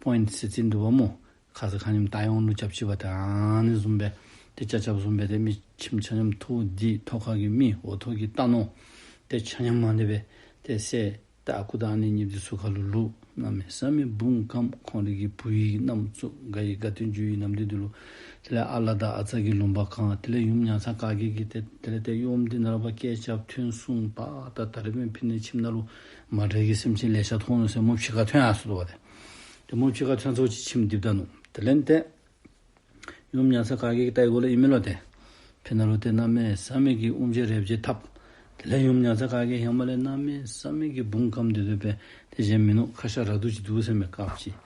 པོ་ཨིནཊ་ཟེར་ཏེ་འདུག་པ་སྨོ། ཁ་ཙ་ཁ་ཉིནམ་ད་ཡོང་ལུ་རྐྱབ་ཅི་པ་ཏེ་ཨ་ནི་བཟུམ་སྦེ་ཏེ་རྐྱབ་རྐྱབ་བཟུམ་སྦེ་ཏེ་མི་ཁྱིམ་ཆ་མཉམ་ཐོག་རྡིབ། ཐོག་ཁ་གི་མི་འོག་ཐོག་གི་རྟ་ནོར་ཏེ་ཆ་མཉམ་ཨ་ནི་སྦེ་ཏེ་བསད། ད་ཨ་ཁུ་དང་ཨ་ནེ་གཉིས་འདི་ཟུར་ཁ་ལུ་བླུགས། གནམ་མེད་ས་མེད་འབུམ་སྐམ། ཁོང་རའི་གི་བུ་ཡི་གནམ་བཙུགས། དགའ་ཡི་དགའ་སྟོན་རྒྱུ་ཡི་ནམ་དུས་འདི་ལུ། དེ་ལས་ཨ་ལ་དང་ཨ་ཙ་གི་ལུང་པ་གང་། དེ་ལས་ཡུམ་མྱང་ཚ་ག་གིར་གི་ཏེ་དེ་ལས་ཏེ་ཡུམ་འདི་ནཱ་ལས་ཕར་སྐད་རྐྱབ་ཐོན་སོང་པ། ད་ད་རེས་འབདན་ཕི་ནཱི་ཁྱིམ་ནང་ལུ་མ་འདྲཝ་གི་སེམས་ཅན་ལེ་ཤ་མཐོང་ནུག་ཟེར། མོ་ཕྱི་ཁར་ཐོན་ཡར་སོ་ནུག་པ་ཏེ། ཏེ་མོ་ཕྱི་ཁར་ཐོན་སོང་ཅིག་ཁྱིམ་རྡིབ་ད་ནུག། དེ་ལས་ཏེ་ཡུམ་མྱང་ཚ་ག་གིར་གི་ལྟ་བའི་སྒོ་ལས་ཨིན་མས་ལོ་ཏེ། ཕི་ནཱ་ལུ་ཏེ་གནམ་མེད་ས་མེད་ཀྱི་དབུ་འབྱེད་རེ་བ་ཅིག་འཐབ། དེ་ལས་ཡུམ་མྱང་ཚ་ག་གིར་ཧེ་མ་ལས་གནམ་མེད་ས་མེད་ཀྱི་འབུམ་སྐམ་སྟེ་སྡོད་པས། ཏེ་གཞན་མིན་ནུག། ཁ་ཤ་ར་དུ་ཅིག་འདུག་ཟེར་མས། དཀརཔོ་ཅིག།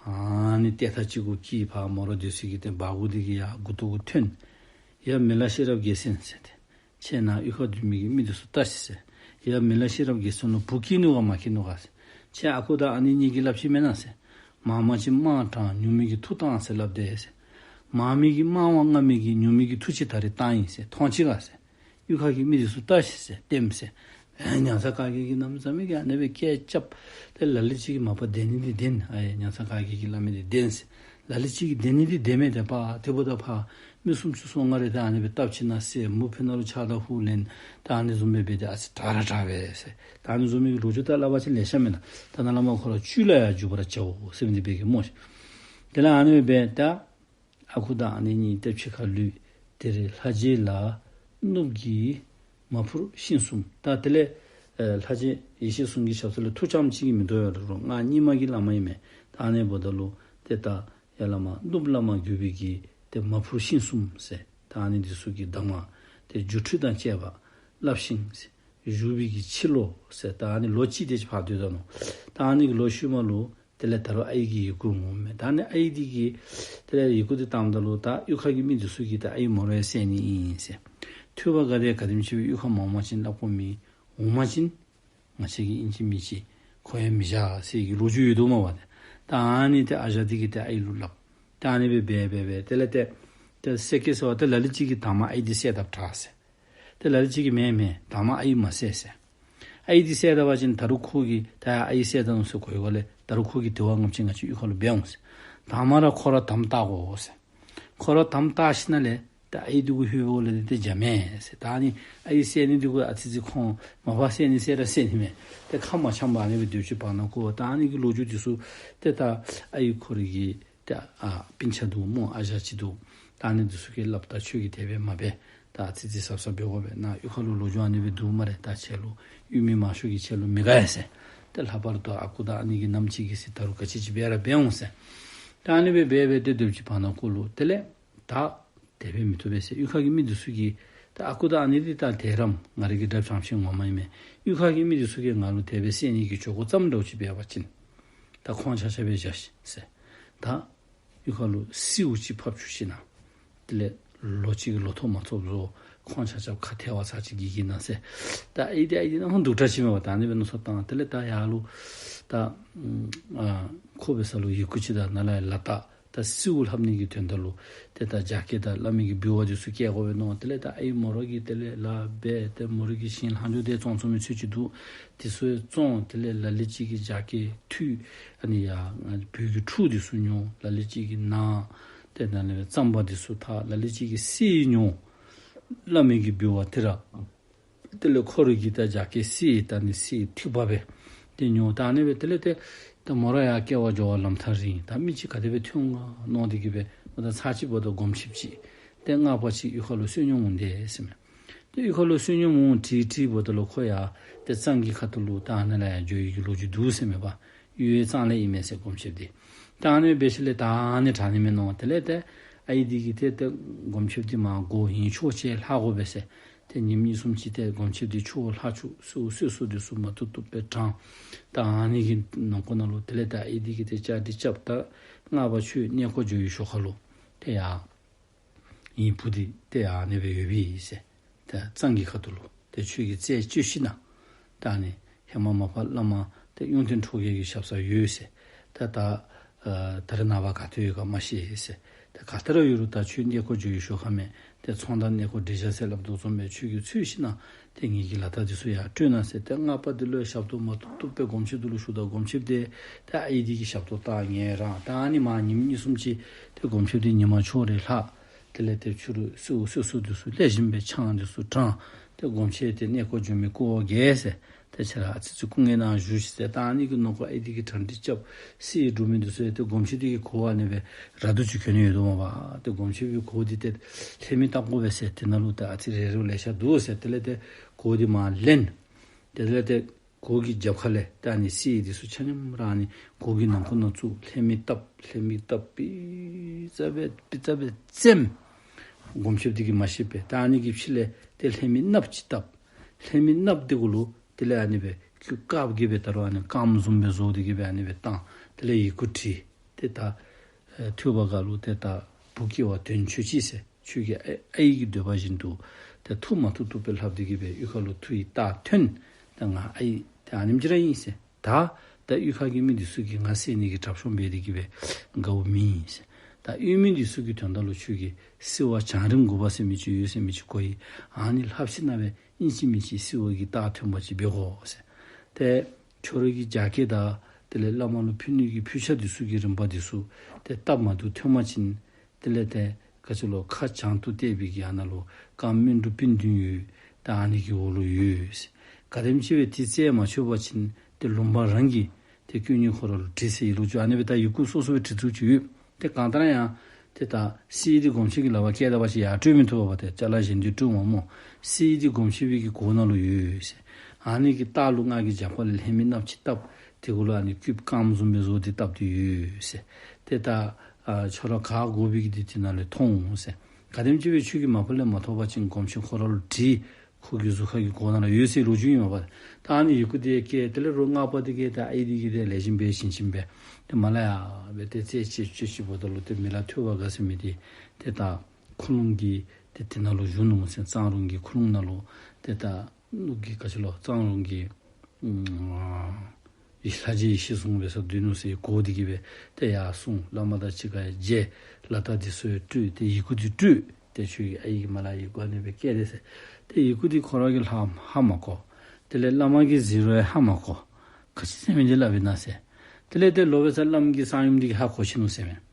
ཨ་ནི་ཏེ་ཐག་ཅིག་གུ་སྐྱེས་ཕར་མོ་ར་སྡོད་ས་གི་ཏེ་སྦ་གུ་འདི་གི་ཡར་མགུ་ཏོ་གུ་ཐོན། ཡ་མི་ལ་ཤེས་རབ་རྒྱལ་མཚན་ཟེར་ཏེ། ཁྱེད་ནཱ་གཡུས་ཁར་སྡོད་མི་གི་མི་འདི་ཚུ་བལྟ་ཤིག་ཟེར། ཡ་མི་ལ་ཤེས་རབ་རྒྱལ་མཚན་ལུ་བུ་སྐྱེས་ནུག་ག་མ་སྐྱེས་ནུག་ག་ཟེར། ཁྱེད་ཨ་ཁུ་དང་ཨ་ནེ་གཉིས་ཀྱིས་སླབ་ཅི་མེན་ན་ཟེར། མང་མང་ཅིག་དམག་དྲངས། ཉུང་མི་གིས་མཐུ་བཏང་ཟེར་སླབ་དེས་ཟེར། མང་མི་གིས་དམག་དབང་མངའ་མི་གིས་ཉུང་མི་གིས་མཐུ་ཅིག་ད་རེས་བཏང་ཡི་ཟེར། མཐོང་ཅི་ག་ཟེར། གཡུས་ཁ་གི་མི་འདི་ཚུ་བལྟ་ཤིག་ཟེར། བསྟནམ་ཟེར། ཨེ་མྱང་ཚ་ག་གིར་གིས་གནམ་མེད་ས་མེད་ཀྱི་ཨ་ནི་སྦེ་སྐད་རྐྱབ། ཏེ་ལ་ལུ་ཅིག་གིས་མ་པ་བདེན་ནི་འདི་བདེན། ཨེ་མྱང་ཚ་ག་གིར་གིས་སླབ་མི་འདི་བདེན་ཟེར། ལ་ལུ་ཅིག་གིས་བདེན་ནི་འདི་བདེན་མས། ཏེ་པ་ཏེ་འབདཝ་ད་ཕར་མི་སུམ་ཅུ་སོ་ལྔ་རེ་ད་ཨ་ནི་སྦེ་བཏབ་ཅི་ན་ཟེར། མོ་ཕི་ནཱ་ལུ་ཕྱག་དང་ཧུ་ལེན། ད་ཨ་ནི་བཟུམ་སྦེ་འབད་དེ་ཨ་ཙི་དྲག་ར་དྲག་པས་ཟེར། ད་ཨ་ནི་བཟུམ་མའི་ལོ་རྒྱུས་ད་སླབ་པ་ཅིན་ལེ་ཤ་མེན་ན། ད་ནཱ་ལས་མར་ཁོ་ར་བཅུད་ལ་ཡང་འཇུག་པར་བྱའོ་ཟེར་མི་འདི་འབད་གེ་སྨོ་ཤིག། དེ་ལས་ཨ་ནི་སྦེ་འབད་ད་ཨ་ཁུ་དང་ཨ་ནེ་གཉིས་ཏེ་ཕྱི་ཁར་ལུས། དེར་ལྷ་རྗེ་ལ་གནུབས་ཀྱི་མ་ཕུར་ཤིང་གསུམ། ད་དེ་ལས་ཨེ་ལྷ་རྗེ་ཡེ་ཤེས་གསུང་གི་ཞབས་ས་ལས་མཐུ་རྐྱངམ་ཅིག་གིས་མི་དོ་ཡོད་རུང་ང་རྙིང་མ་གི་བླ་མ་ཨིན་མས། ད་ཨ་ནི་འབདཝ་ད་ལུ་ཏེ་ད་ཡར་ལས་མར་གནུབས་ལས་མར་གྱུར་པའི་གི་ཏེ་མ་ཕུར་ཤིང་གསུམ་ཟེར། ད་ཨ་ནི་འདི་ཚུ་གི་གདམས་ངག་ཏེ་སྒྱུ་འཕྲུལ་དང་བཅས་པ་བསླབས་ཤིང་ཟེར། བཞུགས་པའི་གི་ཕྱི་ལོ་ཟེར། ད་ཨ་ནི་ལོ་གཅིག་དེ་ཅིག་ཕར་སྡོད་ད་ནུག། ད་ཨ་ནི་གི་ལོ་ཤུལ་མ་ལུ་དེ་ལས་ད་རུང་ཨའི་གིས་ཡི་གུ་འོང་མས། ད་ཨ་ནི་ཨའི་འདི་གིས་དེ་ལས་ཡི་གུ་འདི་བཏངམ་ད་ལུ་ད་གཡུས་ཁ་གི་མི་འདི་ཚུ་གིས་ད་ཨའི་མོ་ར་ཡང་བསད་ནི་ཨིན་ཟེར། ཐོས་པ་དགའ་དེ་ག་དེམ་ཅིག་སྦེ་གཡུས་ཁར་མང་མང་ཅིག་སླབ་དགོ་མི་འོང་པ་ཅིན་ང་བཅས་ཀྱིས་ཨིན་ཅི་མིན་ཅི་གོ་ཡང་མི་བཞག་ཟེར་གྱི་ལོ་རྒྱུས་ཡོད་དོ་མས་པ་ཏེ། ད་ཨ་ནི་ཏེ་ཨ་ཞང་འདི་གིས་ཏེ་ཨའི་ལུ་སླབ། ད་ཨ་ནི་སྦེ་འབད་འབད་འབད་དེ་ལས་ཏེ་ཏེ་བསད་གེ་ཟེར་བ་ཏེ་ལ་ལུ་ཅིག་གིས་དང་པ་ཨའི་འདི་བསད་དཔ་དྲག་ཟེར། ཏེ་ལ་ལུ་ཅིག་གིས་མེན་མེན་དང་པ་ཨའི་མ་བསད་ཟེར། ཨའི་འདི་བསད་ད་པ་ཅིན་ད་རུང་ཁོ་གིས་ད་ཨའི་བསད་ད་ནུག་ཟེར་གོ་བའི་སྒོ་ལས་ད་རུང་ཁོ་གིས་དེ་བ་ངོམ་ཅིག་ང་བཅས་གཡུས་ཁ་ལུ་འབད་འོང་ཟེར། དང་པ་ར་ཁོ་ར་དམ་བཏགས་དགོ་ཟེར། ཁོ་ར་དམ་བཏགས་ཞིནམ་ལས་ད་ཨའི་འདི་གུ་ལྷོད་པའི་སྒོ་ལས་ཏེ་འཇམ་མས་ཟེར། ད་ཨ་ནི་ཨའི་བསད་ནི་འདི་གུ་ཨ་ཙི་ཅིག་ཁོང་མ་པ་བསད་ནི་བསད་ར་བསད་ནི་མས། ཏེ་ཁ་མ་འཆམ་པར་ཨ་ནི་སྦེ་སྡོད་ཅི། བར་ན་ཁོ་ད་ཨ་ནི་གི་ལོ་རྒྱུས་འདི་ཚུ་ཏེ་ད་ཨའི་ཁོ་རའི་གི་ཏེ་ཨ་སྤུན་ཆ་འདུག་སྨོ། ཨ་ཞང་ཅིག་འདུག། ད་ཨ་ནི་འདི་ཚུ་གིས་སླབ། ད་ཁྱོད་ཀྱིས་དེ་སྦེ་མ་འབད། ད་ཨ་ཙི་ཅིག་གཟབ་གཟབ་འབད་དགོ་པས། ནཱ་གཡུས་ཁ་ལུ་ལོ་རྒྱུས་ཨ་ནི་སྦེ་འདུག་སྨ་རེ། ད་ཁྱེད་ལུ་གཡུས་མི་མང་ཤོས་ཀྱིས་ཁྱེད་ལུ་མི་དགའ་ཡ་ཟེར། ཏེ་ལྷག་པར་དུ་ཨ་ཁུ་དང་ཨ་ནེ་གི་ནམ་ཅིག་གི་ཟེར་ད་རུང་ག་ཅི་ཅིག་འབད་ར་འབད་འོང་ཟེར། ད་ཨ་ནི་སྦེ་འབད་འབད་དེ་སྡོད་ཅི། བར་ན་ཁོ་ལུ་དེ་ལས་ད་དེ་སྦེ་མི་བཏུབ་པས་ཟེར། གཡུས་ཁ་གི་མི་འདི་ཚུ་གིས་ད་ཨ་ཁུ་དང་ཨ་ནེ་འདི་ད་དེ་ར་ང་རའི་གི་དགྲ་བྱམས་ཤིང་ངོ་མ་ཨིན་མས། གཡུས་ཁ་གི་མི་འདི་ཚུ་གིས་ང་ལུ་དེ་སྦེ་བསད་ནི་གི་བྱ་སྒོ་བརྩམ་འདྲཝ་ཅིག་འབད་བ་ཅིན་ད་ཁོང་ཆ་ཁྱབ་སྦེ་བཞག་ཤིག་ཟེར། ད་གཡུས་ཁ་ལུ་སེརཝ་ཅིག་ཕབ་བཅུག་ཞིནམ་དེ་ལས་ལོ་གཅིག་གི་ལོ་ཐོག་མ་ཐོབ་བཟོ། ཁོང་ཆ་ཁྱབ་ཁ་ཐལ་བ་ཚར་ཅིག་གི་གི་ན་ཟེར། ད་ཨའི་འདི་ཨའི་འདི་ནང་སྡུག་དྲགས་ཅིག་མས་པ། ད་ཨ་ནི་སྦེ་མནོ་བསམ་བཏང་། དེ་ལས་ད་ཡར་ལུ་ད་ཨ་ཁོ་འབད་ས་ལུ་ཡི་གུ་ཅིག་དང་ནཱ་ལས་ལག་རྟགས་ད་སེརཝ་ལྷབ་ནི་གི་དོན་དག་ལུ་ཏེ་ད་རྒྱ་སྐྱེགས་དང་བླ་མའི་གི་འབུལ་བ་འདི་ཚུ་བསྐྱལ་དགོ་པས་མནོ། དེ་ལས་ད་ཨའི་མོ་ར་གིས་དེ་ལས་ལཱ་འབད་དེ་མོ་རའི་གི་ཞིང་ལྷག་འཕྲོ་དེ་བཙོང་བཙོང་མི་ཚུ་ཅིག་འདུག། དེ་ཚུ་བཙོང་། དེ་ལས་ལ་ལུ་ཅིག་གིས་རྒྱ་སྐྱེགས་འཐུ། ཨ་ནི་ཡ་སྦུལ་གྱི་ཕྲུག་འདི་ཚུ་ཉོ། ལ་ལུ་ཅིག་གིས་ནཱ་ཏེ་ནཱ་ལས་རྩམ་པ་འདི་ཚུ་འཐག། ལ་ལུ་ཅིག་གིས་གསེར་ཉོ། བླ་མའི་གི་འབུལ་བ་དེ་ར། དེ་ལས་ཁོ་རའི་གི་ད་རྒྱ་སྐྱེགས་གསེར་ད་ཨ་ནི་གསེར་ཐིགས་པ་སྦེ་ཏེ་ཉོ། ད་ཨ་ནི་སྦེ་དེ་ལས་ཏེ་ད་མོ་ར་ཡང་སྐྱེ་བ་འགྱོ་བ་ལམ་ཐག་རིང་། ད་མི་ཅིག་ག་དེ་སྦེ་ཐོན་འོང་ག་མནོ་སྟེ་གི་སྦེ་ད་ཚར་ཅིག་འབདཝ་ད་སྒོམ་ཆེནཔོ་ཅིག་ཏེ་སྔགས་པ་ཅིག་གཡུས་ཁ་ལུ་བསོད་སྙོམས་འོང་དེས་ཟེར་མས། ཏེ་གཡུས་ཁ་ལུ་བསོད་སྙོམས་འོང་དྲིས་དྲིས་འབདཝ་ད་ལུ་ཁོ་ཡང་ཏེ་གཙང་གི་ཁ་ཐུག་ལུ་ད་ཨ་ནཱ་ལས་ཡར་འགྱོ་ཡི་གི་ལོ་རྒྱུས་འདུག་ཟེར་མས་པ། གཡུས་གཙང་ལས་ཨིན་མས་ཟེར་སྒོམ་ཆེནཔོ་འདི། ད་ཨ་ནི་སྦེ་ཞིནམ་ལས་ད་ཨ་ནི་དྲག་ནི་མས་མནོ། དེ་ལས་ཏེ་ཨའི་འདི་གིས་ཏེ་ཏེ་སྒོམ་ཆེནཔོ་འདི་མར་སྒོ་ཡིན་ཆོས་ཅིག་ལྷག་དགོ་པས་ཟེར། ཏེ་ཉིནམ་གཉིས་གསུམ་ཅིག་ཏེ་སྒོམ་ཆེནཔོ་འདི་ཆོས་ལྷག་བཅུག། གསོལཝ་གསོལ་གསོལཝ་འདི་ཚུ་མ་བཏུབ་བཏུབ་སྦེ་དྲང་། ད་ཨ་ནི་གི་ནང་འཁོད་ནང་ལུ་དེ་ལས་ད་ཨའི་འདི་གིས་ཏེ་བཅའ་སྒྲིག་རྐྱབ། ད་སྔགས་པ་ཁྱོད་གནས་སྐོར་འགྱོ་བའི་ཞོར་ཁ་ལུ་ཏེ་ཡར་ངེའི་བུ་འདི་ཏེ་ཨ་ནི་སྦེ་ཡོད་པས་ཟེར། ད་གཙང་གི་ཁ་ཐུག་ལུ་ཏེ་ཁྱོད་ཀྱིས་རྩད་གཅོད་ཞིནམ་ད་ཨ་ནི་ཧེ་མ་མ་པ་བླ་མ་ཏེ་གཡུང་སྟེང་ཁྲོ་རྒྱལ་གྱི་ཞབས་སར་ཡོད་ཟེར། ད་ད་ཨ་ད་རེས་ནངས་པ་ག་ཏེ་ཡོད་ག་མ་ཤེས་ཟེར། ད་ག་ཏེ་ར་ཡོད་རུང་ད་ཁྱོད་གནས་སྐོར་འགྱོ་བའི་ཞོར་ཁ་མས། ཏེ་ཚོང་དང་གནས་སྐོར་འབྲེལ་བཞག་ཟེར་སླབ་དོ་བཟུམ་སྦེ་ཁྱོད་ཀྱིས་འཚོལ་ཞིནམ་ཏེ་ངེ་གི་ལག་རྟགས་འདི་ཚུ་ཡར་སྤྲོད་གནང་ཟེར། ཏེ་སྔགས་པ་འདི་ལུ་ཞབས་ཏོག་མ་བཏུབ་བཏུབ་སྦེ་སྒོམ་ཆེནཔོ་འདི་ལུ་ཞུཝ་ད་སྒོམ་ཆེནཔོ་འདི་ཏེ་ཨའི་འདི་གིས་ཞབས་ཏོག་བཏང་ངེས་རང་། ད་ཨ་ནི་མར་ཉིནམ་གཉིས་གསུམ་ཅིག་ཏེ་སྒོམ་ཆེནཔོ་འདི་ཉི་མ་ཕྱོགས་རེ་ལྷག། དེ་ལས་ཏེ་ཕྱི་རུ་གསོལཝ་གསོལ་གསོལཝ་འདི་ཚུ་ལེགས་ཤོམ་སྦེ་ཆང་འདི་ཚུ་དྲང་། ཏེ་སྒོམ་ཆེནཔོ་འདི་གནས་སྐོར་འགྱོ་མི་སྐུ་འོ་བརྒྱལ་ཟེར། ཏེ་ཁྱེད་ར་ཨ་ཙི་ཅིག་སྐུ་ངལ་ནང་བཞུགས་ཤིག་ཟེར། ད་ཨ་ནི་གི་ནང་འཁོད་ཨའི་འདི་གིས་གྲ་སྒྲིག་རྐྱབ། གསེར་འབྲུག་མི་འདི་ཚུ་ཡང་ཏེ་སྒོམ་ཆེན་འདི་གི་གོ་ཨ་ནི་སྦེ་ར་དུ་ཅིག་གྱོན་ནི་ཡོད་དོ་མས་པ། ཏེ་སྒོམ་ཆེན་གྱི་གོ་འདི་ཏེ་ལྷད་མེད་བཏགས་དགོ་པས་ཟེར། དེ་ནང་ལུ་ཏེ་ཨ་ཙི་རས་རོ་ལེ་ཤ་འདུག་ཟེར། དེ་ལས་ཏེ་གོ་འདི་མར་ལེན། དེ་ལས་ཏེ་གོ་གི་རྒྱབ་ཁ་ལས་ཏེ་ཨ་ནི་གསེར་འདི་ཚུ་ཆ་མཉམ་ར་ཨ་ནི་གོ་གི་ནང་ཁོག་ནང་བཙུགས། ལྷད་མེད་བཏབ། ལྷད་མེད་བཏབ། པི་ཙ་སྦེ་པི་ཙ་སྦེ་བཙེམ། སྒོམ་ཆེན་འདི་གིས་མ་ཤེས་པས། ད་ཨ་ནི་གི་ཕྱི་ལས་ཏེ་ལྷད་མེད་གནགཔོ་ཅིག་བཏབ། ལྷད་མེད་གནགཔོ་འདི་གུ་ལུ་དེ་ལས་ཨ་ནི་སྦེ་སྐུ་དཀརཔོ་གིས་སྦེ་ད་རུང་ཨ་ནི་རྐངམ་བཟུམ་སྦེ་བཟོ་སྟེ་གིས་སྦེ་ཨ་ནི་སྦེ་བཏང་། དེ་ལས་ཡི་གུ་བྲིས། ཏེ་ད་ཨེ་ཐོས་པ་ག་ལུ་ཏེ་ད་བུ་སྐྱེ་བ་དོན་ཆོད་ཅིག་ཟེར། ཁྱོད་ཀྱི་ཨའི་ཨའི་གི་འདོད་པ་བཞིན་དུ་ཏེ་ཐུགས་མ་ཐུབ་ཐུབ་སྦེ་ལྷབ་སྟེ་གིས་སྦེ་གཡུས་ཁ་ལུ་མཐུ་ཡི་རྟགས་ཐོན། ད་ང་ཨའི་ཏེ་ཨ་ནེམ་ཅིག་ར་ཨིན་ཟེར། ད་ད་གཡུས་ཁ་གི་མི་འདི་ཚུ་གིས་ང་བསད་ནི་གི་གྲབས་གཤོམ་འབད་དེ་གིས་སྦེ་དགའཝ་མེད་ཟེར། ད་གཡུས་མི་འདི་ཚུ་གི་དོན་དག་ལུ་ཁྱོད་ཀྱིས་བསིལ་བ་བྱང་རིམ་དགུ་པ་ཟེར་མི་ཅིག་ཡོད་ཟེར་མི་ཅིག་གོ་ཡི། ཨ་ནི་ལྷབ་ཞིནམ་སྦེ་ཨིན་ཅི་མིན་ཅི་བསིལ་བ་གི་རྟགས་ཐོན་པ་ཅིག་འབད་དགོ་ཟེར། ཏེ་ཁྱོད་ར་གི་རྒྱགས་སྐལ་དང་དེ་ལས་བླ་མ་ལུ་ཕུལ་ནི་གི་ཕུལ་ཆས་འདི་ཚུ་གི་རིམ་པ་འདི་ཚུ་ཏེ་སྟབས་མ་བདེཝ་ཐོན་པ་ཅིན་དེ་ལས་ཏེ་ག་ཅི་ལོ་ཁ་བྱང་དུ་བལྟས་པའི་གི་ཨ་ནཱ་ལུ་རྐངམ་སྨིན་དྲུག་པིན་བདུན་ཡོད། ད་ཨ་ནི་གི་འོག་ལུ་ཡོད་ཟེར། ག་དེམ་ཅིག་སྦེ་དེ་རྩད་མ་ཆོད་པ་ཅིན་ཏེ་ལུང་པ་རང་གི་ཏེ་སྐུ་ཉིད་ཁོ་ར་ལུ་དྲིས་ཟེར་ཡི་ལོ་རྒྱུས། ཨ་ནི་སྦེ་ད་ཡི་གུ་སོ་སོ་སྦེ་བྲི་ཚུགས་ཅིག་ཡོད། ཏེ་གང་ལྟར་ཡང་ཏེ་ད་གསེར་འདི་སྒོམ་ཆེན་གྱི་ལག་པར་བཀལ་ད་པ་ཅིན་ཡར་སྤྲོད་མི་བཏུབ་པས། ཏེ་ཅ་ལ་གཞན་འདི་སྤྲོད་འོང་སྨོ། གསེར་འདི་སྒོམ་ཆེན་པའི་གི་གོ་ནང་ལུ་ཡོད་ཟེར། ཨ་ནི་གི་ལྟག་ལུ་ང་གི་རྒྱབ་ཁ་ལས་ལྷད་མེད་གནགཔོ་ཅིག་བཏབ། དེ་གུ་ལུ་ཨ་ནི་སྐུ་རྐངམ་བཟུམ་སྦེ་བཟོ་སྟེ་བཏབ་སྟེ་ཡོད་ཟེར། ཏེ་ད་ཨ་ཁྱོད་ར་ག་དགོ་པའི་གི་འདི་དེ་ནང་ལས་མཐོང་འོང་ཟེར། ག་དེམ་ཅིག་སྦེ་ཁྱོད་ཀྱིས་མ་པ་ལས་མ་ཐོབ་པ་ཅིན་སྒོམ་ཆེན་ཁོ་ར་ལུ་དྲིས། ཁོ་གི་གཟུགས་ཁ་གི་གོ་ནང་ལུ་ཡོད་ཟེར་ལོ་རྒྱུས་ཨིན་མས་པ། ད་ཨ་ནི་ཡི་གུ་འདི་བཀལ། དེ་ལས་རོགས་སྔགས་པ་འདི་གིས་ད་ཨའི་འདི་གིས་ཏེ་ལེགས་ཤོམ་སྦེ་བྱིན་བྱིན་སྦེ་ཏེ་མར་ལས་ཡར་སྦེ་ཏེ་རྩད་བཅད་བཅད་ཅིག་འབདཝ་ད་ལུ་ཏེ་མི་ལ་ཐོས་པ་དགའ་ཟེར་མི་འདི་ཏེ་ད་ཁུ་ལུང་གི་ཏེ་དེ་ནང་ལུ་བཞུགས་ནུག་ཟེར། གཙང་རོང་གི་ཁུ་ལུང་ནང་ལུ། ཏེ་ད་ནུབ་ཀྱི་ག་ཅི་ལོ་གཙང་རོང་གི་ཨ་ལྷ་རྗེ་ཡེ་ཤེས་ཟུང་འབད་སར་སྡོད་ནུག་ཟེར་གོ་སྟེ་གིས་སྦེ་ཏེ་ཡར་སོང་། བླ་མ་དང་གཅིག་ཁར་མཇལ། ལག་རྟགས་འདི་ཚུ་ཡང་སྤྲོད། ཏེ་ཡི་གུ་འདི་སྤྲོད། ཏེ་ཁྱོད་ཀྱི་ཨའི་གིས་མར་ལས་ཡི་གུ་ཨ་ནི་སྦེ་བཀལ་ཏེ་ཟེར། ཏེ་ཡི་གུ་འདི་ཁོ་ར་གིས་ལྷག་ཧ་མ་གོ། དེ་ལས་བླ་མ་གིས་གཟིགས་རུང་ཡང་ཧ་མ་གོ། ག་ཅི་ཟེར་མི་འདི་སླབ་ཨིན་ན་ཟེར། དེ་ལས་ཏེ་ལོག་འབད་སར་བླམ་གིས་གསང་ཡུམ་འདི་གིས་ཧ་གོ་ཅི་ནུག་ཟེར་མས།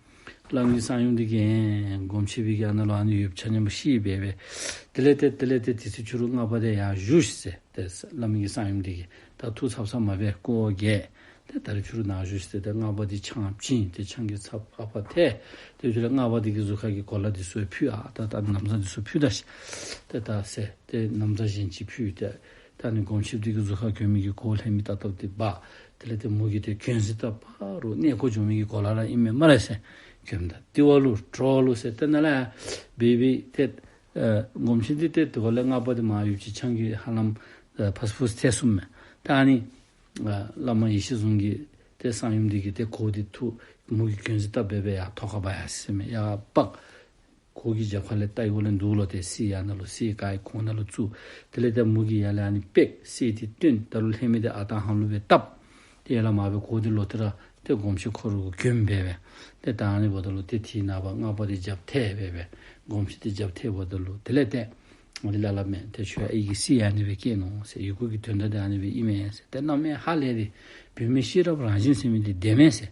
བླམ་གིས་གསང་ཡུམ་འདི་གིས་ཨེ་སྒོམ་ཆེན་པའི་གི་ཨ་ནཱ་ལུ་ཨ་ནི་ཡོདཔ་ཆ་མཉམ་ཤེས་སྦེ་སྦེ། དེ་ལས་ཏེ་དེ་ལས་ཏེ་དེ་ཚེ་ཕྱི་རུ་སྔགས་པ་འདི་ཡར་བཞུགས་ཤིག་ཟེར། ཏེ་བླམ་གིས་གསང་ཡུམ་འདི་གིས་ད་ཐུགས་ཚབ་ཚབ་མ་འབད་སྐུ་འོ་བརྒྱལ། ཏེ་ད་རིས་ཕྱི་རུ་ནཱ་བཞུགས་ཤིག་ཟེར། ཏེ་སྔགས་པ་འདི་ཆང་བྱིན། ཏེ་ཆང་གི་ཚབ་ཨ་ཕར་ཐལ། ཏེ་ཕྱི་རུ་སྔགས་པ་འདི་གི་གཟུགས་ཁ་གི་གོ་ལ་འདི་ཚུ་ཕུད། ཨ་ད་ད་ན་བཟའ་འདི་ཚུ་ཕུད་ད་ཤིག། ཏེ་ད་ཟེར་ཏེ་ན་བཟའ་གཞན་ཅིག་ཕུད། ཏེ་ད་ནི་སྒོམ་ཆེན་འདི་གི་གཟུགས་ཁར་གྱོན་མི་གི་གོ་ལྷད་མེད་བཏབ་བཏབ་འདི་འབག། དེ་ལས་ཏེ་མོ་གིས་ཏེ་གྱོན་ཟེར་ད་ཕར་རོགས་གནས་སྐོར་འགྱོ་མི་གི་གོ་ལ་ར་ཨིན་མས་སྨ་རེ་ཟེར། གྱོནམ་ད་དེ་བ་ལུ་དྲོ་ལུ་ཟེར་ཏེ་ནཱ་ལས་འབད་འབད་ཏེ་ཨེ་སྒོམ་ཆེན་འདི་ཏེ་དེ་བ་ལས་སྔགས་པ་འདི་མར་ཡུདཔ་ཅིག་ཆང་གིས་ཧ་ལམ་ཨེ་ཕར་ཕུད་ཐལ་སོངམ་མས། ད་ཨ་ནི་ཨེ་བླ་མ་ཡེ་ཤེས་ཟུང་གིས་ཏེ་གསང་ཡུམ་འདི་གི་ཏེ་གོ་འདི་འཐུ། མོ་གིས་གྱོན་ཟེར་ད་འབད་འབད་ཡར་ཐོག་ཁར་འབག་ཡར་སོངམ་མས། ཡར་འབག། གོ་གི་རྒྱབ་ཁ་ལས་ལྟ་ཡི་འོག་ལས་འདུག་ལོ། ཏེ་གསེར་ཡར་ནང་ལུ་གསེར་ག་གི་གོ་ནང་ལུ་བཙུགས། དེ་ལས་ཏེ་མོ་གིས་ཡར་ལས་ཨ་ནི་པེག་གསེར་འདི་བཏོན། ད་རུང་ལྷད་མེད་འདི་ཨ་རྟག་ཧ་ལུགས་སྦེ་བཏབ། ཏེ་ཡར་ལས་མར་སྦེ་གོ་འདི་ལོག་སྟེ་ར་ཏེ་སྒོམ་ཆེན་ཁོ་ར་གུ་གྱོན་འབད་འབད། ཏེ་ད་ཨ་ནི་འབདཝ་ད་ལུ་ཏེ་དེའི་ནངས་པ་སྔགས་པ་འདི་རྒྱབ་ཐལ་འབད་འབད། སྒོམ་ཆེན་འདི་རྒྱབ་ཐལ་འབདཝ་ད་ལུ་དེ་ལས་ཏེ་ཨ་ནི་ལ་ལ་མས། ཏེ་ཁྱོད་ཨའི་གིས་གསེར་ཨ་ནི་སྦེ་བཀལ་ནུག་ཟེར། ཡི་གུ་གི་དོན་དག་འདི་ཨ་ནི་སྦེ་ཨིན་མས་ཟེར། ཏེ་རྣམ་སྨིན་ཧ་ལས་ཏེ་བུད་མེད་ཤེས་རབ་རང་བཞིན་ཟེར་མི་འདི་བདེན་མས་ཟེར།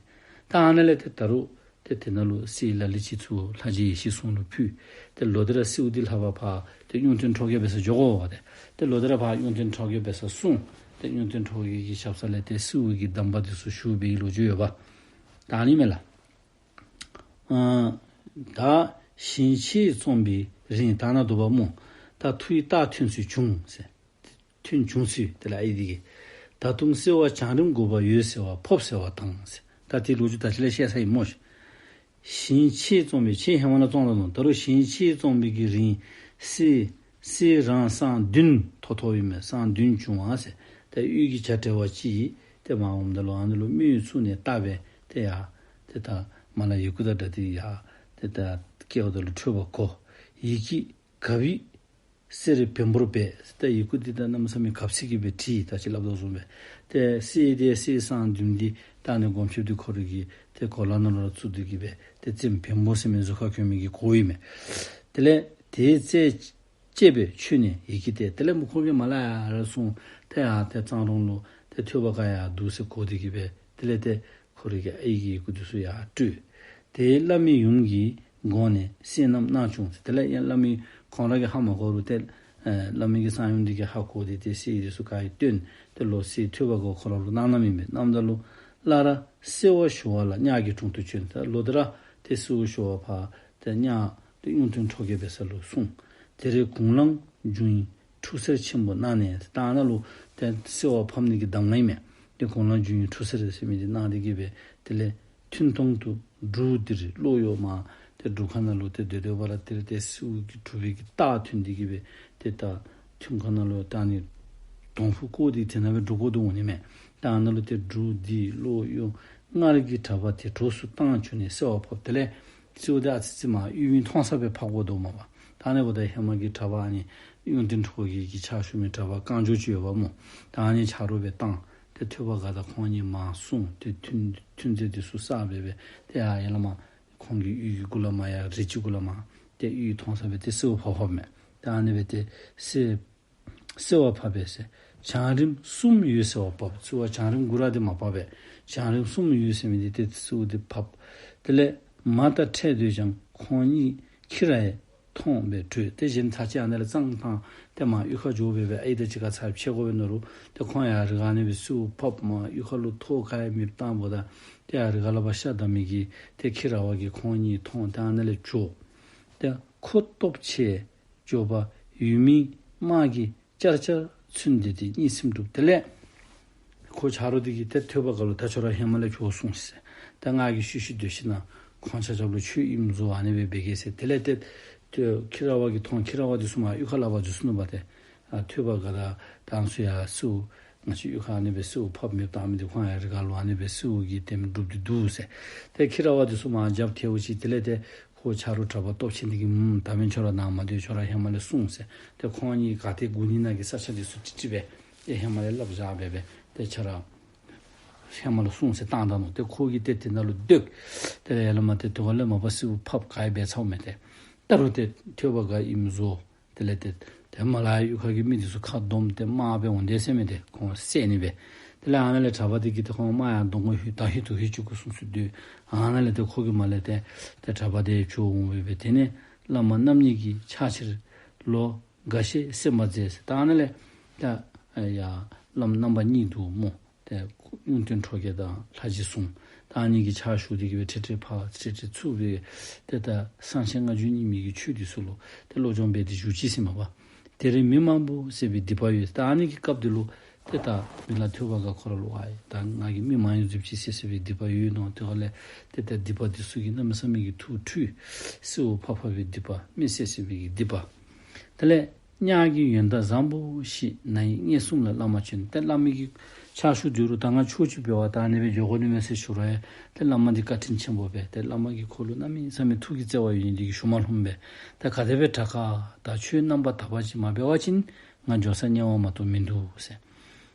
ད་ཨ་ནཱ་ལས་ཏེ་ད་རུང་ཏེ་དེ་ནང་ལུ་གསེར་ལ་ལུ་ཅིག་ཚུར་ལྷ་རྗེ་ཡེ་ཤེས་ཟུང་ལུ་ཕུལ། ཏེ་ལོག་སྟེ་ར་གསེར་འདི་ལྷག་པར་ཕར་ཏེ་གཡུང་སྟེང་ཁྲོ་རྒྱལ་འབད་སར་འགྱོ་དགོ་པས། ཏེ་ཏེ་ལོག་སྟེ་ར་ཕར་གཡུང་སྟེང་ཁྲོ་རྒྱལ་འབད་སར་སོང་། ཏེ་གཡུང་སྟེང་ཁྲོ་རྒྱལ་གྱི་ཞབས་ས་ལས་ཏེ་གསེར་གྱི་གདམས་པ་འདི་ཚུ་ཞུ་བའི་ལོ་རྒྱུས་ཡོདཔ་ད་ཨ་ནི་མས་ལགས། ཨ་ད་ཞིང་ཆེན་རྩོམ་པའི་རིང་ད་ནཱ་འདུག་པ་སྨོ། ད་མཐུ་ཡི་རྟགས་ཐོན་ཚུལ་བྱུང་ཟེར། ཐོན་བྱུང་ཚུལ་དེ་ལས་ཨའི་འདི་གིས། ད་དུང་བསིལ་བ་བྱང་རིམ་དགུ་པ་ཡོད་ཟེར་བ་ཕོབ་ཟེར་བ་དང་ཟེར། ད་དེའི་ལོ་རྒྱུས་ད་ཅི་ལས་བཤད་ཚར་ཡི་སྨོ་ཤིག། ཞིང་ཆེན་རྩོམ་པའི་ཆེན་ཧེ་མ་ལས་བརྩམས་ད་ནུག། ད་རུང་ཞིང་ཆེན་རྩོམ་པའི་གི་རིང་གསེར་གསེར་རང་སྲང་བདུན་ཐོབ་ཐོབ་ཨིན་མས། སྲང་བདུན་བྱུང་བ་ཟེར། ད་གཡུས་ཀྱི་བྱ་བྲལ་བ་ཅིག་གིས་ཏེ་མར་འོངམ་ད་ལུ་ཨ་ནི་ལུ་མི་ཡུལ་ཚུ་ནས་བཏབ་སྦེ་ཏེ་ཡར་ཏེ་ད་མར་ལས་ཡི་གུ་དང་སྦྲགས་ཏེ་ཡར་ཏེ་ད་བསྐྱལཝ་ད་ལུ་འཕྲོད་པ་གོ། ཡི་གེ་གབ་ཡིག་གསེར་བེམ་པོར་སྦས། ད་ཡི་གུ་འདི་ད་གནམ་མེད་ས་མེད་གབ་ཚིག་གིས་སྦེ་བྲིས། ད་ཅི་སླབ་དོ་བཟུམ་སྦེ། ཏེ་གསེར་འདི་གསེར་སྲང་བདུན་འདི་ད་ཨ་ནི་སྒོམ་ཆེན་འདི་ཁོ་རའི་གི་ཏེ་གོ་ལ་ནང་ལུ་བཙུགས་ཏེ་གིས་སྦེ་ཏེ་བཙེམ། བེམ་པོ་ཟེར་མི་གཟུགས་ཁར་གྱོན་མི་གི་གོ་ཨིན་མས། དེ་ལས་དེའི་རྩད་བཅད་པས་ཆོད་ནས་ཡི་གེ་གཏད། དེ་ལས་མོ་ཁོ་གིས་མར་ལས་ཡར་སོང་། ཏེ་ཡར་ཏེ་གཙང་རོང་ལུ་ཏེ་ཐོས་པ་ག་ཡར་འདུག་ཟེར་གོ་སྟེ་གིས་སྦེ་དེ་ལས་ཏེ་ཁོ་རའི་གི་ཨའི་གི་ཡི་གུ་འདི་ཚུ་ཡར་སྤྲོད། དེ་བླ་མའི་ཡུམ་གྱི་དགོངས་ནས་གསན་ནམ་སྣང་བྱུང་ཟེར། དེ་ལས་ཡང་བླ་མའི་ཁོང་ར་གིས་ཧ་མ་གོ་རུང་ཏེ་ ཨེ་བླ་མའི་གི་གསང་ཡུམ་འདི་གིས་ཧ་གོ་སྟེ་ཏེ་གསེར་འདི་ཚུ་ག་ར་བཏོན། ཏེ་ལོག་གསེར་ཐོས་པ་དགའ་ཁོ་ར་ལུ་གནང་གནངམ་ཨིན་པས། གནངམ་ད་ལུ་སླར་སེ་བ་ཞུ་བ་ལ་གཉགས་ཀྱི་དྲུང་དུ་བྱོན། ད་ལོག་སྟེ་ར་ཏེ་སེ་བ་ཞུ་བ་ཕར་ཏེ་གཉགས་ཏེ་གཡུང་སྟོན་ཁྲོ་རྒྱལ་འབད་ས་ལུ་སོང་། དེར་དགུང་ལང་འབྱུང་བའི་ཁྲུས་གསོལ་ཆེན་པོ་གནང་ནས། ད་ཨ་ནཱ་ལུ་ཏེ་སེ་བ་ཕབ་ནི་གི་གདམས་ངག་ཨིན་མས། ཏེ་དགུང་ལང་འབྱུང་བའི་ཁྲུས་གསོལ་ཟེར་མི་འདི་གནང་སྟེ་གི་སྦེ་དེ་ལས་ཐུན་མཐོང་དུ་སྒྲུབ་སྟེ་ར་ལོག་ཡར་མར་ཏེ་སྒྲུབ་ཁང་ནང་ལུ་ཏེ་སྡོད་སྡོད་པ་ར་དེར་ཏེ་སེ་བ་གི་སྒྲུབ་པའི་གི་རྟགས་ཐོན་ཏེ་གི་སྦེ་ཏེ་ད་ཐུན་ཁང་ནང་ལུ་ད་ཨ་ནི་སྡོང་ཕུག་བརྐོ་སྟེ་དེ་ནང་སྦེ་སྒྲུབ་དགོ་དོ་འོང་ནི་མས། ད་ཨ་ནཱ་ལུ་ཏེ་སྒྲུབ་སྟེ་ལོག་ཡར་སྔར་གྱི་གྲྭ་པ་དེ་གྲོགས་སུ་བཏང་བྱོན་ནས་སེ་བ་ཕབ། དེ་ལས་སེ་བ་དེ་ཨ་ཙི་ཙི་མར་གཡུས་མི་མཐོང་ས་སྦེ་ཕབ་དགོ་དོ་མས་པ། ད་ཨ་ནི་འབདཝ་ད་ཧེ་མ་གི་གྲྭ་པ་ཨ་ནི་གཡུང་སྟོན་ཁྲོ་རྒྱལ་གྱི་ཕྱག་ཞུ་མི་གྲྭ་པ་རྐང་མགྱོགས་ཅིག་ཡོདཔ་སྨོ། ད་ཨ་ནི་ཆ་རོགས་སྦེ་བཏང་། ཏེ་ཐོས་པ་དགའ་དང་ཁོང་གཉིས་མར་སོང་། ཏེ་ཐུན་ཐུན་རྫས་འདི་ཚུ་བསགས་སྦེ་སྦེ་ཏེ་ཡར་ཡར་ལས་མར་ཁོང་གི་གཡུས་ཀྱི་གུ་ལས་མར་ཡར་རི་ཅིག་གུ་ལས་མར་ཏེ་གཡུས་མཐོང་ས་སྦེ་ཏེ་སེ་བ་ཕབ་ཕབ་མས། ད་ཨ་ནི་སྦེ་ཏེ་སེ་སེ་བ་ཕབ་པས་ཟེར། བྱང་རིམ་གསུམ་ཡོད་སེ་བ་ཕབ། སེ་བ་བྱང་རིམ་དགུ་ར་དེ་མ་ཕབ་པས། བྱང་རིམ་གསུམ་ཡོད་ཟེར་མི་འདི་ཏེ་སེ་བ་འདི་ཕབ། དེ་ལས་མ་དང་འཕྲད་སྡོད་ཀྱང་ཁོང་གཉིས་ཁྱི་ར་ཡང་མཐོང་བས་བྲོས། ཏེ་གཞན་ཚར་གཅིག་ཨ་ནཱ་ལས་གཙང་ཐང་ཏེ་མར་གཡུས་ཁར་འགྱོ་སྦེ་སྦེ་ཨའི་དང་གཅིག་ཁར་ཚར་ཕྱད་དགོ་པས་མནོ་རུང་ཏེ་ཁོང་ཡར་རི་ཁར་ཨ་ནི་སྦེ་སེ་བ་ཕབ། མར་གཡུས་ཁ་ལུ་ཐོག་ག་ཡང་མེདཔ་བཏངམ་ད་ཏེ་ཡར་རི་ཁ་ལས་ཕར་ཤ་བདའ་མི་གི་ཏེ་ཁྱི་ར་བ་གིས་ཁོང་གཉིས་མཐོང་། ཏེ་ཨ་ནཱ་ལས་བྱོག། ཏེ་ཁོ་སྟོབས་ཆེ། འགྱོ་བ་ཡུལ་མི་དམག་གིས་ཅར་ཅར་ཚུན་འདེད་དེ་གཉིད་སེམས་འགྲུབ། དེ་ལས་ཁོ་ཆ་རོགས་འདི་གིས་ཏེ་ཐོས་པ་དགའ་ལུ་ད་ཁྱོད་ར་ཧེ་མ་ལས་བྱོག་སོང་ཟེར། ད་ང་གིས་ཤུལ་ཤུལ་སྡོད་ཞིནམ་ཁོང་ཆ་ཁྱབ་ལུ་ཆོས་ཨིནམ་བཟོ་ཨ་ནི་སྦེ་འབད་གེ་ཟེར། དེ་ལས་ཏེ་ཏེ་ཁྱི་ར་བ་གིས་མཐོང་། ཁྱི་ར་བ་འདི་ཚུ་མར་གཡུས་ཁ་ལས་ཕར་འགྱོ་སོང་ནུག་པ། ཏེ་ཨ་ཐོས་པ་དགའ་དང་ད་ཚུ་ཡར་སེ་བ་ང་བཅས་གཡུས་ཁར་ཨ་ནི་སྦེ་སེ་བ་ཕབ་མེདཔ་བཏང་མི་འདི་ཁོང་ཡར་རི་ཁ་ལུ་ཨ་ནི་སྦེ་སེ་བ་གིས་ཏེ་སྒྲུབ་སྟེ་འདུག་ཟེར། ཏེ་ཁྱི་ར་བ་འདི་ཚུ་མར་རྒྱབ་ཐལཝ་ཅིག་དེ་ལས་ཏེ་ཁོ་ཆ་རོགས་གྲྭ་པ་སྟོབས་ཆེན་འདི་གིས་ཨུམ་ད་འབདན་ཁྱོད་ར་ནཱ་མ་སྡོད། ཁྱོད་ར་ཧེ་མ་ལས་སོང་ཟེར། ཏེ་ཁོང་གཉིས་ག་ཏེ་སྒུག་ནི་ན་གི་ས་ཆ་འདི་ཚུ་ཅིག་ཅིག་སྦེ་ཏེ་ཧེ་མ་ལས་སླབ་བཞག་སྦེ་སྦེ་ཏེ་ཁྱོད་ར་ཧེ་མ་ལས་སོང་ཟེར་བཏང་ད་ནུག། ཏེ་ཁོ་གིས་ཏེ་དེ་ནང་ལུ་སྡོད། དེ་ལས་ཡར་ལས་མར་ཏེ་དེ་ཁར་ལས་མ་པ་སེ་བ་ཕབ་ག་ཡང་འབད་ཚརཝ་མས། ཏེ་ད་རུང་ཏེ་ཐོས་པ་དགའ་ཨིནམ་བཟོ། དེ་ལས་ཏེ་ཏེ་མར་ལས་གཡུས་ཁ་གི་མི་འདི་ཚུ་ཁ་བསྡོམས་ཏེ་དམག་སྦེ་འོང་དེས་ཟེར་མས། ཏེ་ཁོང་བསད་ནི་སྦེ། དེ་ལས་ཨ་ནཱ་ལས་གྲྭ་པ་འདི་གིས་ཏེ་ཁོང་དམག་ཡར་འདོན་དགོ་ཧུད་ད་ཧུད་དོ་ཧུད་ཅིག་གུ་སོང་སྟེ་སྡོད། ཨ་ནཱ་ལས་ཏེ་ཁོ་གིས་མར་ལས་ཏེ་ཏེ་གྲྭ་པ་དེ་བྱོག་འོང་སྦེ་སྦེ་དེ་ནས་བླ་མ་རྣམ་གཉིས་ཀྱི་ཕྱག་ཕྱིར་ལོ་འགའ་ཤས་གསན་པར་མཛད་ཟེར། ད་ཨ་ནཱ་ལས་ད་ཡར་བླམ་རྣམ་པ་གཉིས་འདུག་སྨོ། ཏེ་གཡུང་སྟོན་ཁྲོ་རྒྱལ་དང་ལྷ་རྗེ་ཟུང་། ད་ཨ་ནི་གི་ཕྱག་ཞུ་སྟེ་གི་སྦེ་ཁྲིད་ཁྲིད་ཕར་ཁྲིད་ཁྲིད་ཚུར་སྦེ་ཏེ་ད་གསང་ཆེན་ལྔ་བཅུ་གཉིས་མའི་གི་ཆོས་འདི་ཚུ་ལུ་ཏེ་སློབ་སྦྱོང་འབད་དེ་བཞུགས་ཅི་ཟེར་མས་པ། དེར་མི་མང་པོ་བསད་པའི་སྡིག་པ་ཡོད། ད་ཨ་ནི་གི་སྐབས་འདི་ལུ་ཏེ་ད་མི་ལ་ཐོས་པ་དགའ་ཁོ་ར་ལུ་ཨའི་ད་ང་གིས་མི་མང་ཡང་བསདཔ་ཅིག་བསད་བསད་པའི་སྡིག་པ་ཡོད་ནོ། ཏེ་ཁོ་ལས་ཏེ་ད་སྡིག་པ་འདི་ཚུ་གིས་གནམ་མེད་ས་མེད་ཀྱི་ཐུགས་ཁྲོས། སེ་བ་ཕབ་ཕབ་པའི་སྡིག་པ། མི་བསད་བསད་པའི་གི་སྡིག་པ། དེ་ལས་གཉགས་ཀྱི་ཡོན་བདག་བཟང་པོ་ཞིག་ན་ཡི་མངལ་གསུམ་ལ་བླ་མ་བྱོན། ཏེ་བླ་མའི་གི་ཕྱག་ཞུ་སྡོད་རུང་ད་ང་ཆོས་ཅིག་འབད་བར་ད་ཨ་ནི་སྦེ་འགྱོ་དགོ་ནི་མས་ཟེར་ཞུ་རུང་ཡང་ཏེ་བླ་མ་འདི་བཀའ་དྲིན་ཆེན་པོ་སྦེ་ཏེ་བླ་མ་གིས་ཁོ་ལུ་གནམ་མེད་ས་མེད་ཐུགས་ཀྱི་བརྩེ་བ་ཡོད་ནི་འདི་གིས་ཞུ་མ་ལྷོངམ་སྦེ་ཏེ་ག་དེ་སྦེ་དྲག་ག་ད་ཆོས་རྣམ་པར་དག་པ་ཅིག་མ་འབད་བ་ཅིན་ང་འགྱོ་ས་དམྱལ་བ་མ་གཏོགས་མིན་འདུག་ཟེར།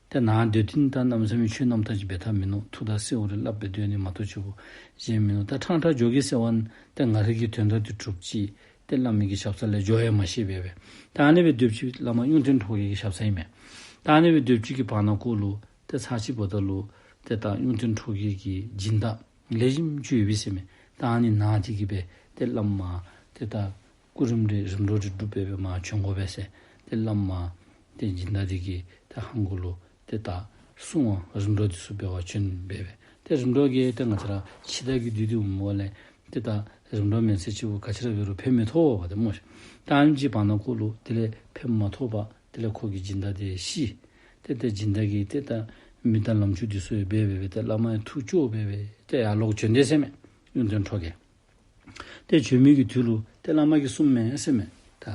ཏེ་ནཱ་སྡོད་དེ་ད་གནམ་མེད་ས་མེད་ཆོས་རྣམ་དག་ཅིག་འབད་ཐབས་མིན་ནུག། ཐུགས་དང་བསྲེ་བ་རེ་སླབ་སྦེ་སྡོད་ནི་མ་གཏོགས་ཆོས་པོ་གཞན་མིན་ནུག། ད་ཕྲང་ཕྲང་འགྱོ་གེ་ཟེར་བ་ན་ཏེ་ང་རའི་གི་དོན་དག་འདི་གྲུབ་ཅི། ཏེ་བླ་མའི་གི་ཞབས་ས་ལས་འགྱོ་ཡང་མ་ཤེས་པས་སྦེ། ད་ཨ་ནི་སྦེ་སྡོདཔ་ཅིག་བླ་མ་གཡུང་སྟོན་ཁྲོ་རྒྱལ་གྱི་ཞབས་ས་ཨིན་མས། ད་ཨ་ནི་སྦེ་སྡོདཔ་ཅིག་གི་བར་ན་ཁོ་ལུ་ཏེ་ཚར་ཅིག་འབདཝ་ད་ལུ་ཏེ་ད་གཡུང་སྟོན་ཁྲོ་རྒྱལ་གྱི་སྦྱིན་བདག་ལེགས་ཤོམ་ཅིག་ཡོད་པས་ཟེར་མས། ད་ཨ་ནི་ནཱ་འདི་གིས་སྦེ་ཏེ་བླ་མ་ཏེ་ད་སྐུ་རིམ་རེ་རིམ་གྲོ་རེ་སྒྲུབ་སྦེ་སྦེ་མར་བྱོན་དགོ་པས་ཟེར། ཏེ་བླ་མ་ཏེ་སྦྱིན་བདག་འདི་གིས་ཏེ་ཧང་གུ་ལུ་ཏེ་ད་སྲུང་བ་རིམ་གྲོ་འདི་ཚུ་འབད་བར་བྱོན་སྦེ་སྦེ། ཏེ་རིམ་གྲོ་གིས་ཏེ་ང་བཅས་ར་འཆི་བདག་གི་བདུད་འདི་འོངམ་ལས་ཏེ་ད་རིམ་གྲོ་མེན་ཟེར་ཅིག་ག་ཅི་ར་འབད་རུང་ཕན་མི་ཐོགས་པས་ཏེ་སྨོ་ཤ། ད་ཨ་ནེམ་ཅིག་བར་ན་ཁོ་ལུ་དེ་ལས་ཕན་མ་ཐོགས་པར་དེ་ལས་ཁོ་གི་སྦྱིན་བདག་དེ་ཤི། ཏེ་ཏེ་སྦྱིན་བདག་གིས་ཏེ་ད་མི་དང་ལམ་ཆུང་འདི་ཚུ་ཡང་འབད་སྦེ་སྦེ་ཏེ་བླ་མ་ཡང་ཐུགས་སྐྱོ་སྦེ་སྦེ་ཏེ་ཡར་ལོག་བྱོན་དེས་ཟེར་མས། གཡུང་སྟོན་ཁྲོ་རྒྱལ། ཏེ་བྱོན་མི་གི་དུས་ལུ་ཏེ་བླ་མ་གིས་གསུངམ་མས་ཟེར་མས། ད་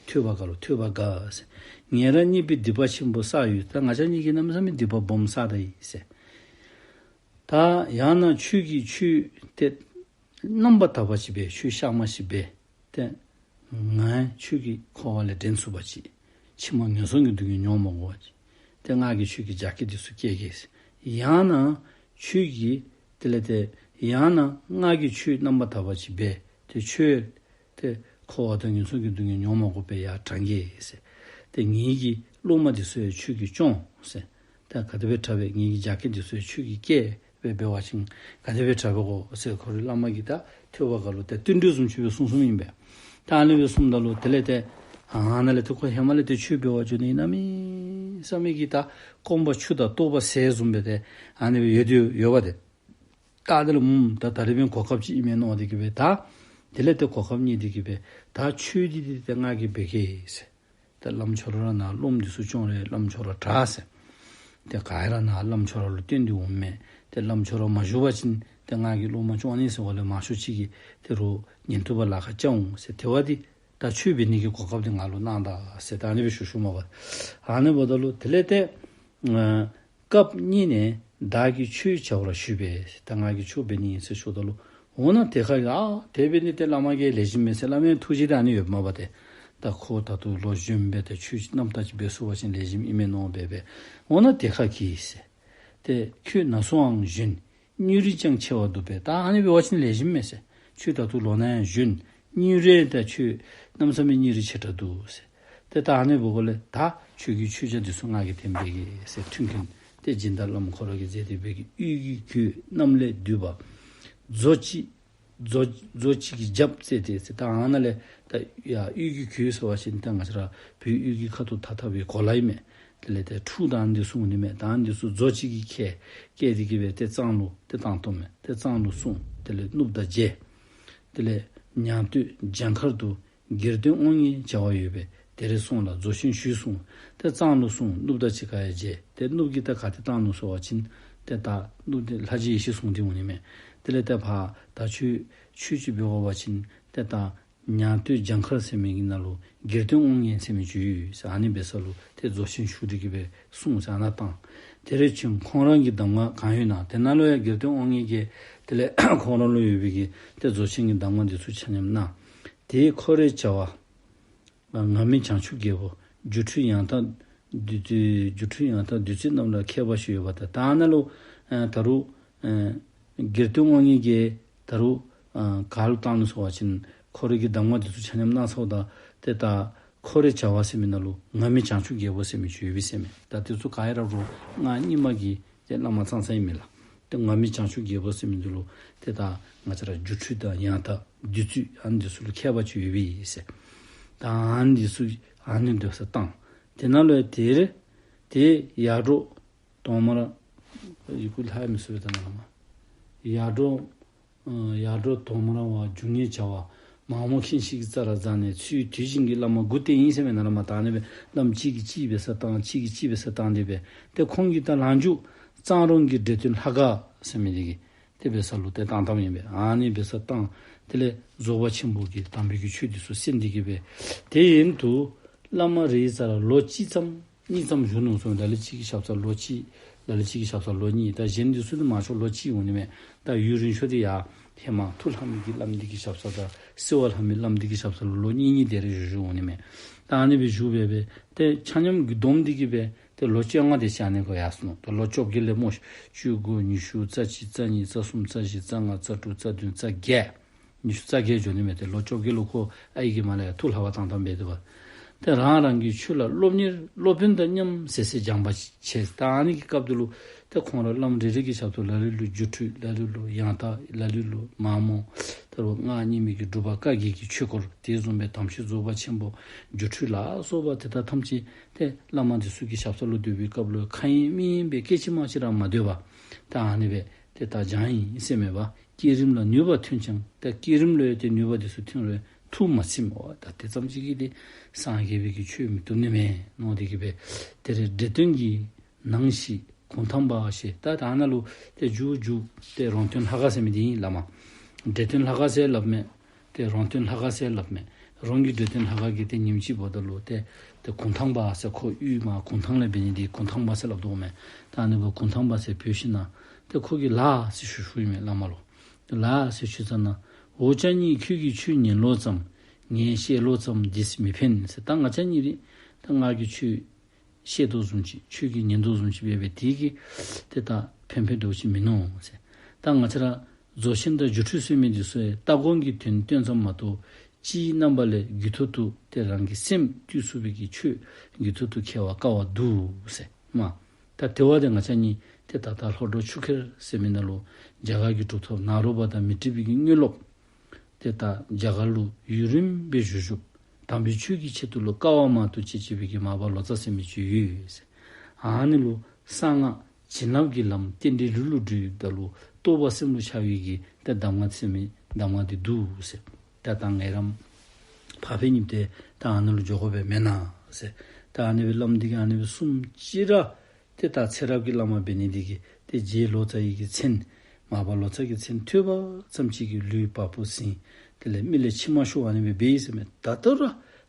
ཐོས་པ་དགའ་ལུ་ཐོས་པ་དགའ་ཟེར། ངེད་རང་གཉིས་པོས་སྡིག་པ་ཆེན་པོ་བསགས་ཡོད། ད་ང་བཅས་གཉིས་ཀྱིས་གནམ་མེད་ས་མེད་སྡིག་པ་སྦོམ་བསགས་ད་ཡི་ཟེར། ད་ཡང་ན་ཁྱོད་ཀྱིས་ཆོས་ཏེ་རྣམ་པར་དག་པ་ཅིག་འབད། ཆོས་གཤའ་མ་ཞིག་འབད། ཏེ་ང་ཁྱོད་ཀྱི་འཁོར་བ་ལས་འདྲེན་ཚུགས་པ་ཅིག། ཕྱི་མ་ངན་སོང་གི་སྡུག་བསྔལ་མྱོང་མ་དགོ་པ་ཅིག། ཏེ་ང་གིས་ཁྱོད་ཀྱི་རྒྱགས་སྐལ་འདི་ཚུ་བསྐྱལ་གེ་ཟེར། ཡང་ན་ཁྱོད་ཀྱིས་དེ་ལས་ཏེ་ཡང་ན་ང་གིས་ཆོས་རྣམ་པར་དག་པ་ཅིག་འབད། ཏེ་ཁྱོད་ཏེ་འཁོར་བ་དང་ངན་སོང་གི་སྡུག་བསྔལ་མྱོང་མ་དགོ་པར་ཡར་དྲང་གེ་ཟེར། ཏེ་ངེད་ཀྱི་སློབ་མ་འདི་ཚུ་ཡང་ཁྱོད་ཀྱིས་སྐྱོངས་ཟེར། ད་ག་དེ་སྦེ་དྲག་པས། ངེད་ཀྱི་རྒྱགས་སྐལ་འདི་ཚུ་ཡང་ཁྱོད་ཀྱིས་བསྐྱལ་སྦེ་འབད་བ་ཅིན་ག་དེ་སྦེ་དྲག་པས་གོ་ཟེར་ཁོ་རའི་བླ་མ་གིས་ད་ཐོས་པ་དགའ་ལུ་ཏེ་བསྟུན་གྲོས་བཟུམ་ཅིག་སྦེ་གསུངས་གསུངམ་ཨིན་པས། ད་ཨ་ནི་སྦེ་གསུངམ་ད་ལུ་དེ་ལས་ཏེ་ ཨ་ནཱ་ལས་ཏེ་ཁོ་ཧེ་མ་ལས་ཏེ་ཆོས་འབད་བར་འགྱོ་ནི་གནམ་མེད་ས་མེད་ཀྱི་ད་སྐོམ་པ་ཆུ་དང་ལྟོ་བ་ཟས་བཟུམ་སྦེ་ཏེ་ཨ་ནི་སྦེ་ཡོད་དེ་ཡོདཔ་ཏེ། ད་དེ་ལས་ཨུམ་ད་ད་རིས་འབདན་གོ་སྐབས་ཅིག་ཨིན་མས་མནོ་སྟེ་གི་སྦེ་ད་དེ་ལས་ཏེ་གོ་སྐབས་རྙེད་དེ་གི་སྦེ་ད་ཆོས་འདི་ཏེ་ཏེ་ང་གིས་འབད་གེ་ཟེར། ཏེ་བླམ་ཁྱོད་ར་ནཱ་སློབམ་འདི་ཚུ་ཅོག་ར་བླམ་ཁྱོད་ར་དྲག་ཟེར། ཏེ་ག་ར་ནཱ་བླམ་ཁྱོད་ར་ལུ་བརྟེན་ཏེ་འོང་མས། ཏེ་བླམ་ཁྱོད་ར་མ་བཞུགས་པ་ཅིན་ཏེ་ང་གིས་སློབ་མ་ཅོག་ནི་ཟེར་བ་ལས་མང་ཤོས་ཅིག་གིས་ཏེ་རོགས་ཉན་ཐོས་པ་ལཱ་ཁག་རྐྱབ་འོང་ཟེར། དེ་བ་འདི་ད་ཆོས་འབད་ནི་གི་གོ་སྐབས་འདི་ང་ལུ་གནང་ད་ཟེར་ད་ཨ་ནི་སྦེ་ཞུ་ཞུཝ་མས་པ། ཨ་ནི་འབདཝ་ད་ལུ་དེ་ལས་ཏེ་ཨ་སྐབས་རྙེད་ནས་བདག་གིས་ཆོས་བྱ་བར་ཞུས་པས། ད་ང་གིས་ཆོས་འབད་ནི་ཨིན་ཟེར་ཞུཝ་ད་ལུ། འོ་ན་དེ་ཁར་ཨ་དེ་འབད་ནི་ཏེ་བླ་མ་གིས་ལེགས་ཤོམ་མས་ཟེར་བླ་མའི་ཐུགས་རྗེ་ད་ཨ་ནི་ཡོདཔ་མས་པ་ཏེ། ད་ཁོ་ད་ལྟོ་ལོ་གཞོནམ་སྦེ་ཏེ་ཆོས་རྣམ་དག་ཅིག་འབད་ཚུགས་པ་ཅིན་ལེགས་ཤོམ་ཨིན་མས་མནོ་སྦེ་སྦེ། འོ་ན་དེ་ཁར་གྱིས་ཟེར། ཏེ་ཁྱོད་ན་སོའང་གཞོན། སྙིང་རུས་ཀྱང་ཆེ་བ་འདུག་པས། ད་ཨ་ནི་འབད་བ་ཅིན་ལེགས་ཤོམ་མས་ཟེར། ཁྱོད་ད་ལྟོ་ལོ་ནའང་གཞོན། སྙིང་རུས་ད་ཁྱོད་གནམ་མེད་ས་མེད་སྙིང་རུས་ཆེ་དྲགས་འདུག་ཟེར། ཏེ་ད་ཨ་ནི་འབདཝ་ལས་ད་ཁྱོད་ཀྱི་མཆོད་བརྗོད་འདི་ཚུ་ང་གིས་དེ་སྦེ་གི་ཟེར་མཐུན་རྐྱེན་ཏེ་སྦྱིན་བདག་བླམ་ཁོ་ར་གིས་མཛད་དེ་སྦེ་གི། དབུས་ཀྱི་གོས་གནམ་ལས་བསྡུས་པ་མཛོ་གཅིག་མཛོ་མཛོ་གཅིག་གི་རྒྱབ་རྩེ་སྟེ་ཟེར། ད་ཨ་ནཱ་ལས་ད་ཡར་དབུས་ཀྱི་གོས་ཟེར་བ་ཅིན་ད་ང་བཅས་ར་བོད་དབུས་ཀྱི་ཁ་ཐུག་མཐའ་མཐའ་བའི་གོ་ལ་ཨིན་མས། དེ་ལས་ཏེ་ཁྲུ་དང་འདི་ཚུ་འོང་ནི་མས། ད་འདི་ཚུ་མཛོ་གཅིག་གིས་ཁྱེར་ཁྱེར་ཏེ་གི་སྦེ་ཏེ་གཙང་ལུ་ཏེ་བཏང་བཏངམ་མས། ཏེ་གཙང་ལུ་སོང་། དེ་ལས་སྣུབས་དང་བརྗེ། དེ་ལས་ཉང་སྟོད་གྱང་ཁར་དུ་གྱེར་སྟོན་དབང་ངེའི་བྱ་བ་ཡོད་པས། དེར་སོང་ལ་རྫོགས་ཆེན་ཞུས་གསུངས། ཏེ་གཙང་ལུ་སོང་། སྣུབས་དང་གཅིག་ཁར་ཡང་མཇལ། ཏེ་སྣུབས་ཀྱིས་ད་ག་ཏེ་བཏང་ནུག་ཟེར་བ་ཅིན་ཏེ་ད་སྣུབས་དེ་ལྷ་རྗེ་ཡེ་ཤེས་གསུང་སྟེ་འོང་ནི་མས། དེ་ལས་ཏེ་ཕར་ད་ཆོས་ཆོས་ཅིག་འབད་དགོ་པ་ཅིན་ཏེ་ད་ཉང་སྟོད་གྱང་ཁར་ཟེར་མི་གི་ནང་ལུ་གྱེར་སྟོན་དབང་ངེ་ཟེར་མི་ཅིག་ཡོད་ཟེར། ཨ་ནི་འབད་ས་ལུ་ཏེ་རྫོགས་ཆེན་ཞུ་སྟེ་གི་སྦེ་གསུངས་ཟེར་ཨ་ནཱ་བཏང་། དེར་བྱོན། ཁོང་རང་གི་གདམས་ངག་གང་ཡོད་ན། དེ་ནང་ལུ་ཡང་གྱེར་སྟོན་དབང་ངེ་གིས་དེ་ལས་ཁོང་རང་ལུ་ཡོད་པའི་གི་ཏེ་རྫོགས་ཆེན་གྱི་གདམས་ངག་འདི་ཚུ་ཆ་མཉམ་གནང་། དེས་འཁོར་བའི་བྱ་བ་ངར་མི་བྱང་ཆུབ་རྒྱལ་པོ། སྒྱུ་འཕྲུལ་ཡང་དག་བདུད་རྩི་སྒྱུ་འཕྲུལ་ཡང་དག་བདུད་རྩི་རྣམས་ལ་མཁས་པ་ཞིག་ཡོད་པ་དང་། ད་ཨ་ནཱ་ལུ་ཨ་ད་རུང་ཨ་གྱེར་སྟོན་དབང་ངེ་གིས་ད་རུང་ཨ་ག་ལུ་བཏང་ནུག་ཟེར་བ་ཅིན་ཁོ་རའི་གི་གདམས་ངག་འདི་ཚུ་ཆ་མཉམ་གནང་ཚརཝ་ད་ཏེ་ད་འཁོར་བའི་བྱ་བ་ཟེར་མི་ནང་ལུ་ངར་མི་བྱང་ཆུབ་རྒྱལ་པོ་ཟེར་མི་ཅིག་ཡོད་པས་ཟེར་མས། ད་དེ་ཚུ་ག་ར་རོགས་སྔགས་རྙིང་མ་གི་ཏེ་བླ་མ་ཙང་ཙང་ཨིན་མས་ལགས། ཏེ་ངར་མི་བྱང་ཆུབ་རྒྱལ་པོ་ཟེར་མི་འདི་ལུ་ཏེ་ད་ང་བཅས་ར་སྒྱུ་འཕྲུལ་དང་ཡང་དག་བདུད་རྩི་ཨ་ནི་འདི་ཚུ་ལུ་མཁས་པ་ཅིག་ཡོད་པས་ཟེར། ད་ཨ་ནི་འདི་ཚུ་ཨ་ནི་འདི་ཚུ་བཏང་། དེ་ནང་ལུ་ཡང་དེར་དེ་ཡར་འབྲོག་གདོང་དམར་ཡི་གུ་ལྷག་མི་སུ་བཏང་ན་མ་ཡར་འབྲོག་ཨ་ཡར་འབྲོག་གདོང་དམར་བ་འབྱུང་གནས་བྱ་བ་མ་མོ་མཁན་ཞིག་གི་རྩ་ལ་འཛེགས་ནས་ཚུར་དུས་གཞན་གྱི་བླ་མ་དགུ་སྟོན་ཡི་ཟེར་མི་ནང་ལུ་མ་ད་ཨ་ནི་སྦེ་བླམ་གཅིག་གིས་གཅིག་འབད་ས་བཏང་གཅིག་གིས་གཅིག་འབད་ས་བཏང་སྟེ་སྦེ་ཏེ་ཁོང་གི་ད་ལང་འཇུག་གཙང་རོང་གི་འདྲེ་སྟོན་ལྷ་ཁང་ཟེར་མི་འདི་གི་ཏེ་འབད་ས་ལུ་ཏེ་བཏང་བཏངམ་ཨིན་པས། ཨ་ནི་འབད་ས་བཏང་། དེ་ལས་རྫོགས་པ་ཆེན་པོ་གི་དམ་པའི་གི་ཆོས་འདི་ཚུ་གསན་ཏེ་གི་སྦེ་དེ་བཞིན་དུ་བླ་མ་རེའི་རྩ་ལ་ལོ་གཅིག་ཙམ་གཉིས་ཙམ་བཞུགས་ནུག་ཟེར། ལ་ལུ་གཅིག་གི་ཞབས་སར་ལོ་གཅིག་ལ་ལུ་གཅིག་གི་ཞབས་སར་ལོ་གཉིས། ད་གཞན་འདི་ཚུ་ནི་མང་ཤོས་ལོ་གཅིག་འོང་ནི་མས། ད་ཡུན་རིང་ཤོས་འདི་ཡར་ཧེ་མ་ཐུགས་ལྷ་མོ་གི་བླམ་འདི་གི་ཞབས་སར་དང་བསིལ་བ་ལྷ་མོའི་བླམ་འདི་གི་ཞབས་སར་ལུ་ལོ་གཉིས་གཉིས་དེ་རེ་བཞུགས་བཞུགས་འོང་ནི་མས། ད་ཨ་ནི་སྦེ་བཞུགས་སྦེ་སྦེ་ཏེ་ཆ་མཉམ་གྱི་བསྡོམས་ཏེ་གི་སྦེ་ཏེ་ལོ་བཅོ་ལྔ་དེ་ཅིག་ཨ་ནི་འགོར་ཡར་སོ་ནུག། ད་ལོ་བཅོ་བརྒྱད་ལས་སྨོ། བཅུ་དགུ་ཉི་ཤུ་རྩ་གཅིག་རྩ་གཉིས་རྩ་གསུམ་རྩ་བཞི་རྩ་ལྔ་རྩ་དྲུག་རྩ་བདུན་རྩ་བརྒྱད། ཉི་ཤུ་རྩ་བརྒྱད་འགྱོ་ནི་མས། ཏེ་ལོ་བཅོ་བརྒྱད་ལུ་ཁོ་ཨའི་གིས་མར་ལས་ཡར་ཐུགས་ལྷ་བ་བཏང་བཏངམ་སྦེ་འདུག་པ། ཏེ་རང་རང་གི་ཆོས་ལ་སློབ་གཉེར་སློབ་དཔོན་དང་མཉམ་ཟེར་ཟེར་སྦྱངས་པ་བྱས། ད་ཨ་ནི་གི་སྐབས་འདི་ལུ་ཏེ་ཁོང་ར་བླམ་རེ་རེ་གི་ཞབས་སར་ལ་ལུ་ལུ་སྒྱུ་འཕྲུལ་ལ་ལུ་ལུ་ཡང་དག་ལ་ལུ་ལུ་མ་མོ་ད་རུང་སྔགས་རྙིང་མའི་གི་སྒྲུབ་པ་བཀའ་བརྒྱད་ཀྱི་ཆོས་སྐོར་དེ་བཟུམ་སྦེ་དམ་ཆོས་རྫོགས་པ་ཆེན་པོ་སྒྱུ་འཕྲུལ་ལ་སོགས་པ་དེ་དག་ཐམས་ཅད་ཏེ་བླ་མ་འདི་ཚུ་གི་ཞབས་སར་ལུ་སྡོད་པའི་སྐབས་ལུ་ཁ་ཡེངས་མིག་ཡེངས་སྦེ་སྐད་ཅིག་མ་གཅིག་ར་མ་སྡོད་པར་ད་ཨ་ནི་སྦེ་ཏེ་ད་སྦྱངས་ཡི་ཟེར་མས་པ། བསྐྱེད་རིམ་ལ་ནུས་པ་ཐོན་ཀྱང་ད་བསྐྱེད་རིམ་ལུ་ཡང་ཏེ་ནུས་པ་འདི་ཚུ་ཐོན་རུང་ཐུགས་མ་ཚིམ་པར་ད་དེ་ཙམ་ཅིག་གིས་ཏེ་སངས་རྒྱས་པའི་གི་ཆོས་མི་ཐོབ་ནི་མས་མནོ་སྟེ་གི་སྦེ་དེ་རེ་འདྲེ་སྟོན་གྱི་ནང་ཞིག་གུང་ཐང་པ་ཞེས། ད་ད་ནཱ་ལུ་ཏེ་མཇུག་མཇུག་ཏེ་རོང་སྟོན་ལྷ་ཁང་ཟེར་མི་འདི་ཨིན་ལགས་མ། འདྲེ་སྟོན་ལྷ་ཁང་ཟེར་སླབ་མས། ཏེ་རོང་སྟོན་ལྷ་ཁང་ཟེར་སླབ་མས། རོང་གི་འདྲེ་སྟོན་ལྷ་ཁང་གི་ཏེ་ཉིནམ་ཅིག་འབདཝ་ད་ལུ་ཏེ་ཏེ་གུང་ཐང་པ་ཟེར་ཁོ་ཡུལ་མ་གུང་ཐང་ལས་འབད་ནི་འདི་གུང་ཐང་པ་ཟེར་སླབ་དོ་མས། ད་ཨ་ནི་སྦེ་གུང་ཐང་པ་ཟེར་བོས་ཞིནམ་ལས་ཏེ་ཁོ་གིས་ལགས་ཟེར་ཞུ་ཞུཝ་ཨིན་མས་བླ་མ་ལུ། ཏེ་ལགས་ཟེར་ཞུ་ཙ་ན་འོ་ཅག་གཉིས་ཁྱོད་ཀྱིས་ཆོས་ཉན་ལོང་ཙམ་ངས་བཤད་ལོང་ཙམ་འདིས་མི་ཕན་ཟེར། ད་ང་བཅས་གཉིས་ར་ད་ང་གིས་ཆོས་བཤད་དོ་བཟུམ་ཅིག་ཁྱོད་ཀྱིས་ཉན་དོ་བཟུམ་ཅིག་འབད་འབད་དེ་གིས་ཏེ་ད་ཕན་ཕན་འདྲཝ་ཅིག་མིན་ནུག་ཟེར། ད་ང་བཅས་ར་རྫོགས་ཆེན་དང་སྒྱུ་འཕྲུལ་ཟེར་མི་འདི་ཚུ་ཡང་ལྟ་སྒོམ་གྱི་དོན་སྟོན་ཙམ་མ་གཏོགས་སྤྱིའི་རྣམ་པ་ལས་རྒྱུད་ཐོག་ཏུ་ཏེ་རང་གི་སེམས་བཏུལ་ཚུགས་པའི་གི་ཆོས་རྒྱུད་ཐོག་ཏུ་ཁྱེར་བར་དཀའ་བ་འདུག་ཟེར་མས། ད་དེ་བ་ཏེ་ང་བཅས་གཉིས་ཏེ་ད་ལྟོ་ལྷོ་བྲག་ཆུ་ཁྱེར་ཟེར་མི་ནང་ལུ་རྒྱ་གར་གྱི་གྲུབ་ཐོབ་ནཱ་རོ་པ་དང་མཻ་ཏྲི་པའི་གི་དངོས་སློབ་ཏེ་ད་རྒྱ་གར་ལུ་ཡུན་རིངམོ་སྦེ་བཞུགས་བཞུགསཔ་ དམ་པའི་ཆོས་ཀྱི་ཆེད་དུ་ལུ་དཀའ་བ་མང་དུ་སྤྱད་སྤྱད་པའི་གི་མར་པ་ལོ་ཙཱ་ཟེར་མི་ཅིག་ཡོད་ཟེར། ཨ་ནི་ལུ་གསང་སྔགས་བྱིན་རླབས་ཀྱི་ལམ་རྟེན་འབྲེལ་ལུ་ལུ་བསྒྲིལ་ཡོདཔ་ད་ལུ་རྟོགས་པ་སེམས་ལུ་འཆར་བའི་གི་ཏེ་གདམས་ངག་ཟེར་མི་གདམས་ངག་འདི་འདུག་ཟེར། ད་ད་ངེ་རང་ཕར་ཕེབས་ནི་འདི་ད་ཨ་ནི་ལུ་འགྱོ་དགོ་པས་མེན་ན་ཟེར། ད་ཨ་ནི་སྦེ་བླམ་འདི་གིས་ཨ་ནི་སྦེ་གསུངམ་ཅིག་ར་ཏེ་ད་ཚེ་རབས་ཀྱི་བླ་མ་འབད་ནི་འདི་གིས་ཏེ་རྗེ་ལོ་ཙཱ་ཡི་གི་མཚན་མར་པ་ལོ་ཙཱ་གི་མཚན་ཐོས་པ་ཙམ་ཅིག་གིས་ལུས་བ་སྤུ་ཟིང་། དེ་ལས་མིག་ལས་མཆི་མ་ཤོར་བ་ཨ་ནི་སྦེ་འབད་ཡི་ཟེར་མས། ད་ལྟོ་ར་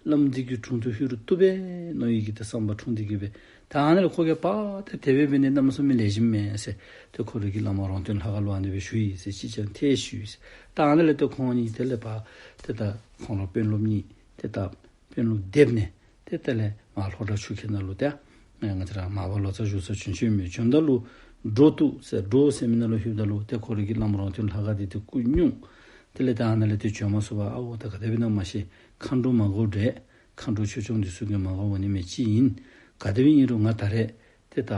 བླམ་འདི་གི་དྲུང་དུ་ལྷོད་རུང་བཏུབ་པས་མནོ་ཡི་གི་ཏེ་བསམ་པ་འཁྲུངས་ཏེ་གི་སྦེ། ད་ཨ་ནི་ལས་ཁོ་གིས་པ་ཏེ་དེ་སྦེ་འབད་ནི་གནམ་མེད་ས་མེད་ལེགས་ཤོམ་མས་ཟེར། ཏེ་ཁོ་རའི་གི་བླ་མ་རོང་སྟོན་ལྷ་ཁང་ལུ་ཨ་ནི་སྦེ་ཞུ་ཡི་ཟེར་ཅིག་ཀྱང་ཐལ་ཞུ་ཡི་ཟེར། ད་ཨ་ནི་ལས་ཏེ་ཁོང་གཉིས་དེ་ལས་པ་ཏེ་ད་ཁོང་ར་དཔོན་སློབ་གཉིས་ཏེ་ད་དཔོན་སློབ་སྡེབ་ནས་ཏེ་དེ་ལས་མར་ལྷོ་བྲག་ཆུ་ཁྱི་ནང་ལུ་ཏེ་ང་བཅས་ར་མར་པ་ལོ་ཙཱ་བཞུགས་སར་བྱོན་བྱོནམ་མས། བྱོནམ་ད་ལུ་འབྲོག་སྟུག་ཟེར་འབྲོག་ཟེར་མི་ནང་ལུ་ལྷོདཔ་ད་ལུ་ཏེ་ཁོ་རའི་གི་བླམ་རོང་སྟོན་ལྷ་ཁང་འདི་ཏེ་སྐུ་སྙུང་། དེ་ལས་ད་ཨ་ནཱ་ལས་ཏེ་བྱོན་མ་ཚུགས་པར་ཨའོ་ད་ག་དེ་སྦེ་ཨིན་ན་མ་ཤེས། མཁའ་འགྲོ་མ་དགོ་འདྲས། མཁའ་འགྲོ་ཆོས་སྐྱོང་འདི་ཚུ་གིས་མ་དགོ་འོང་ནི་མས་ཅིག་ཨིན། ག་དེ་སྦེ་ཨིན་རུང་ང་ད་རེས་ཏེ་ད་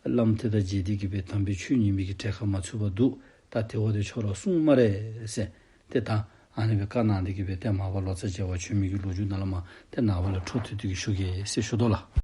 བླམ་ཏེ་ད་མཇལ་ཏེ་གི་སྦེ་དམ་པའི་ཆོས་ཉན་པའི་གི་གྲལ་ཁར་མ་ཚུད་པར་འདུག། ད་དེ་བ་དེ་ཁྱོད་ར་གསུང་སྨ་རེ་ཟེར། ཏེ་ད་ཨ་ནི་སྦེ་བཀའ་གནང་སྟེ་གི་སྦེ་ཏེ་མར་པ་ལོ་ཙཱ་མཇལ་བར་བྱོན་མི་གི་ལོ་རྒྱུས་ནཱ་ལས་མར་ཏེ་ནངས་པ་ལུ་འཕྲོ་མཐུད་དེ་གི་ཞུ་གེ་ཟེར་ཞུ་དོ་ལགས།